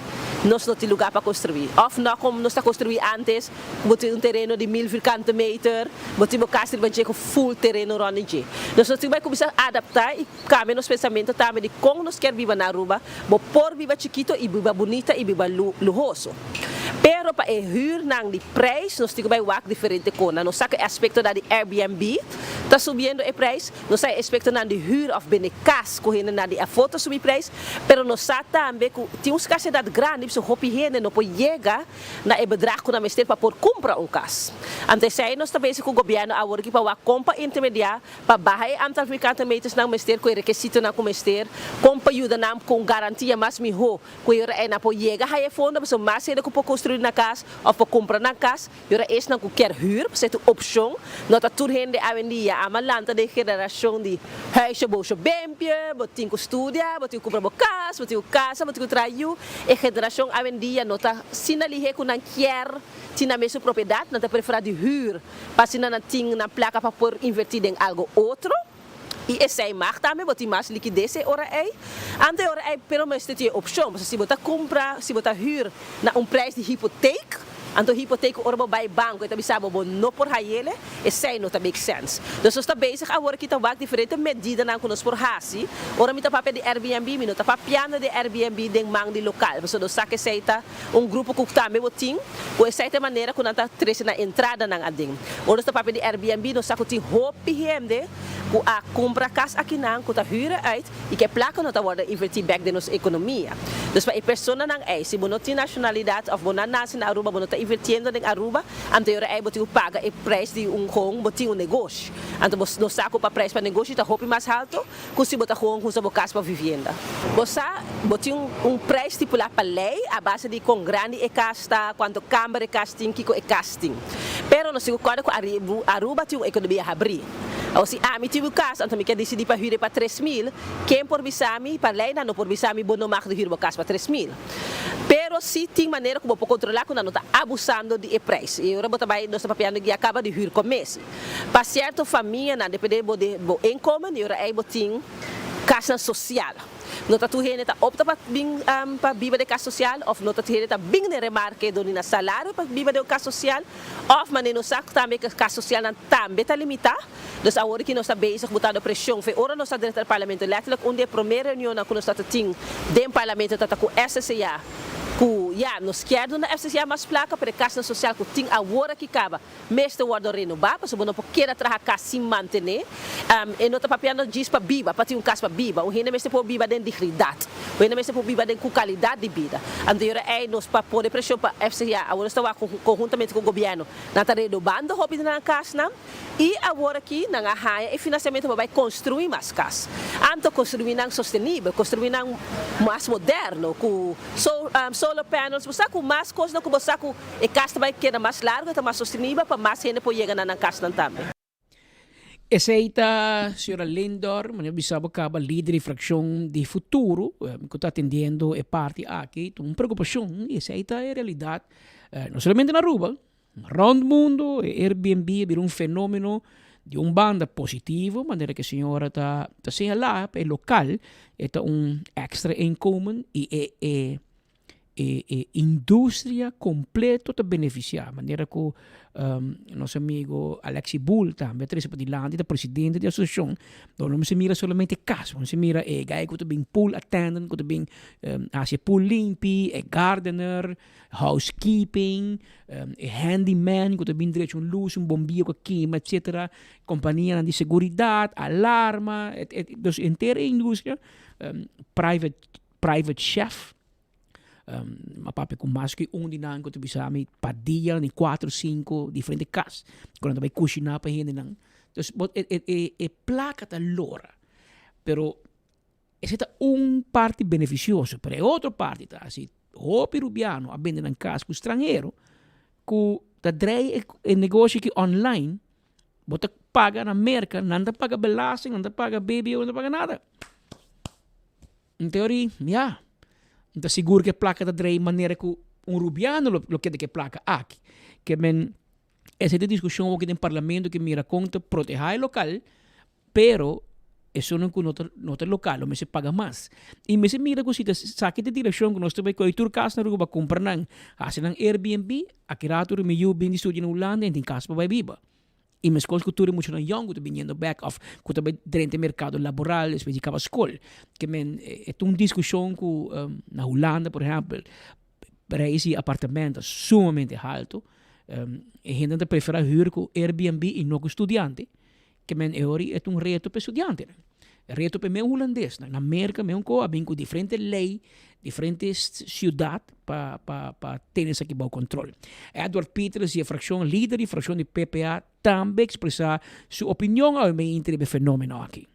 K: Nos no tin lugar pa construi. Of no como nos ta construi antes. Bo tin un tereno di mil vierkante meter, bo tin bo kas riba dje ku ful tereno rònt di dje. Nos nos tin bai kuminsá adaptá i kambia nos pensamentu tambe di kon nos kier biba na Aruba. Bo por biba chikito i biba bunita i biba luhoso. Pero pa e hürnan di preis nos tin ku bai wak diferente kona. Nos sa ku e aspektonan di Airbnb ta subiendo e preis, nos sa e aspektonan di hür òf bende kas ku hendenan di afó ta subi preis, pero nos sa tambe ku tin un skarsedat grandi pasobra hopi hende no por yega na e bedrag ku nan mester pa por kumpra un kas. Anto esei nos ta bezig ku gobièrnu awor aki pa wak kon pa intermediá pa baha e antal vierkante metersnan mester ku e rekesitonan ku mester, kon pa yuda nan ku un garantia mas mihó ku e ora ei nan por yega haya e fondo pasobra mas hende ku por konstruí nan kas òf por kumpra nan kas e ora esnan ku kier hür pasobra e ta un opshon no ta tur hende awendia ama lanta den generashon di huisje boosje bempje bo tin ku studia bo tin ku kumpra bo kas bo tin ku kasa bo tin ku traha yu. E generashon awendia no ta asina lihé ku nan kier tin nan mesun propiedat, nan ta preferá di hür pa asina nan tin nan plaka pa por invertí den algo otro. I esei mag tambe, bo tin mas likides e ora ei. Anto e ora ei pero mester tin e opshon, pasobra si bo ta kumpra, si bo ta hür na un preis di hipotek, Anto hipoteek ora bo bai banco e ta bisa bo bo no por hayele, esey no ta make sense. Dus nos ta bezig awor aki ta wak diferente medidanan cu nos por haci. Ora mi ta papia di Airbnb mi no ta papiando di Airbnb den man di local, pasobra nos sa cu esey ta un grupo cu tambe bo tin, cu esey ta e manera cu nan ta trece nan entradanan aden. Ora nos ta papia di Airbnb nos sa cu tin hopi hende cu a cumpra cas akinan cu ta huur uit, I ku e plaka no ta wòrdu invertí bèk den nos ekonomia. Dus pa e personanan ei, si bo no tin nashonalidat òf bo no a nase na Aruba, bo no ta invertiendo den Aruba, anto e ora ei bo tin ku paga e preis di un gewoon bo tin un negoshi. Anto bo no sa ku pa preis pa negoshi ta hopi mas haltu ku si bo ta gewoon usa bo kas pa vivienda. Bo sa, bo tin un preis stipulá pa lei a base di kon grandi e kas ta, kuantu kamber e kas tin, kiko e kas tin. Pero nos tin ku kòrda ku Aruba tin un ekonomia habrí. Awor si ami tin un kas, anto mi ke disidí pa hür e pa 3000, ken por bisa mi? Pa lei nan no por bisa mi bo no mag di hür bo kas pa 3000. Pero si tin manera ku bo por kontrolá ku nan no ta abusando di e preis. I ora bo ta bai nos ta papiando di a kaba di hür komesi. Pa sierto famianan depende bo di bo inkomen i ora ei bo tin kasnan sosial. No ta tur hende ta opta pa bin pa biba den kas sosial òf no ta tur hende ta bin den remarke dor di nan salario pa biba den un kas sosial òf manera nos sa tambe ku kas sosialnan tambe ta limitá. Dus awor ki nos ta bezig botando preshon fe ora nos ta drenta den parlamento letterlijk un di e promé reunionnan ku nos ta ta tin den parlamento ta ta ku SCCA ku. ya, nos kier duna FCCA mas placa, pero e casnan social cu tin awor aki caba mester wordo renoba, pasobra bo no por keda traha cas sin mantene. E no ta papiando djis pa biba, pa tin un cas pa biba. Un hende mester por biba den dignidad. Un hende mester por biba den cu calidad di bida. Anto yora ey nos pa pone presion pa FCCA, awor nos ta wak conhuntamente cu gobierno, nan ta renobando hopi di nan casnan. I awor aki nan a haña e finansiamentu pa bai konstruí mas kas. Anto konstruí nan sostenibel, konstruí nan mas moderno ku solar panels, bo sa ku mas kosnan ku bo sa ku e kas ta bai keda mas largu, e ta mas sostenibel pa mas hende por yega na nan kasnan tambe.
T: Esei ta señora Lindor, manera bisa bo kaba lider di frakshon di Futuro ku ta atendiendo e parti aki, ta un preokupashon i esei ta e realidat no solamente na Aruba, Rond mundo e Airbnb a bira un fenomeno di un banda positivo, manera ku e señora ta ta señalá pa e lokal e ta un extra inkomen i e e e e industria kompleto ta benefisiá, manera ku nos amigo Alexi Bull tambe a trese padilanti ta presidente di asosiashon, no no mester mira solamente kas, bo mester mira e guy ku ta bin pool attendant ku ta bin hasi e pool limpi, e gardener. Housekeeping, e handyman ku ta bin drecha un lus, un bombia ku a kima etcetera, kompanianan di seguridat, alarma, dus henter e industria, private private chef, mi a papia ku mas ku un di nan ku ta bisa mi pa dia di kuater sinku diferente kas ku nan ta bai kushiná pa hendenan. Dus e plaka ta lora, pero Esei ta un parti benefisioso, pero e otro parti ta si hopi rubiano a bende nan kas ku stranhero ku ta drei e negoshi aki online, bo ta paga na Merka, nan ta paga belasting, nan ta paga BBO, nan ta paga nada. In teoria, ya, mi ta sigur ku e plaka ta drei manera ku un rubiano lo keda ku e plaka aki. Ke men esei ta e diskushon awor den parlamento ke mira kon ta proteha e lokal, Pero esunnan ku no ta no ta lokal lo mester paga mas. I mester mira ku si ta saki ta direkshon ku nos ta bai kohe tur kas na Aruba kumpra nan, hasi nan Airbnb, aki rato mi yu bin di studia na Hulanda en tin kas pa bai biba. I meskos ku tur e muchanan yòn ku ta biniendo bèk òf ku ta bai drenta e merkado laboral despues di kaba skol. Ke men e ta un diskushon ku na Hulanda por ehèmpel prijs di apartamento ta sumamente haltu, e hendenan ta prefera hür ku Airbnb i no ku studiante. Ke men e ori e ta un reto pa e studiantenan. Reto pa e meun hulandesnan. Na Merka meun ko a bin ku diferente lei, diferente siudat pa pa pa tene esaki bou kontrol. Edward Pieters di e frakshon lider di frakshon di PPA tambe ekspresá su opinion awe meinti riba e fenomeno aki.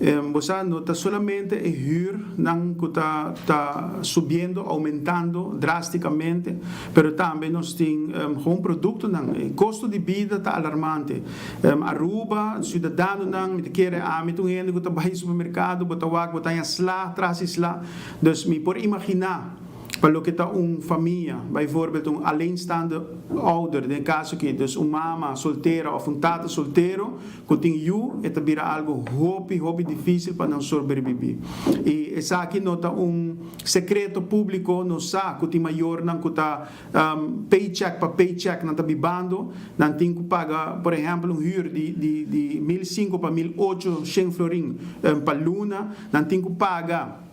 D: Bo sa, no ta solamente e huurnan cu ta ta subiendo, aumentando drasticamente, pero tambe nos tin gewoon productonan. E costo di bida ta alarmante. Aruba, ciudadanonan, mi ta kere ami ta un hende cu ta bay supermercado, bo ta wak, bo ta haña sla tras di sla. Dus mi por imagina. Pa loke ta un famia, bijvoorbeeld un alleenstaande ouder, den e caso aki, dus un mama soltera of un tata soltero cu tin yu, e ta bira algo hopi, hopi dificil pa nan sobrevivi. Y esaki no ta un secreto publico, nos sa cu tin mayornan cu ta paycheck pa paycheck nan ta bibando, nan tin cu paga, por ehempel, un huur di di di 1500 pa 1800 florin pa luna, nan tin cu paga.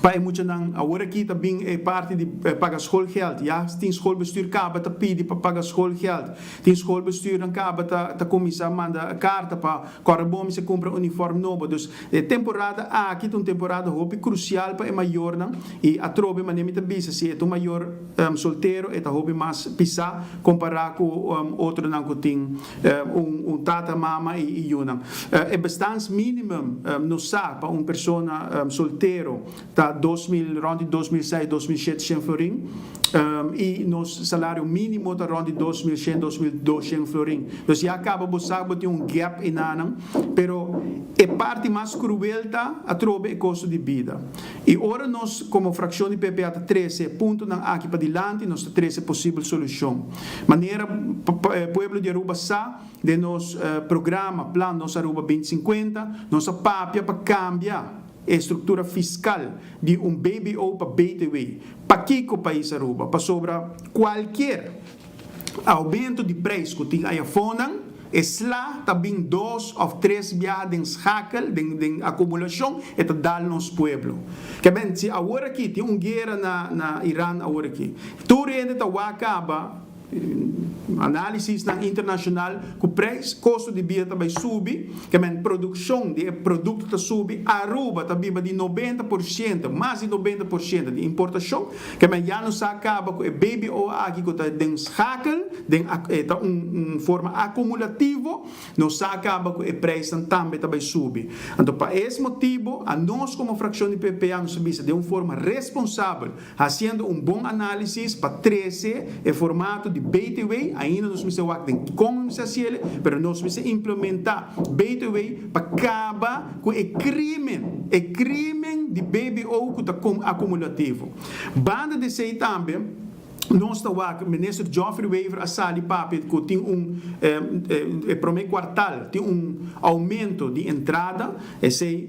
D: Pa e muchanan awor aki ta bin e parti di paga schoolgeld. Ya tin schoolbestuur kaba ta pidi pa paga schoolgeld. Tin schoolbestuurnan kaba ta ta kuminsá manda karta pa kòrda bon mester kumpra uniform nobo. Dus e temporada aki ta un temporada hopi krusial pa e mayornan i atrobe manera mi ta bisa si e ta un mayor soltero e ta hopi mas pisá kompará ku otronan ku tin un un tata, mama i yunan. E bestaansminimum nos sa pa un persona soltero ta 2000 rond di 2600, 2700 florin i nos salario minimo ta rond di 2100, 2200 florin. Dus ya caba bo sa bo tin un gap enanan, pero e parti mas cruel ta atrobe e costo di bida. I ora nos como fraccion di PPA ta trece puntonan aki padilanti nos ta trece posibel solucion. Manera pueblo di Aruba sa, den nos programa Plan Nos Aruba 2050 nos a papia pa cambia e structura fiscal di un BBO pa BTW. Pakico pais Aruba? Pasobra cualkier aumento di prijs cu tin ayafonan. E sla ta bin dos of tres biaha den schakel, den den acumulacion, e ta dal nos pueblo. Ke ben, si awor aki tin un guera na na Iran awor aki, tur hende ta wak caba, Analisisnan internashonal ku preis, kosto di bida ta bai subi, ke men produkshon di e produkto ta subi, Aruba ta biba di 90%, mas di 90% di importashon, ke men ya no sa kaba ku e BBO aki ku ta den schakel, den e ta un forma akumulativo, Nos sa caba cu e prijsnan tambe ta bay subi. Anto pa es motibo anos como fraccion di PPA nos a bisa den un forma responsabel, haciendo un bon analisis pa trece e formato di BTW, ainda nos mester wak den con nos mester haciele, pero nos mester implementa BTW pa caba cu e crimen, e crimen di BBO cu ta acumulativo. Banda di esey tambe, Nos ta wak, Minister Geoffrey Wever a sali papia cu tin un, e prome cuartal tin un aumento di entrada, esey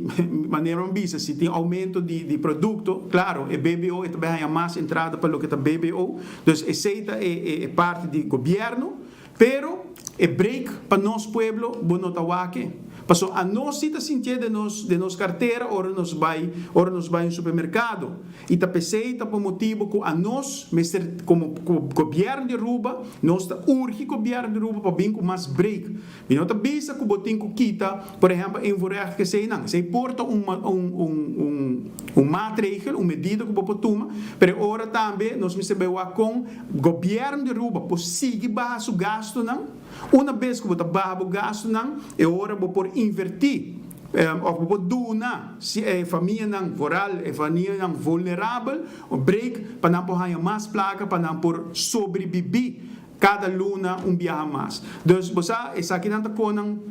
D: manera mi bisa si tin aumento di producto, claro e BBO e ta bay haya mas entrada pa loke ta BBO, dus esey ta e parti di gobierno, Pero e break pa nos pueblo bo no ta wak-e. Paso anos si ta sintié den nos den nos cartera ora nos bai ora nos bai un supermercado. Y ta p'esey ta pa motibo cu anos mester como gobierno di Aruba nos ta urgi gobierno di Aruba pa bin cu mas break. Mi no ta bisa cu bo tin cu kita por ehempel invoerrecht keseynan. Esey por ta un un un un un maatregel un medida cu bo por tuma pero e ora tambe nos mester bai wak con Gobièrnu di Aruba por sigui baha su gastunan. Una bes ku bo ta baha bo gastunan, e ora bo por invertí òf bo por duna si e famianan voral, e famianan vulnerabel un break pa nan por haña mas plaka pa nan por sobribibí kada luna un biaha mas. Dus bo sa esakinan ta konan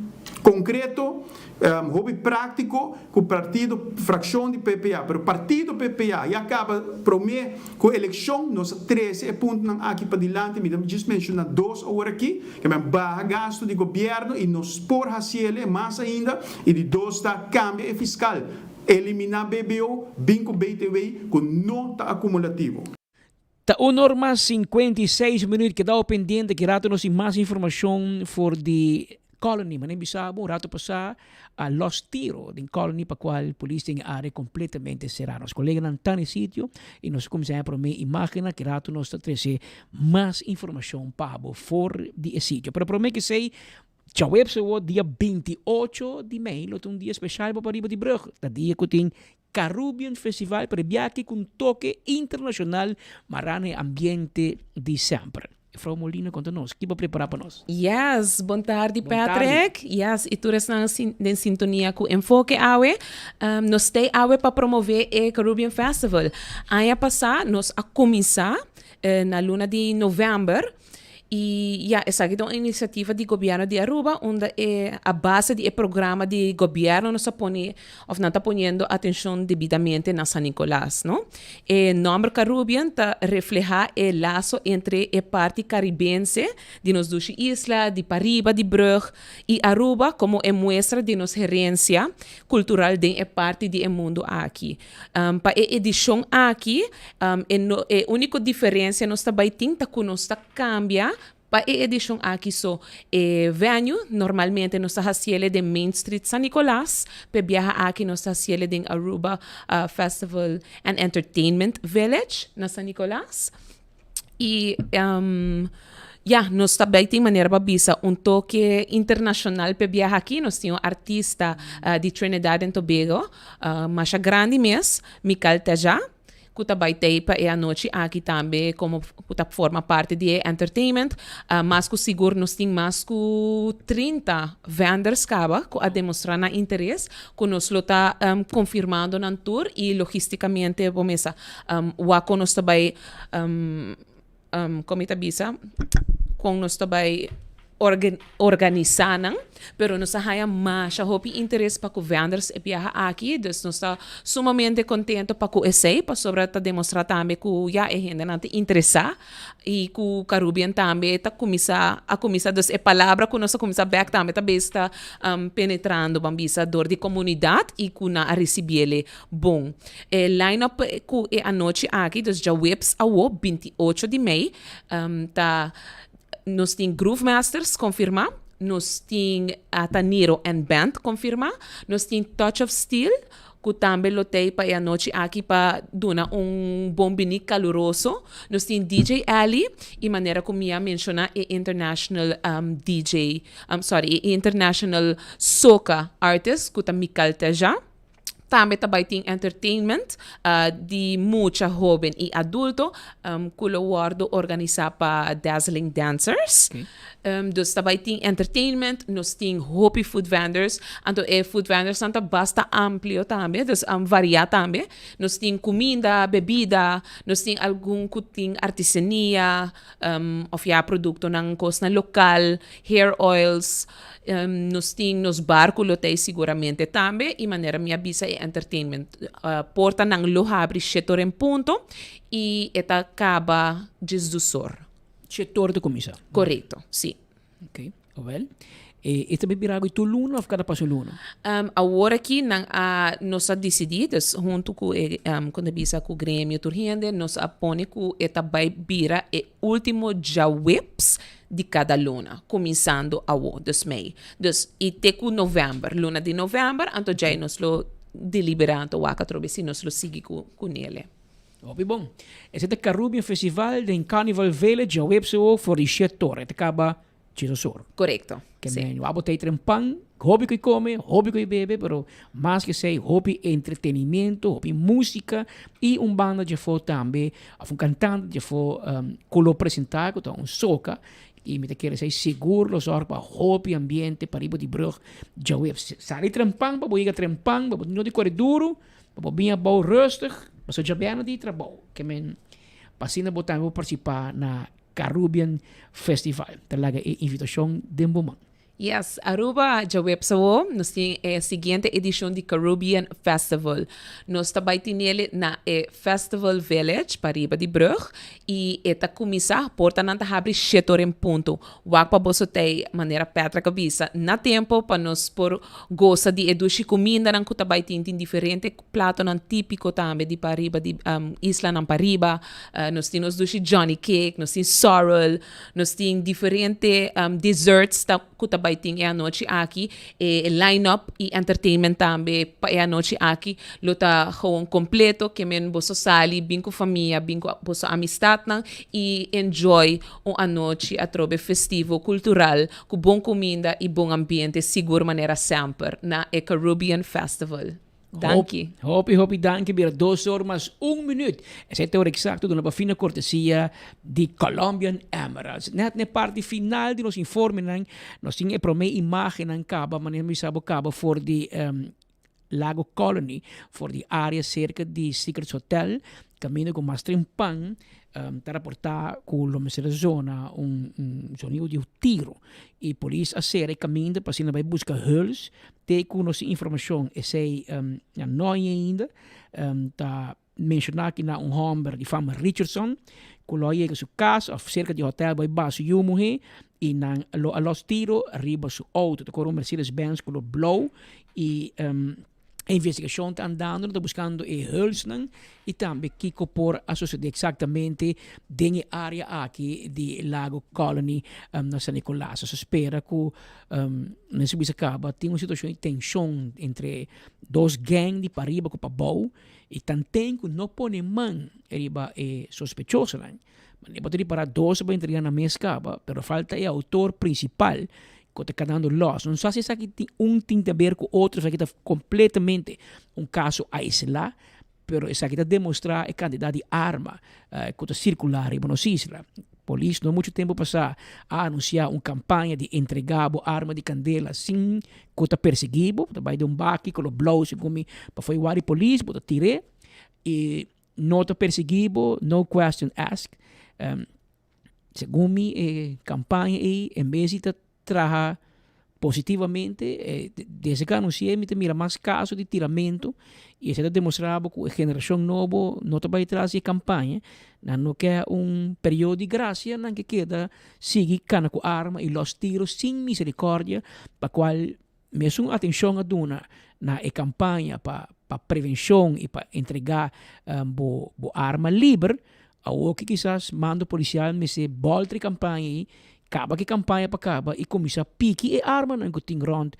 D: konkreto. Hopi práktiko ku partido frakshon di PPA, pero partido PPA ya kaba promé ku elekshon nos a trese e puntonan aki padilanti, mi ta djis menshoná dos awor aki, ke men baha gastu di gobièrnu i nos por hasiel mas ainda i di dos ta kambia e fiskal, eliminá BBO, bin ku BTW ku no ta akumulativo.
T: Ta un or mas 56 minuut keda bo pendiente ki rato nos tin mas informacion for di Colony. Mane bisa bo un rato pasa a los tiro den Colony pa cual polis tin e area completamente cera. Nos coleganan ta na e sitio y nos a cuminsa haña prome imagennan ki rato nos ta trece mas informacion pa bo for di e sitio. Pero prome ki esey djaweps awo dia 28 di mei lo ta un dia special pa pariba di brug. Ta dia cu tin Carubbian Festival pero e biaha ku un toke internashonal mará na e ambiente di semper. Juffrouw Molina konta nos, ki bo a prepará pa nos?
P: Yes, bon tardi Patrick. Yes, i tur esnan den sintonia ku Enfoke awe. Nos stay awe pa promové e Carubbian Festival. Aña pasá nos a kuminsá na luna di novèmber. Y ya, esaki ta un iniciativa di gobierno di Aruba unda e a base di e programa di gobierno nos a pone of nan ta poniendo atencion debidamente na San Nicolas, no? E nomber Carubbian ta refleha e laso entre e parti Caribense di nos dushi isla, di pariba di brug y Aruba como e muestra di nos herencia cultural den e parti di e mundo aki. Pa e edishon aki, e no e úniko diferensia nos ta bai tin ta ku nos ta kambia pa e edishon aki so e venue. Normalmente nos ta hasiele den Main Street San Nicolas, p'e biaha aki nos ta hasiele den Aruba Festival and Entertainment Village na San Nicolas. Y ya, nos ta bay tin manera pa bisa un toke internacional p'e biaha aki. Nos tin un artista di Trinidad and Tobago, masha grandi mes, Mical Teja, cu ta bay tey pa e anochi aki tambe como cu ta forma parti di e entertainment. Mas cu sigur nos tin mas cu 30 vendors caba cu a demostra nan interes, cu nos lo ta confirmando nan tur y logisticamente bo mesa wak con nos ta bay Kon mi ta bisa, kon nos ta bai organisá nan, pero nos a haña masha hopi interes pa ku vendors e biaha aki, dus nos ta sumamente kontento pa ku esei, pasobra ta demostrá tambe ku ya e hendenan ta interesá i ku Carubbian tambe ta kuminsá a kuminsá, dus e palabra ku nos a kuminsá bèk tambe ta bes ta penetrando ban bisa dor di komunidat i ku nan a risibiel bon. E line-up ku e anochi aki, dus djaweps awo, 28 di mei, ta nos tin Groove Masters konfirmá.
L: Nos tin Ataniro and Band konfirmá. Nos tin Touch of Steel ku tambe lo t'ei pa e anochi aki pa duna un bon bini kaluroso. Nos tin DJ Ally i manera ku mi a menshoná e international DJ, sorry, e international soca artist ku ta Mikal Teja. Tambe ta bai tin entertainment di mucha, hoben y adulto cu lo wordo organisa pa Dazzling Dancers. Dus ta bai tin entertainment, nos tin hopi food vendors, anto e food vendors nan ta basta amplio tambe, dus varia tambe. Nos tin cuminda, bebida, nos tin algun cu tin artesania of ya productonan cosnan local, hair oils. Nos tin nos barco lo ta ei siguramente tambe y manera mi a bisa e entertainment. Portanan lo habri shetor en punto y e ta caba djesdusor.
T: Shetor ta cuminsa?
L: Corecto, si.
T: Ok, awel. E ta bira algo tur luna of cada paso luna?
L: Awor aki nan a nos a dicidi, dus hunto cu e con ta bisa cu gremio tur hende nos a pone cu e ta bay bira e ultimo djaweps di kada luna, kuminsando awo, dus mei. Dus, i te ku novèmber, luna di novèmber, anto djei nos lo deliberá, anto wak atrobe si nos lo sigui ku ku nele.
T: Hopi bon. Esei ta Carubbian Festival den Carnival Village djaweps awo for di shet ora. E ta kaba djesos or.
L: Korekto,
T: Ke
L: si.
T: men wou bo ta ei trempan, hopi ku i kome, hopi ku i bebe, pero mas ke esei hopi entretenimiento, hopi músika i un banda djafó tambe Of un kantante djafó ku lo presentá ku ta un soka i mi ta kere esei sigur lo sòru pa hopi ambiente pariba di brùg djaweps. Sali trempan pa bo yega trempan pa bo no di kore duru pa bo bin abou rustig pasobra djabièrnè di trabou ke men pa asina bo tambe por partisipá na Carubbian Festival. Ta laga e invitashon den bo man.
L: Yes, Aruba djaweps awo nos tin e siguiente edicion di Carubbian Festival. Nos ta bay tinele na e Festival Village pariba di brug y e ta cuminsa, portanan ta habri shete ora en punto. Wak pa boso t'ey, manera Patrick a bisa, na tempo pa nos por gosa di e dushi cumindanan cu ta bay tin. Tin diferente platonan tipico tambe di pariba di islanan pariba. Nos tin nos dushi Johnny Cake, nos tin sorrel. Nos tin diferente desserts ta ku ta bai tin e anochi aki. E line up i entertainment tambe pa e anochi aki lo ta gewoon kompleto. Ke men boso sali bin ku famia, bin ku boso amistatnan i enjoy un anochi atrobe festivo, kultural, ku bon kuminda i bon ambiente sigur manera semper na e Carubbian Festival. Danki.
T: Hopi hopi danki bira dos or mas un minuut. Esei ta ora exacto duna pa fina cortesia di Colombian Emeralds. Net na e parti final di nos informenan nos tin e prome imagennan caba manera mi bisa bo caba for di Lago Colony for di area cerca di Secrets Hotel caminda cu mas trempan ta raporta cu lo mester a zona un zonido di un tiro y polis a cera e caminda pa asina bay busca huls Te ku nos tin informashon esei na no hay ainda. Ta menshoná ki na un hòmber di fama Richardson ku lo a yega su kas òf serka di hotèl bai baha su yu muhé i nan lo a lòs tiro riba su outo. Ta kore un Mercedes Benz kolor blou i e investigashon ta andando, nan ta buskando e hulsnan i tambe kiko por a sosodé eksaktamente den e área aki di Lago Colony na San Nicolas. Nos ta spera ku Mester bisa caba tin un situacion di tension entre dos gang di pariba cu pabou y tanten cu no pone man riba e sospechosonan. Manera bo ta ripara dos a bay entrega nan mes caba pero falta e autor principal cu ta canando los. No sa si esaki tin un tin ta ber cu otro esaki ta completamente un caso aisla Pero esaki ta demostrá e kantidat di arma ku ta sirkulá riba nos isla. Polis no muchu tempu pasá a anunsiá un kampaña di entregá bo arma di kandela sin ku ta persiguí bo. Bo ta bai den un baki koló blou segun mi pafó e wak di polis, bo ta tir'é i no ta persiguí bo, no question asked. Segun mi e kampaña ei en bes di ta traha positivamente, desde ke anunsi'é mi ta mira mas kaso di tiramentu i esei ta demostrá bo ku e generashon nobo no ta bai tras di e kampaña, nan no ke un periodo di grasia, nan ke keda sigui kana ku arma i lòs tiro sin miserikòrdia pa kual mesun atenshon a duna na e kampaña pa pa prevenshon i pa entregá bo bo arma liber, awoki kisas mando polisial mester bòlter e kampaña ei. Kaba ku e kampaña pa kaba i kuminsá piki e armanan ku tin rònt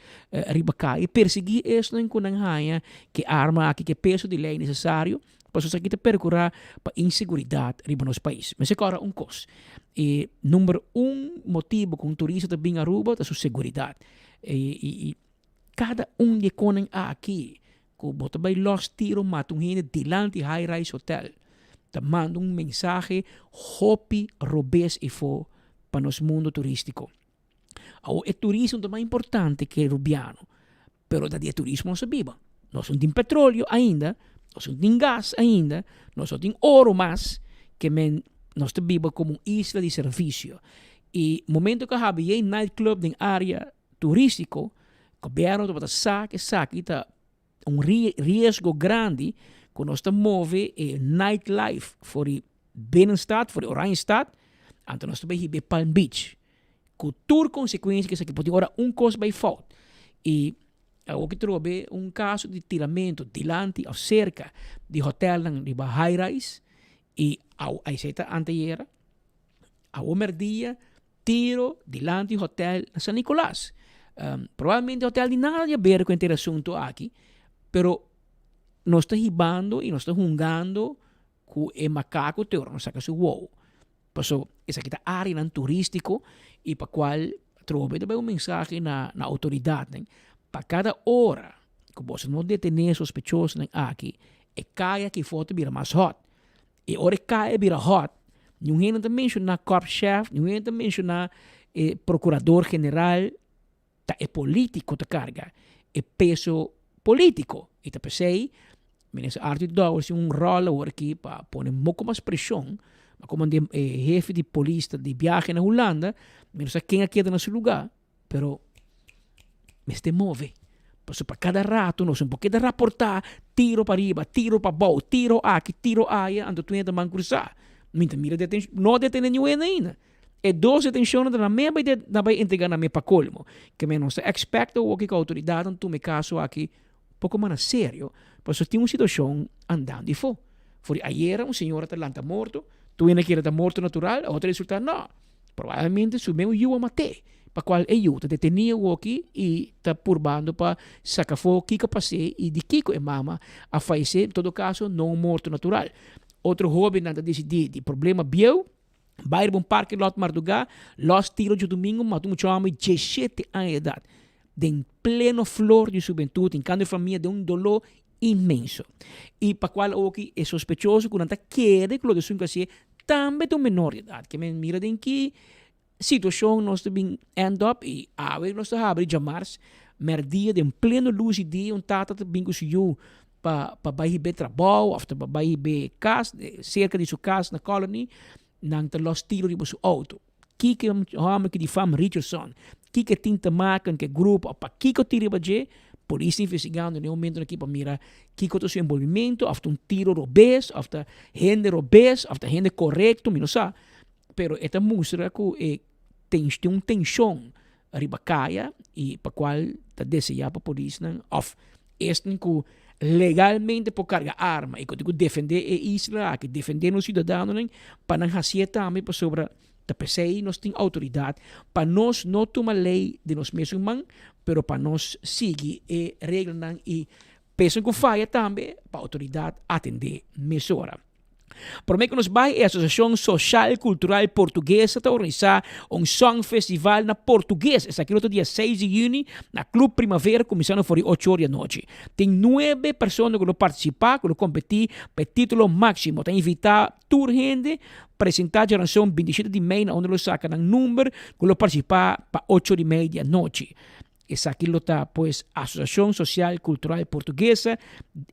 T: riba kaya i persiguí esnan ku nan haña ku e arma aki, ku e peso di lei nesesario pasobra esaki ta perkurá pa inseguridat riba nos pais. Mester kòrda un kos, e number un motibu ku un turista ta bin Aruba ta su seguridat. I kada un di e konan aki Ku bo ta bai lòs tiro mata un hende dilanti High Rise Hotel ta manda un mensahe hopi robes efo pa nos mundo turístiko. Awor e turismo ta mas importante ke rubiano, pero ta di e turismo nos ta biba. Nos no tin petroleo ainda, nos no tin gas ainda, nos no tin oro mas ke men nos ta biba komo un isla di servisio. I momento ku a habri e night club den área turístiko, gobièrnu tabata sa ku esaki ta un riesgo grandi ku nos ta move e nightlife for di binnenstad, for di Oranjestad, anto nos ta bai hiba e Palm Beach ku tur konsekuensia ku esaki por tin ora un kos bai fout. I awor ki trobe un kaso di tiramentu dilanti òf serka di hotèlnan riba high rise i awo esei ta anteyera, awo mèrdia Tiro dilanti hotel na San Nicolas. Probablemente hotel di nada di haber cu henter asunto aki, pero nos ta hibando y nos ta hungando cu e macaco te ora nos saca su wou. Paso esaki ta areanan turistico y pa cual atrobe ta bay un mensahe na na autoridadnan pa cada ora cu boso no detene sospechosonan aki e caya aki for ta bira mas hot. E ora e kai a bira hot, niun hende no ta menshoná korpschef, niun hende no ta menshoná e prokurador general, ta e polítiko ta karga e peso polítiko. I ta p'esei Minister Arthur Dowers tin un ròl awor aki pa pone moko mas preshon, ma komo e hefe di polis ta di biahe na Hulanda, mi no sa ken a keda na su lugá, Pero mester move. Pasobra pa kada rato nos no por keda raportá tiro pa riba, tiro pa bou, tiro aki, tiro aya, anto tur hende ta man krusá. Mi ta mira detenshon, no a detené niun hende ainda. E dos detenshonnan ta na me bai na bai entregá na me pa kolmo. Ke men nos ta expect awor ku outoridatnan tuma e kaso aki poko mas na serio, pasobra tin un situashon andando afó. For di ayera un señora ta lanta morto, tur hende kere ta morto natural, awor ta resultá no. Probablemente su meu yu a mat'é, pa cual e yu ta detení awoki y ta purbando pa saca afó kico a pas'é y di kico e mama a fayecé, en todo caso no un morto natural. Otro hobennan ta decidí di problema bieu, bai riba un parking lot mardugá, los tiro djodomingo mata un mucha homber di diesshete aña di edad, den pleno flor di su hubentud, hincando e famia den un doló inmenso. Y pa cual awoki e sospechoso cu nan ta kere cu lo desun cu hacié tambe ta un menor di edad. Ke men mira den ki situacion nos ta bin end up y awe nos ta habri djamars merdia den pleno luz di dia un tata ta bin cu su yu pa pa bay hib'é trabao of ta bay hib'é cas cerca di su cas na Colony nan ta los tiro riba su auto. Kiko e hòmber ki di fam Richardson, kiko e tin te maken ku e grupo òf pakiko tin riba dje, polis ta investigando na e momentonan aki pa mira kiko ta su enbolbimentu, òf ta un tiro robes, òf ta hende robes, òf ta hende korekto, mi no sa. Pero e ta mustra ku e tin un tenshon riba kaya i pa kual ta deseá pa polisnan òf esnan ku legalmente por karga arma i ku tin ku defendé e isla aki, defendé nos siudadanonan pa nan hasié tambe pasobra ta p'esei nos tin outoridat pa nos no tuma lei den nos mesun man pero pa nos sigui e reglanan i pa esnan ku faya tambe pa outoridat atendé mesora. Promé ku nos bai, e Asosiashon Soshal Kultural Portuguesa ta organisá un Songfestival na portugues. Esaki lo ta dia seis di yüni na Club Primavera kuminsando for di ocho or di anochi. Tin nuebe persona ku lo partisipá, ku lo kompetí pa e título máksimo. Ta invitá tur hende presentá djaranson bintishete di mei na unda lo saka nan number ku lo partisipá pa ocho or di mei di anochi. Esaki lo ta pues Asosiashon Sosial Kultural Portuguesa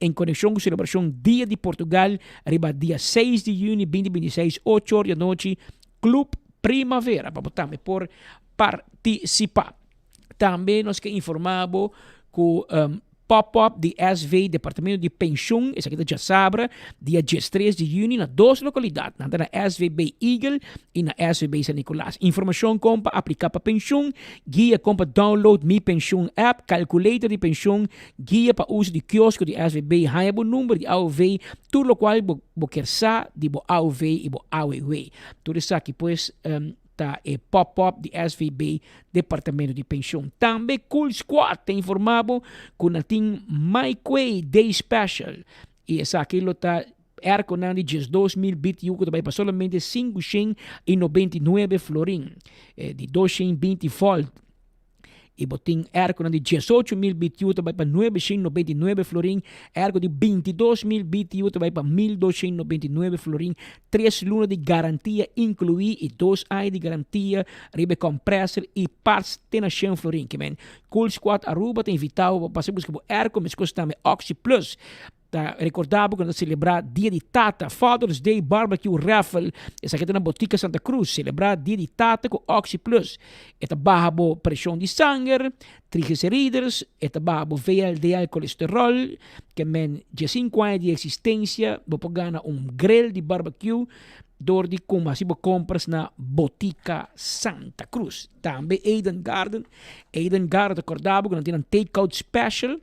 T: en konekshon ku selebrashon Dia di Portugal riba dia seis di yüni binti 26 ocho or di anochi Club Primavera pa bo tambe por partisipá. Tambe nos ke informá bo ku Pop-up di SV Departamento di Penshun, esaki ta djasabra, dia diestres di yüni na dos lokalidat, nan ta na SVB Eagle i na SVB San Nicolas. Informashon kon pa apliká pa penshun, guia kon pa download Mi Penshun app, calculator di penshun, guia pa uso di kiosko di SVB, haña bo number di AOV, tur lokual bo bo kier sa di bo AOV i bo AWW. Tur esaki pues. ta e pop-up di SVB Departamento di Pensioen. Tambe Cool Squad ta informa bo cu nan tin Maikway Day Special y esaki lo ta airconan di 12.000 BTU cu ta bay pa solamente 599 florin di 220 volt. I bo tin airconan di 18.000 BTU ta bai pa 999 florin, airco di 22.000 BTU ta bai pa 1.299 florin, tres luna di garantia inkluí i dos aña di garantia riba e compressor i parts te na shen florin. Ke men, Cool Squad Aruba ta invitá bo pa pasa buska bo airco meskos tambe Oxy Plus. Ta recorda bo cu nos ta celebra Dia di Tata, Father's Day Barbecue Raffle. Esaki ta na Botica Santa Cruz. Celebra Dia di Tata cu Oxy Plus. E ta baha bo presion di sanger, triglicerides, e ta baha bo VLDL colesterol. Ke men diescinco aña di existencia bo por gana un grill di barbecue door di kuma haci bo compras na Botica Santa Cruz. Tambe Eden Garden. Eden Garden ta corda bo cu nan tin nan take out special.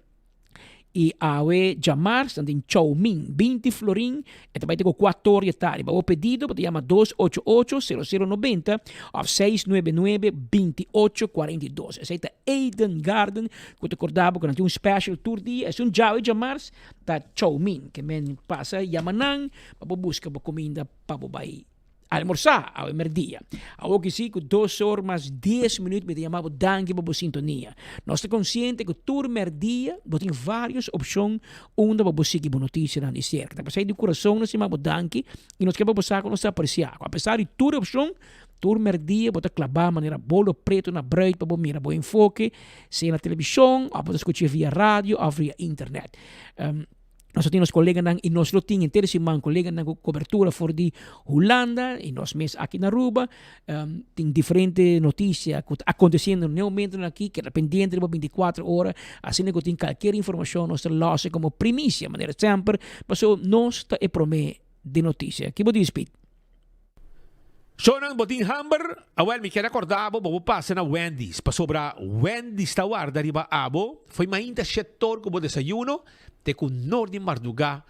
T: I awe djamars nan tin chow mein, 20 florin, e ta bai te ku kuator di e tardi. Pa bo pedido bo ta yama 288 0090 òf 699 2842. Esei ta Eden Garden ku ta korda bo ku nan tin un special tur dia. Esun djawe djamars ta chow mein. Ke men pasa yama nan pa bo buska bo kuminda pa bo bai. Almorsá awe merdia. Awor ki si ku dos or mas dies minuut mi ta yama bo danki pa bo sintonia. Nos ta konsiente ku tur merdia bo tin vários opshon unda pa bo sigui bo notisianan di serka. Ta pasei di kurason nos yama bo danki i nos ke pa bo sa ku nos ta apresiá ku apesar di tur e opshon, tur merdia bo ta klabá manera bolo pretu na bruid pa bo mira bo enfoke, sea na televishon òf bo ta skuch'é via radio òf via internet. Nos a tin nos koleganan i nos lo tin henter e siman koleganan ku kobertura for di Hulanda i nos mes aki na Aruba. Tin diferente notisia ku ta akontesiendo n'e momentonan aki, keda pendiente riba 24 ora, asina ku tin kalker informashon nos ta lòs e komo primisia manera semper, pasobra nos ta e promé den notisia. Ki bo di, Speed?
S: Shownan bo tin hamber? Awel mi kier acorda bo pa bo pasa na Wendy's pasobra Wendy's ta warda riba abo fo'i mainta shetor cu bo desayuno te cu nor di marduga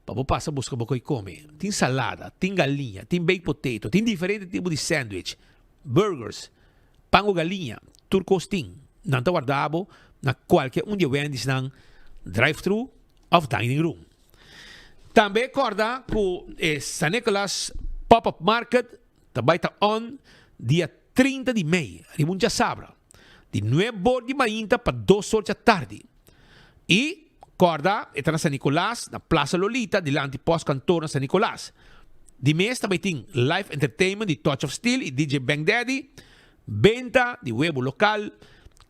S: pa bo pasa busca bo coi come. Tin salada, tin galiña, tin baked potato, tin diferente tipo di sandwich, burgers, pan cu galiña, tur cos tin. Nan ta warda bo na cualke un di e Wendy's nan drive thru of dining room. Tambe corda cu e San Nicolas Pop-Up Market ta bay ta on dia 30 di mei, riba un djasabra, di nuebe or di mainta pa dos or djatardi. Y corda e ta na San Nicolas, na Plaza Lolita, dilanti Postkantoor na San Nicolas. Di mes ta bay tin live entertainment di Touch of Steel y DJ Bang Daddy, Benta di webu lokal,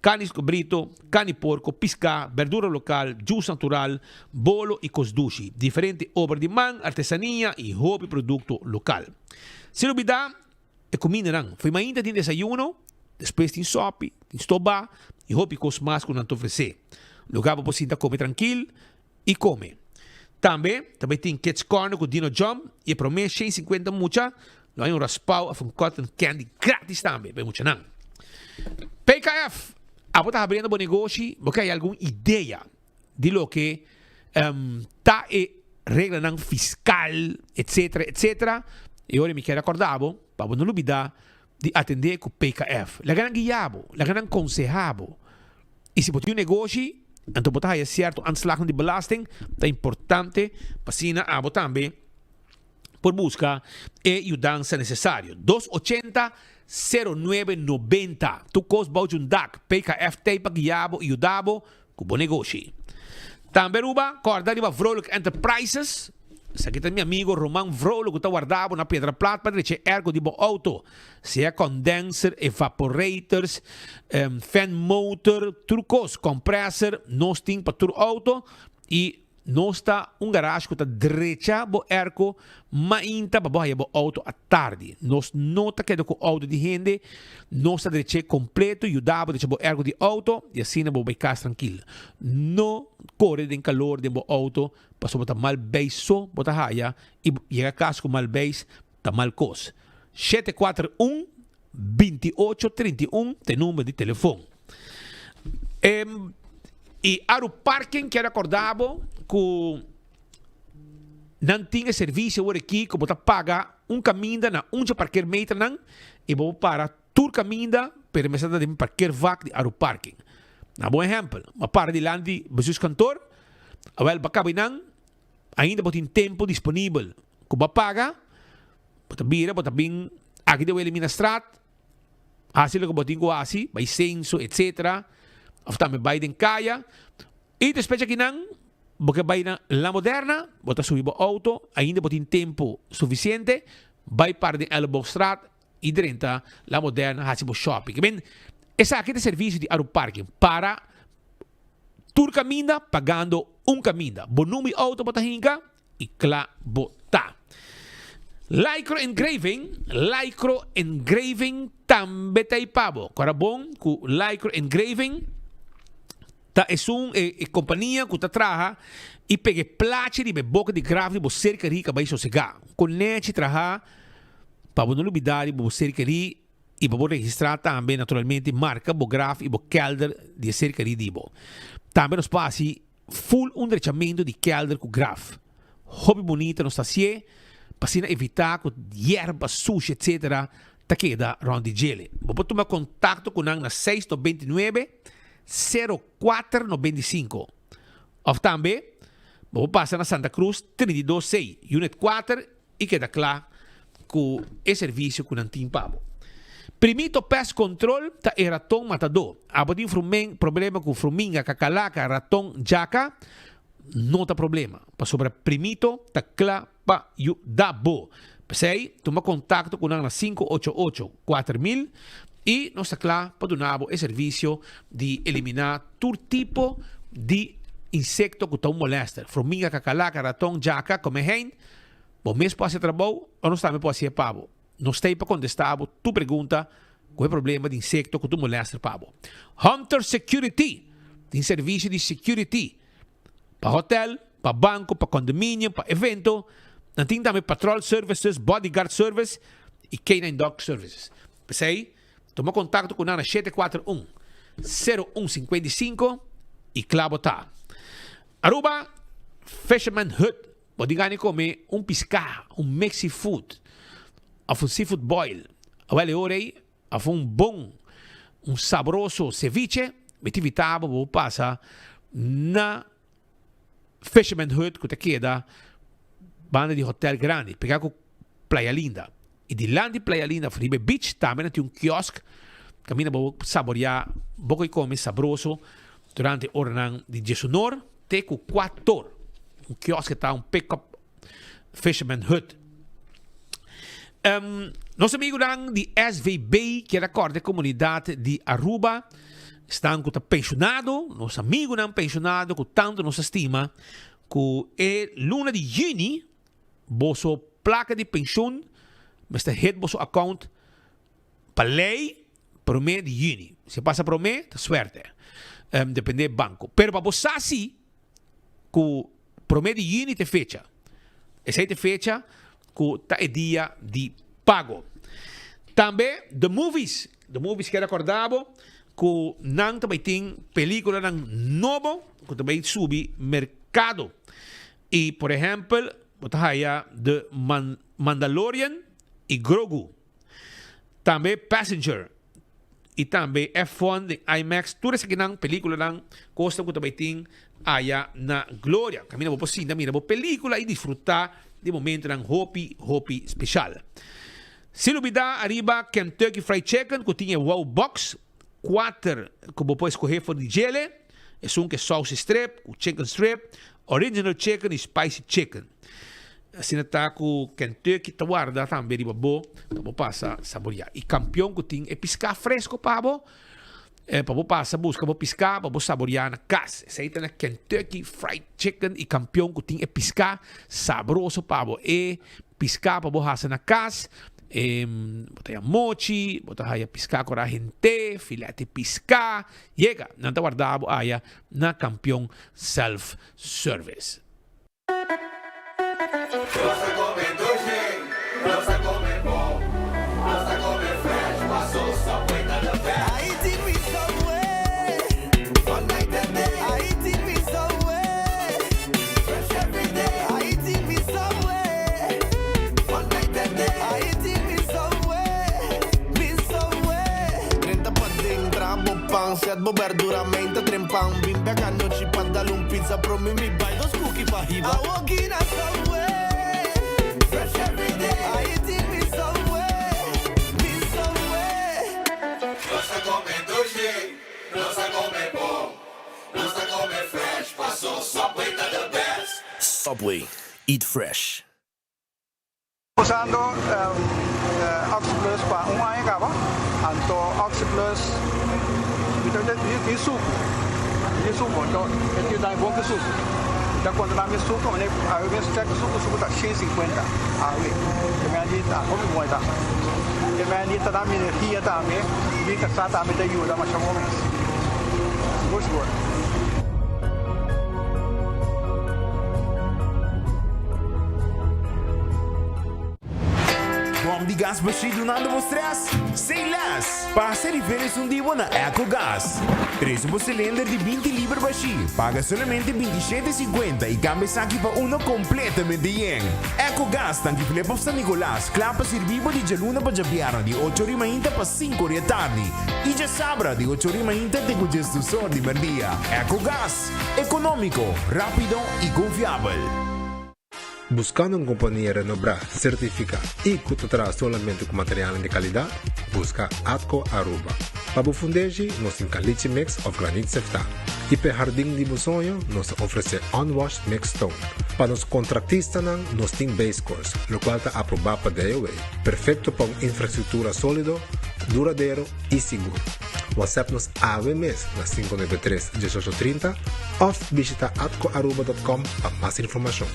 S: karni skobrito, karni porko, piská, berdura lokal, jus natural, bolo i kos dushi. Diferente obra di man, artesania i hopi produkto lokal. Sin lubidá e kumindanan. Fo'i mainta tin desayuno, despues tin sòpi, tin stobá i hopi kos mas ku nan ta ofresé. Lugá pa bo sinta kome trankil i kome. Tambe ta bai tin Kids Corner ku Dino Jump i e promé 150 mucha lo haña un raspao òf un cotton candy gratis tambe pa e muchanan. PKF, Abo ta habriendo bo negoshi, bo ke haya algun idea di loke ta e reglanan fiskal etcetera etcetera? E ora mi kier akorda bo pa bo no lubida di atendé ku PKF. Laga nan guia bo, laga nan konsehá bo. I si bo tin un negoshi, anto bo ta haya sierto aanslagnan di belasting, ta importante pa asina abo tambe por buska e yudansa nesesario. Dos ochenta, sero nuebe nobenta. Tur kos bou djun dak. PKF t'ei pa guia bo i yuda bo ku bo negoshi. Tambe Aruba, kòrda riba Vrolijk Enterprises. Esaki ta mi amigo Roman Vrolijk ku ta warda bo na Piedra Plat pa drecha e airco di bo auto. Sea condenser, evaporators, fan motor, tur kos, compressor, nos tin pa tur auto i nos ta un garage ku ta drecha bo airco mainta pa bo haya bo auto atardi. Nos no ta keda ku auto di hende, nos ta drech'é completo, yuda bo drecha bo airco di auto i asina bo bai kas trankil. No kore den kalor den bo auto Pasobra bo ta mal beis so bo ta haya i yega kas ku mal beis ta mal kos. 741 28 31 ta e number di telefon. I Aru Parking kier akorda bo ku nan tin e servisio awor aki ku bo ta paga. un kaminda na un dje parkeermeternan i bo por para tur kaminda pero mester ta den parkeervak di Aruparking. Na bo ehèmpel, bo a para dilanti di bestuurskantoor, awèl bo a kaba einan, ainda bo tin tempu disponibel ku bo a paga, bo ta bira bo ta bin aki den Wilhelminastraat, hasi loke bo tin ku hasi, bai senso etcetera, òf tambe bai den kaya, i despues akinan bo ke bai na La Moderna, bo ta subi bo outo, ainda bo tin tempu sufisiente, bai para den Elleboogstraat i drenta La Moderna hasi bo shopping. Men, esaki ta e servisio di Aruparking, para tur kaminda pagando un kaminda. Bo number di outo bo ta hinka i kla bo ta. Lycro Engraving, Lycro Engraving tambe ta ei pa bo. Kora bon ku Lycro Engraving ta esun e e kompania ku ta traha i pega e plachi riba e boka di graf di bo ser kerí ka bai sosegá. Ku nechi traha pa bo no lubidá riba bo ser kerí i pa bo registrá tambe naturalmente marka bo graf i bo kèlder di e ser kerí di bo. Tambe nos por hasi Full un drechamentu di kelder ku graf. Hopi bunita nos ta hasié pa asina evitá ku yerba, sushi etc. Ta keda rònt di djele. Bo por tuma kontakto ku nan na seis 99, 04 95. Òf tambe bo por pasa na Santa Cruz 32 C, Unit 4 i keda kla ku e servisio ku nan tin pa bo. Primito Pest Control ta e raton matadó. Abo tin frumen problema ku fruminga, kakalaka, raton, djaka? No ta problema, pasobra Primito ta kla pa yuda bo. P'esei, tuma kontakto ku nan na 588 4000 i nos ta kla pa duna bo e servisio di eliminá tur tipo di insekto ku ta un molèster, fruminga, kakalaka, raton, djaka, komehein. Bo mes por hasi e trabou o nos tambe por hasié pa bo. Nos ta ei pa kontestá bo tur pregunta ku e problema di insekto ku ta un molèster pa bo. Hunter Security tin servisio di security pa hotèl, pa banko, pa condominium, pa evento. Nan tin tambe patrol services, bodyguard service i K-nine dog services. P'esei, tuma kontakto ku nan na 741 01 55 i kla bo ta. Aruba Fisherman Hut. Bo tin gana di come un pisca, un mix seafood of un seafood boil. Awel e ora ei of un bon, un sabroso ceviche, mi ta invita bo pa bo pasa na Fisherman Hut cu ta keda banda di Hotel Grandi, pega cu Playa Linda. Y dilanti Playa Linda of riba e beach tambe nan tin un kiosk caminda bo por saborea bo cu come sabroso durante oranan di diesunor te cu cuator. Un kiosk ta un pick up Fisherman Hut. Nos amigunan di SVB kier a corda e comunidad di Aruba, esnan cu ta pensionado, nos amigunan pensionado cu tanto nos a stima, cu e luna di juni boso placa di pensioen mester hit boso account pa ley prome di juni. Si pasa prome ta suerte, depende e banco. Pero pa bo sa si cu prome di juni ta e fecha. Esey ta e fecha cu ta e dia di pago. Tambe The Movies, The Movies kier acorda bo cu nan ta bay tin peliculanan nobo cu ta bay subi mercado. Y por ehempel bo ta haya The Mandalorian y Grogu. Tambe Passenger y tambe F1 den IMAX. Tur esakinan peliculanan cosnan cu ta bay tin aya na Gloria. Caminda bo por sinta mira bo pelicula y disfruta di momentonan hopi hopi special. Sin lubida ariba Kentucky Fried Chicken cu tin e Wow Box. Kuater ku bo por eskohé for di djele, esun ku e sauce strip, ku chicken strip, original chicken i spicy chicken. Asina ta ku Kentucky ta warda tambe riba bo pa bo pasa saboriá. I kampion ku tin e piská fresko pa bo, pa bo pasa buska bo piská pa bo saboriá na kas. Esei ta na Kentucky Fried Chicken i kampion ku tin e piská sabroso pa bo. E Piská pa bo hasa na kas, bo ta haya mochi, bo ta haya piská ku rahent'é, filèt di piská. Yega, nan ta warda bo aya na Kampion Self Service.
I: Nos ta come dushi, nos ta come bon, nos ta come fresh, paso Subway ta the best. I eating with Subway, from night and day. I eating with Subway, fresh every day. I eating with Subway, from night and day.
Q: Set bo berdura menta trempan. Bin bek anochi pa dal un pizza prome mi bai dos cookie pa hiba. Awoki na Subway, fresh every day. I eating me Subway, me Subway.
M: Nos ta come dushi, nos ta come bon, nos ta come fresh, paso Subway ta the best.
R: Subway, eat fresh.
O: Usando Oxi Plus pa un aña caba, anto Oxi Plus mi ta tin sucu, mi tin sucu, anto e tin dami bon ki sucu. Mi ta conta dami sucu, mane awe mes check sucu, sucu ta 150 awe. Te mende di ta hopi bon e ta. Te mende ta dami energia tambe, mi casa tambe ta yuda masha bon mes. Sigur sigur.
N: Bom di gas bashí dunando bo stress? Say less! Pasa riba esun di bo na Ecogas. Trese bo cilinder di 20 liber bashí, paga solamente 27,50 y cambia esaki pa uno completamente yen. Ecogas, Tanki Flip of San Nicolas, kla pa sirbi bo di djaluna pa djabièrnè di ocho ori mainta pa sinku ori e tardi y djasabra di ocho ori mainta te ku djesdus or di merdia. Ecogas, economico, rapido y confiabel.
V: Buscando un compania renombra, certifica y cu ta traha solamente cu materialnan di calidad? Busca Atco Aruba. Pa bo fundeshi, nos tin caliche mix of granit sefta. Y p'e hardin di bo soño, nos ta ofrece unwashed mixed stone. Pa nos contractistanan, nos tin base course, locual ta aproba pa DOW, perfecto pa un infrastructura solido, duradero y sigur. WhatsApp nos awe mes na 593 18 30 of bishita atcoaruba.com pa mas informacion.